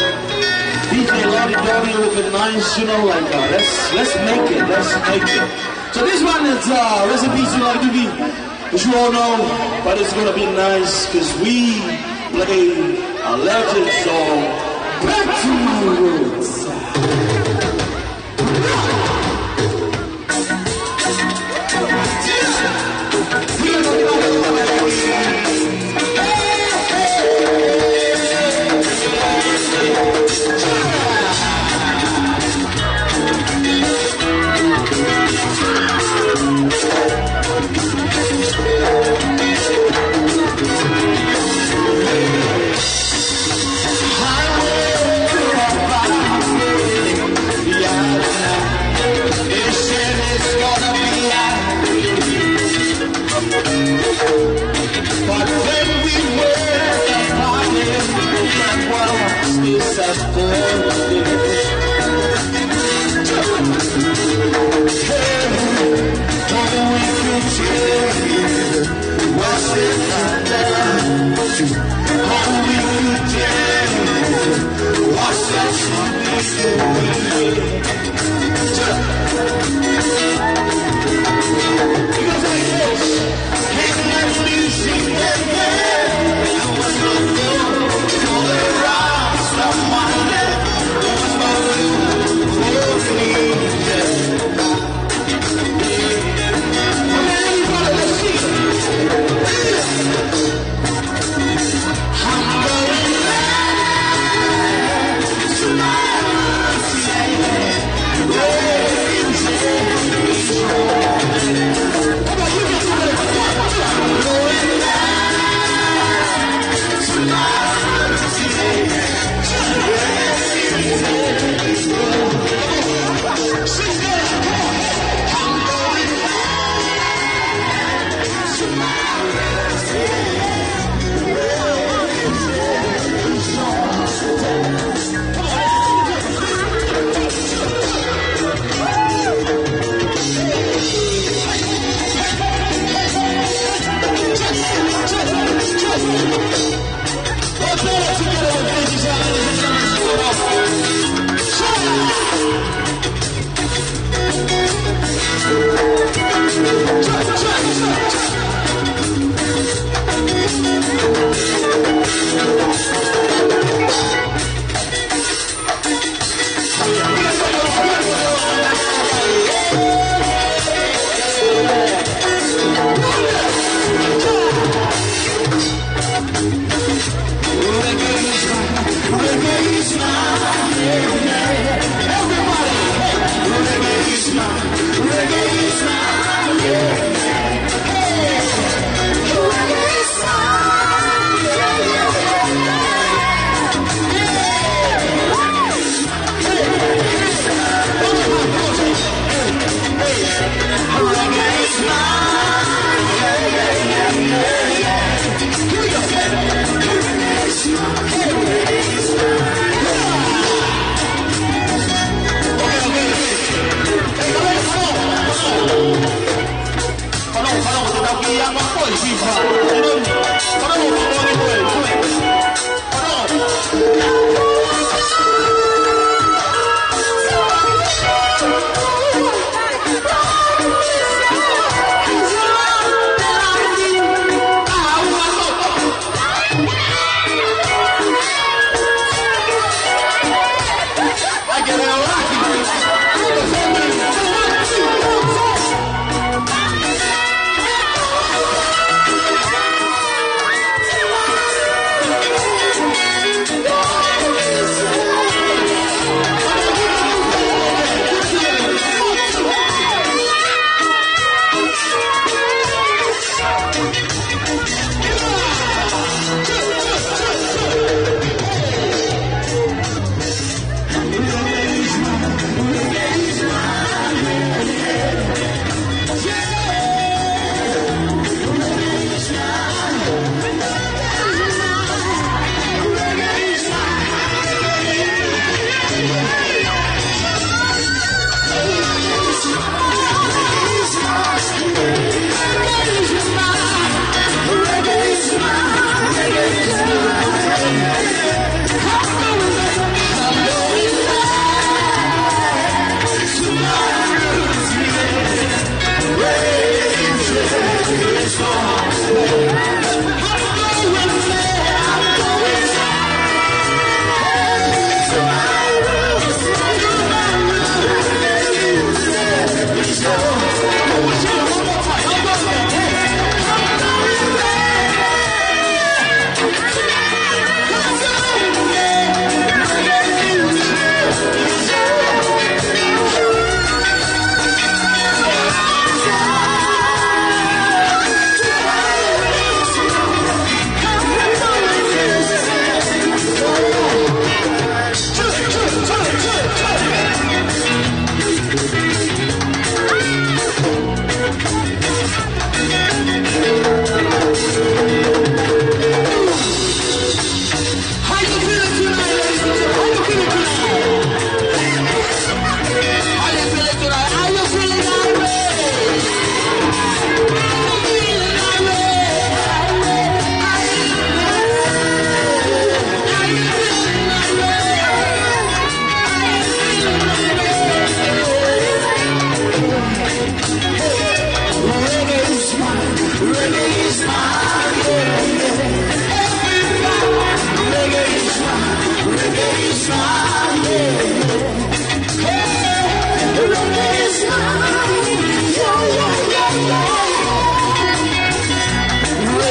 D J Lottie Dottie, look nice, you know, like, uh, let's, let's make it, let's make it. So this one is, uh, rest in peace to Lucky Dube, as you all know, but it's gonna be nice 'cause we play a legend song, Back to My Roots. But when we were apart, that was disappointing. Hey, all we could do was sit down. All we could do was sit down.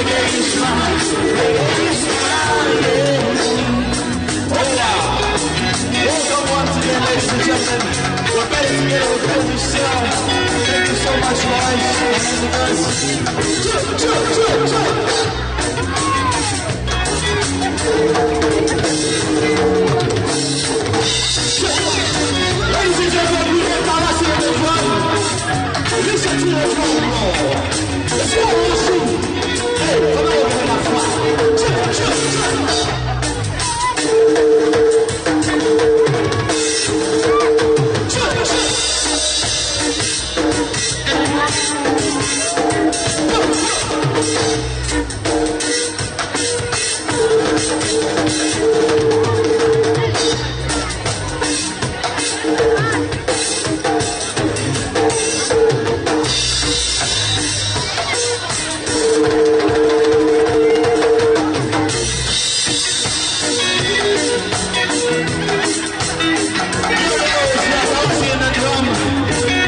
Oh, wow. Welcome once again, ladies and gentlemen. We're better together with Michelle. Thank you so much, guys. Jump, jump, jump, jump. Ladies and gentlemen, we have Thalassa in the front. Listen to the drum roll. Let's go, Russell. Hey, come on, come on, come on. Jump, jump, jump. Jump, jump.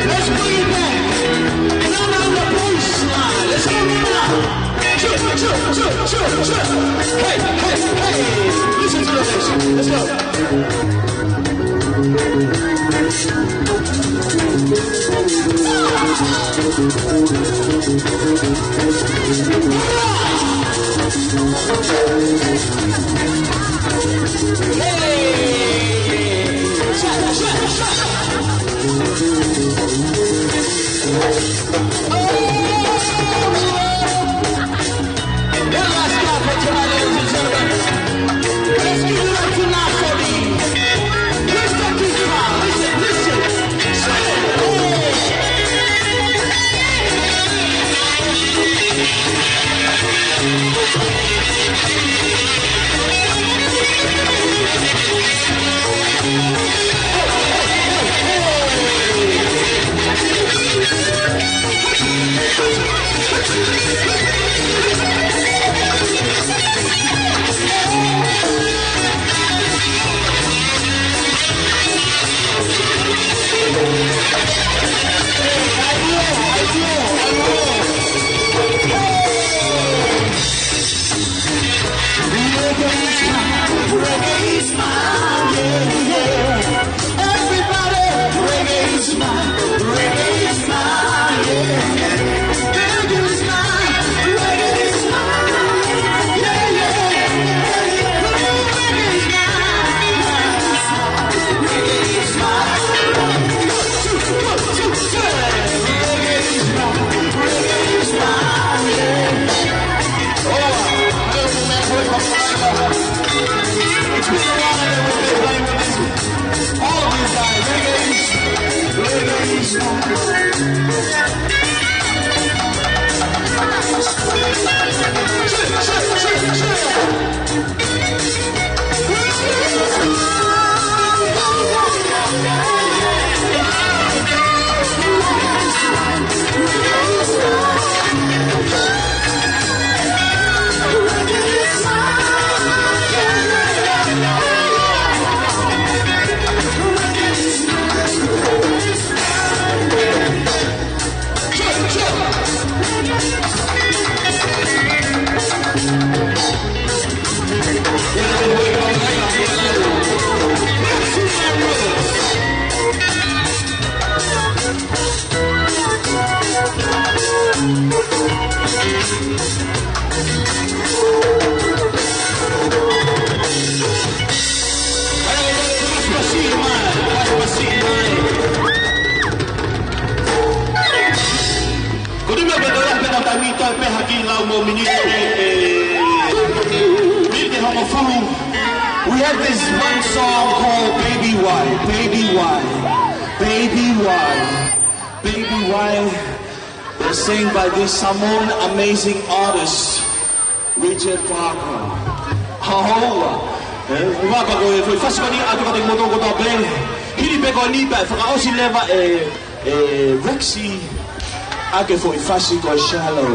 Let's bring it back. Come on, the police line. Let's go, come on. Choo, choo, choo, choo, choo. Hey, hey, hey. Listen to the bass. Let's go. One last clap for tonight, ladies and gentlemen. Let's give it up tonight for the Mister Kifa. Listen, listen. Say it. Reggae is mine, reggae is mine, yeah, yeah. Everybody, reggae is mine, reggae is mine, yeah, yeah. Reggae is mine, reggae is mine, yeah, yeah. Reggae is mine, reggae is mine. Reggae is mine, reggae is mine, yeah. Oh, I love you, man. It's been a while that we've been playing with this, all of these guys. Reggae is, reggae is mine. Shake, shake, shake, shake. Ko e meʻa pē ko e lau pē ʻo e taimi, toe pē ha kiʻi lau mo e miniti ʻe, ʻe, miniti ʻe hongofulu. We have this one song called Baby Why, Baby Why, Baby Why, Baby Why. It's sung by this Samoan amazing artist, Richard Parker. Haoa. ʻE, ʻoua, ko e foʻi fasi ko eni ʻoatu kiate kimoutolu kotoa pē. Hili pē ko eni pea fakaʻosi leva ʻe, ʻe Rexy ʻaki e foʻi fasi ko e Shallow.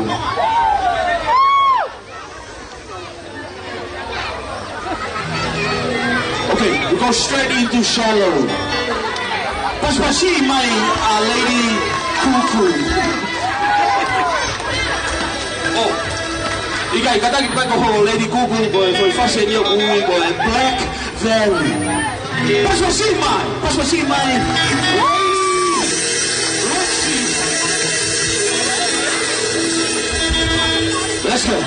Okay, we go straight into Shallow. Pasipasi mai ʻa Lady Kuku. Oh. ʻIkai, kātaki pē ko hoʻo Lady Kuku, ko e, ko e fashion ia ʻoku ui ko e Black Valley. Pasipasi mai, pasipasi mai. Let's go.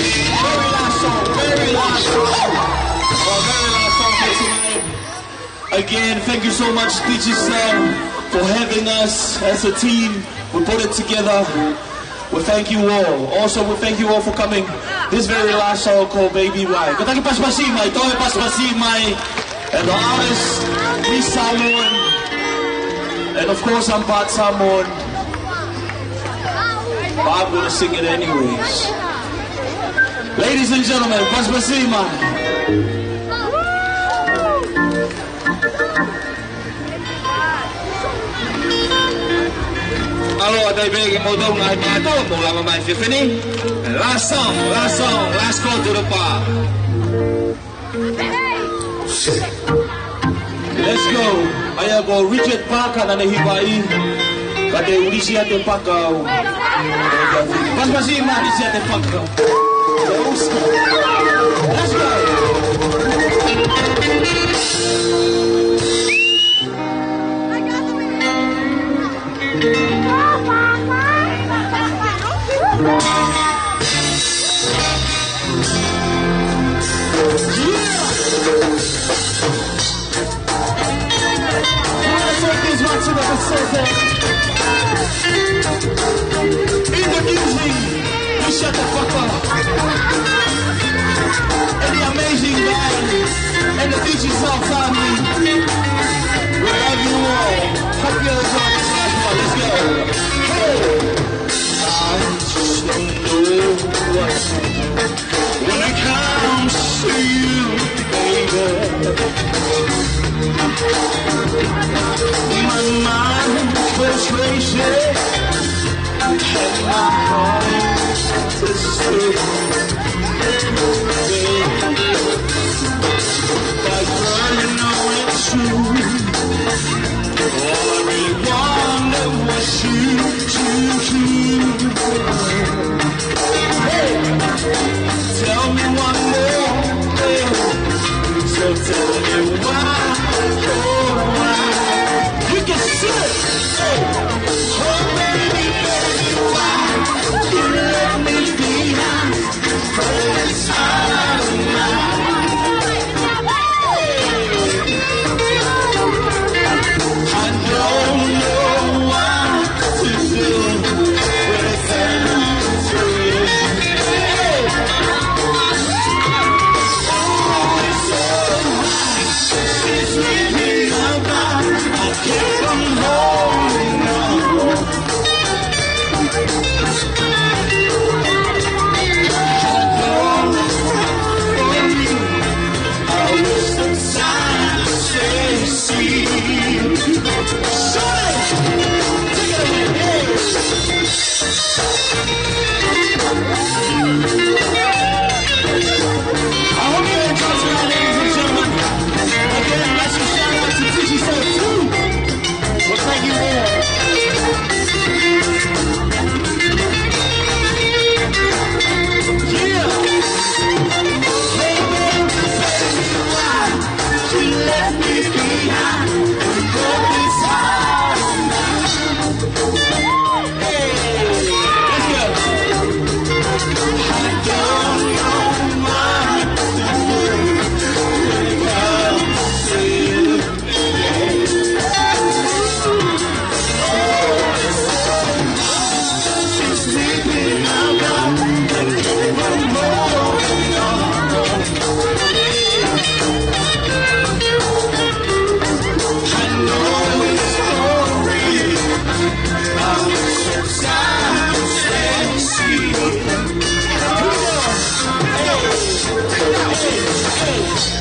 Very last song, very last song. Our very last song for tonight. Again, thank you so much, D J Sam, for having us as a team. We put it together. We thank you all. Also, we thank you all for coming. This very last song called Baby Why. Kātaki pasipasi mai, toe pasipasi mai. And the artist, Miss Samoan. And of course, I'm part Samoan. But I'm gonna sing it anyways. Ladies and gentlemen, pasipasi mai. ʻAloʻofa atu pē kiate kimoutolu ngaahi mātuʻa, mou lava mai fefine. Last song, last song, last call to the bar. Let's go. ʻA ia ko Richard Parker naʻá ne hivaʻi, ka te ulisi ʻa te pakau. Pasipasi mai Richard Parker. Let's go. Introducing the D J Shut the fuck up. And the amazing band and the D J Sound family. We love you all. Hope you all enjoy this last one. Let's go. Hey. I just don't know what to do when it comes to you, baby. My mind goes crazy. Had my heart to say, but girl, you know it's true. All I really wanted was you to do. Hey, tell me one more thing. So tell me why, oh, why? You can sing it. Hey. Oh, baby, baby, why you left me behind? First time. I don't know what to do with anything. Oh, it's so hard. It's really about I keep on holding on. I hope you enjoy tonight, ladies and gentlemen. Again, massive shout out to Fiji Soul two. Well, thank you all. Yeah. Hey, baby, baby, why you left me behind? Hey, let's go. I don't know what to do when it comes to you.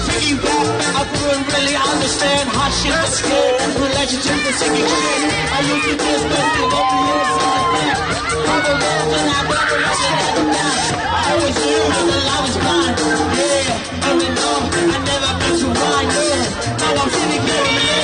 Thinking back, I couldn't really understand how shit was scared. Relationships and seeking shit. I used to just think it over years. I was there when I got the lesson at the time. I always knew that the love was blind. Yeah, I mean, no, I never been to wine. Yeah, now I'm sitting here in the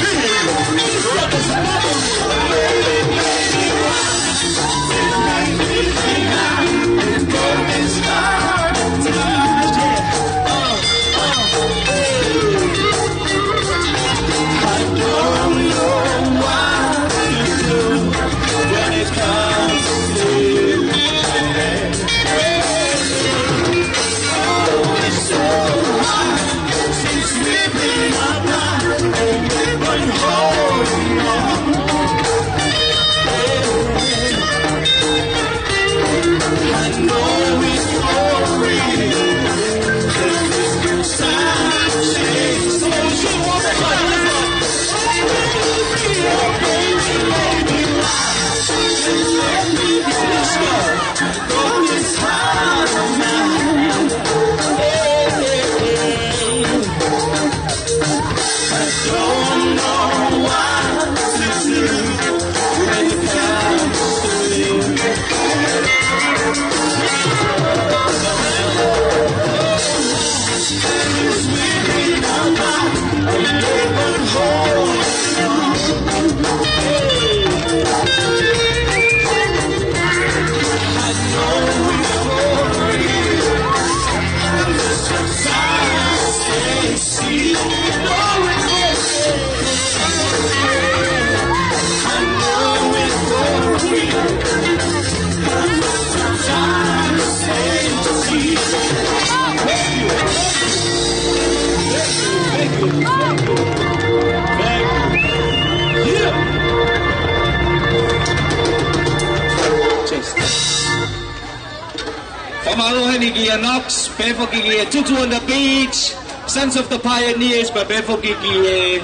Mālō heni kia Knox, pehē foki kia Tutu on the Beach, Sons of the Pioneers, pea pehē foki kia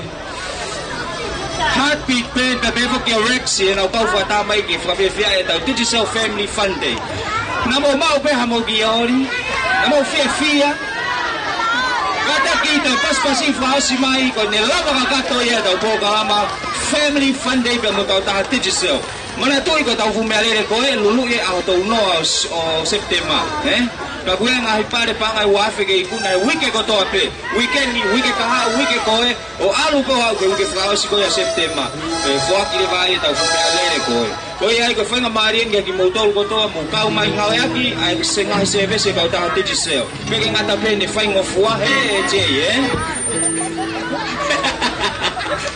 Heartbeat Band, pea pehē foki kia Rexy, ʻenau kau fakatāmaiki, fakafiefia ʻetau Digicel Family Fun Day. Naʻa mou maʻu pē haʻamou kiʻi ʻoli, naʻa mou fiefia. Kātaki ʻetau pasipasi fakaʻosi mai, ko ʻene lava kakato ia ʻetau polokalama Family Fun Day pea mo e kautaha Digicel. Manatuʻi ko ʻetau fuʻu meʻalele ko ē, luluʻi e ʻaho tolu noa ʻo, ʻo Sepitema, ē? Ka ko e ngaahi pale paʻanga ʻe ua afe ke ikuna e uike kotoa pē. Uike ni, uike kahaʻu, uike ko ē, ʻo ʻalu pē ʻo aʻu ki he uike fakaʻosi ko ē ʻa Sepitema. ʻE foaki leva ai ʻetau fuʻu meʻalele ko ē. Ko ia ai ko e faingamālie eni kia kimoutolu kotoa mou kau mai ngāueʻaki ʻa e ngaahi sēvesi ʻa e kautaha Digicel. ʻIkai ke ngata pē heʻene faingofua, ē, Jay, ē?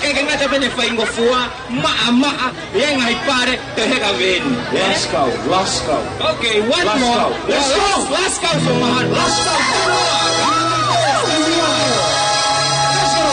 ʻIkai ke ngata pē heʻene faingofua, maʻamaʻa, ʻi he ngaahi pale, toe heka veni. Lasco, Lasco. Okay, one more. Let's go. Lasco for my heart. Lasco for my heart. Let's go.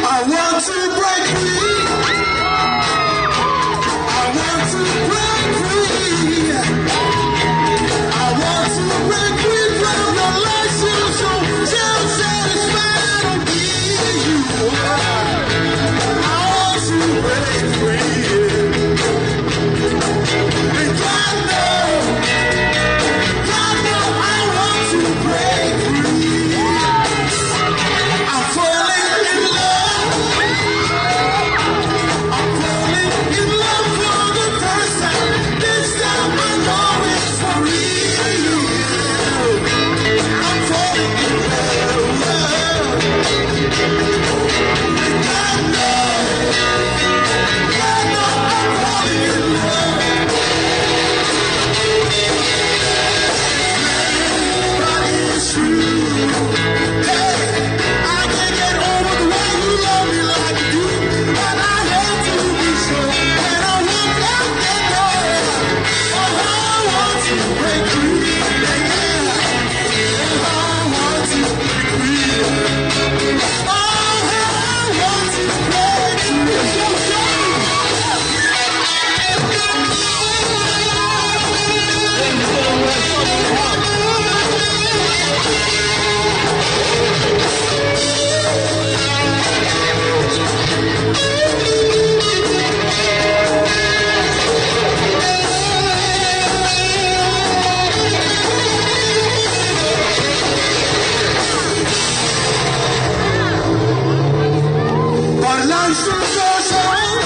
I want to break free. I want to break free. I want to break free from the lies you show. Self-satisfied on being you are. I want to break free. And God knows, God knows I want to break free. I'm falling in love. I'm falling in love for the first time. This time I know it's for real. I'm falling in love. And God knows, God knows I'm falling in love. But it's true. Hey, I can't get over the way you love me like you do. But I hate to be so. And I won't let that go. Oh, I want to break free. Yeah. Oh, I want to break free. Oh, I want to break free. But life soon goes on.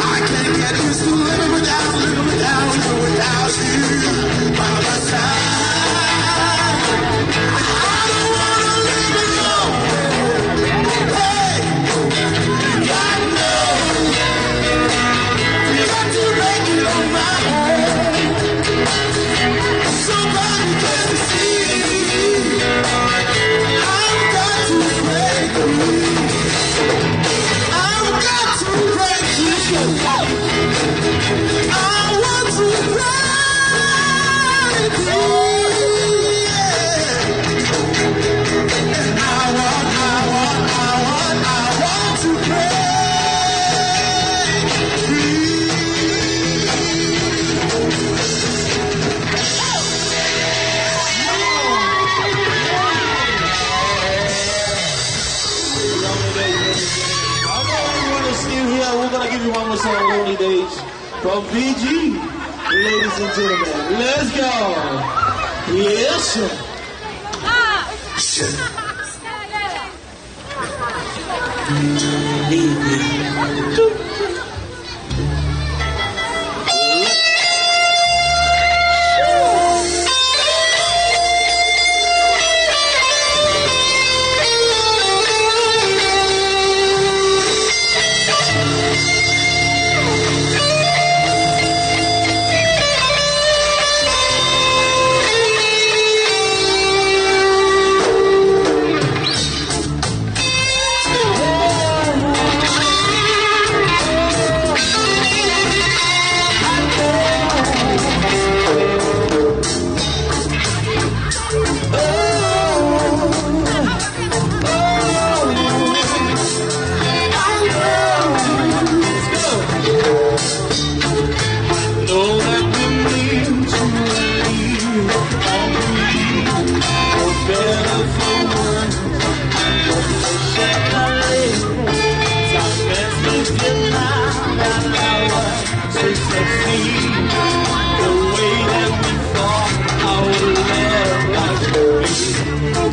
I can't get used to living without, living without, living without you by my side. I don't wanna live alone. Hey, God knows. Got to make it on my own. Somebody got to see. I've got to break free. I've got to break free. I want to break free. Yeah. And I want, I want, I want, I want to break free. I know everyone is still here. We're gonna give you one more song, Lonely Days, from Fiji. Ladies and gentlemen, let's go. Yes, sir.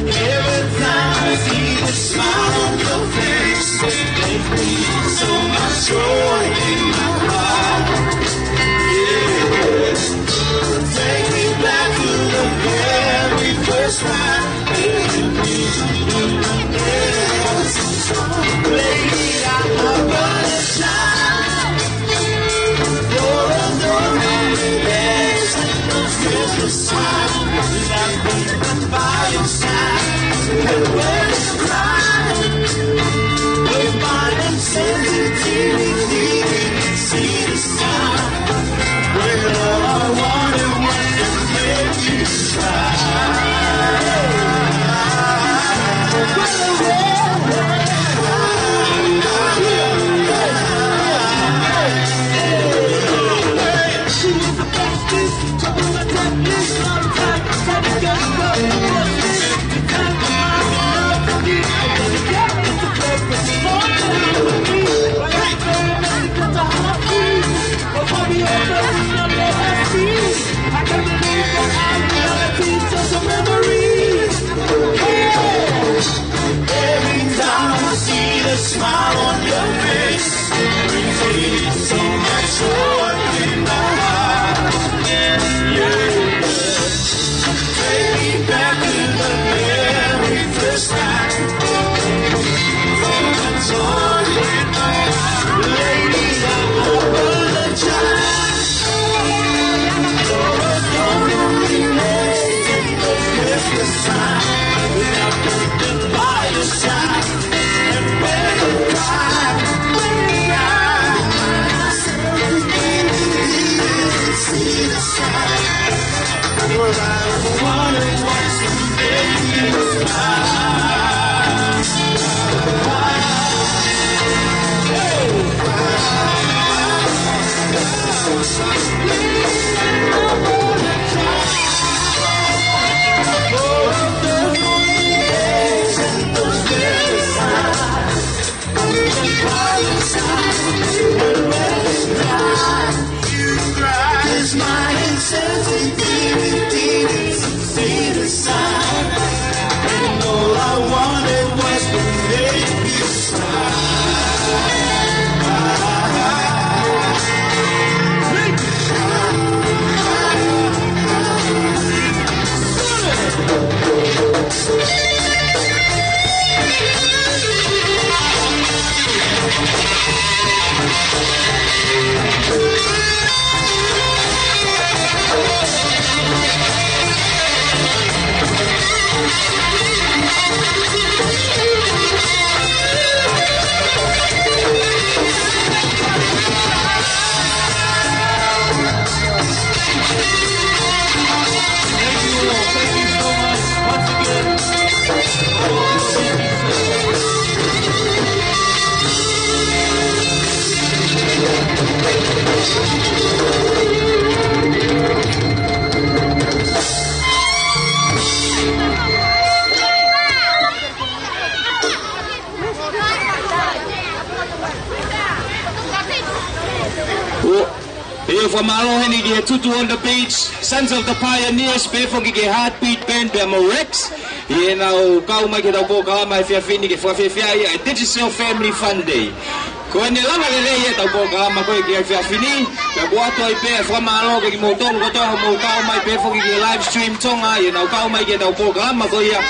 Every time I see the smile on your face, it brings me so much joy in my heart. Yeah. Take me back to the very first time. Lady, I apologize for the lonely days and the Christmas time. I've been by your side. And when you cry, with my insensitivity, see the sign. When all I wanted was to make you cry. Fakamālō heni ki he Tutu on the Beach, Sons of the Pioneers, pehē foki ki he Heartbeat Band pea mo Rex ʻi heʻenau kau mai ki heʻetau polokalama he efiafi ni ke fakafiefia ai ʻa e Digicel Family Fun Day. Ko ʻene lava lelei ʻetau polokalama ko ē ki he efiafi ni, pea ʻoku ʻoatu ai pē ʻa e fakamālō kiate kimoutolu kotoa hoʻomou kau mai, pehē foki ki he live stream Tonga ʻi heʻenau kau mai ki heʻetau polokalama ko ia,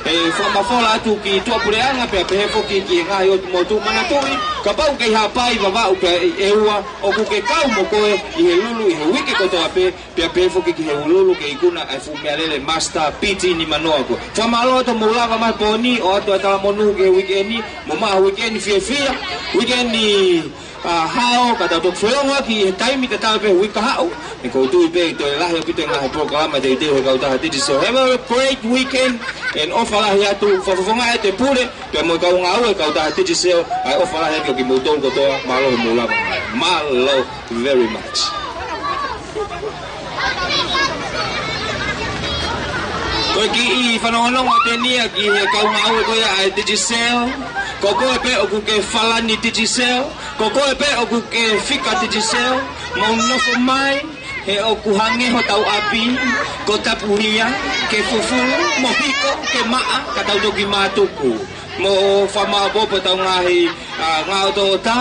ʻe fakamafola atu ki tuʻapuleʻanga pea pehē foki ki he ngaahi ʻotu motu. Manatuʻi, kapau ʻoku kei hapai Vavaʻu pea ʻEua, ʻoku ke kau mo koe ʻi he lulu ʻi he uike kotoa pē, pea pehē foki ki he lulu ke ikuna ʻa e fuʻu meʻalele Mazda P T nimanoa ko ē. Fakamālō atu hoʻomou lava mai he pō ni, ʻoatu ʻa e talamonū ki he uike ni, mo maʻu ha uike ni fiefia, uike ni, ʻa, hao, ka tau toki felongoaki he taimi tatau pē he uike kahaʻu. ʻOku ou tui pē ʻe toe lahi ʻaupito e ngaahi polokalama teuteu he kautaha Digicel. Have a great weekend, and ʻofa lahi atu, fakafofongaʻi atu e pule pea mo e kau ngāue he kautaha Digicel, ʻa e ʻofa lahi atu kiate kimoutolu kotoa, mālō hoʻomou lava. Mālō very much. Ko e kiʻi fanongonongo atu eni ia ki he kau ngāue ko ia ʻa e Digicel. Ko koe pē ʻoku ke falani Digicel, ko koe pē ʻoku ke fika Digicel, mou nofo mai, he ʻoku hangē hotau ʻapi ko Tapuhia, ke fufulu mo hiko ke maʻa, ka tau toki mātuku. Mou fakamaopoopo ʻetau ngaahi, ʻa, ngaahi ʻotoʻota,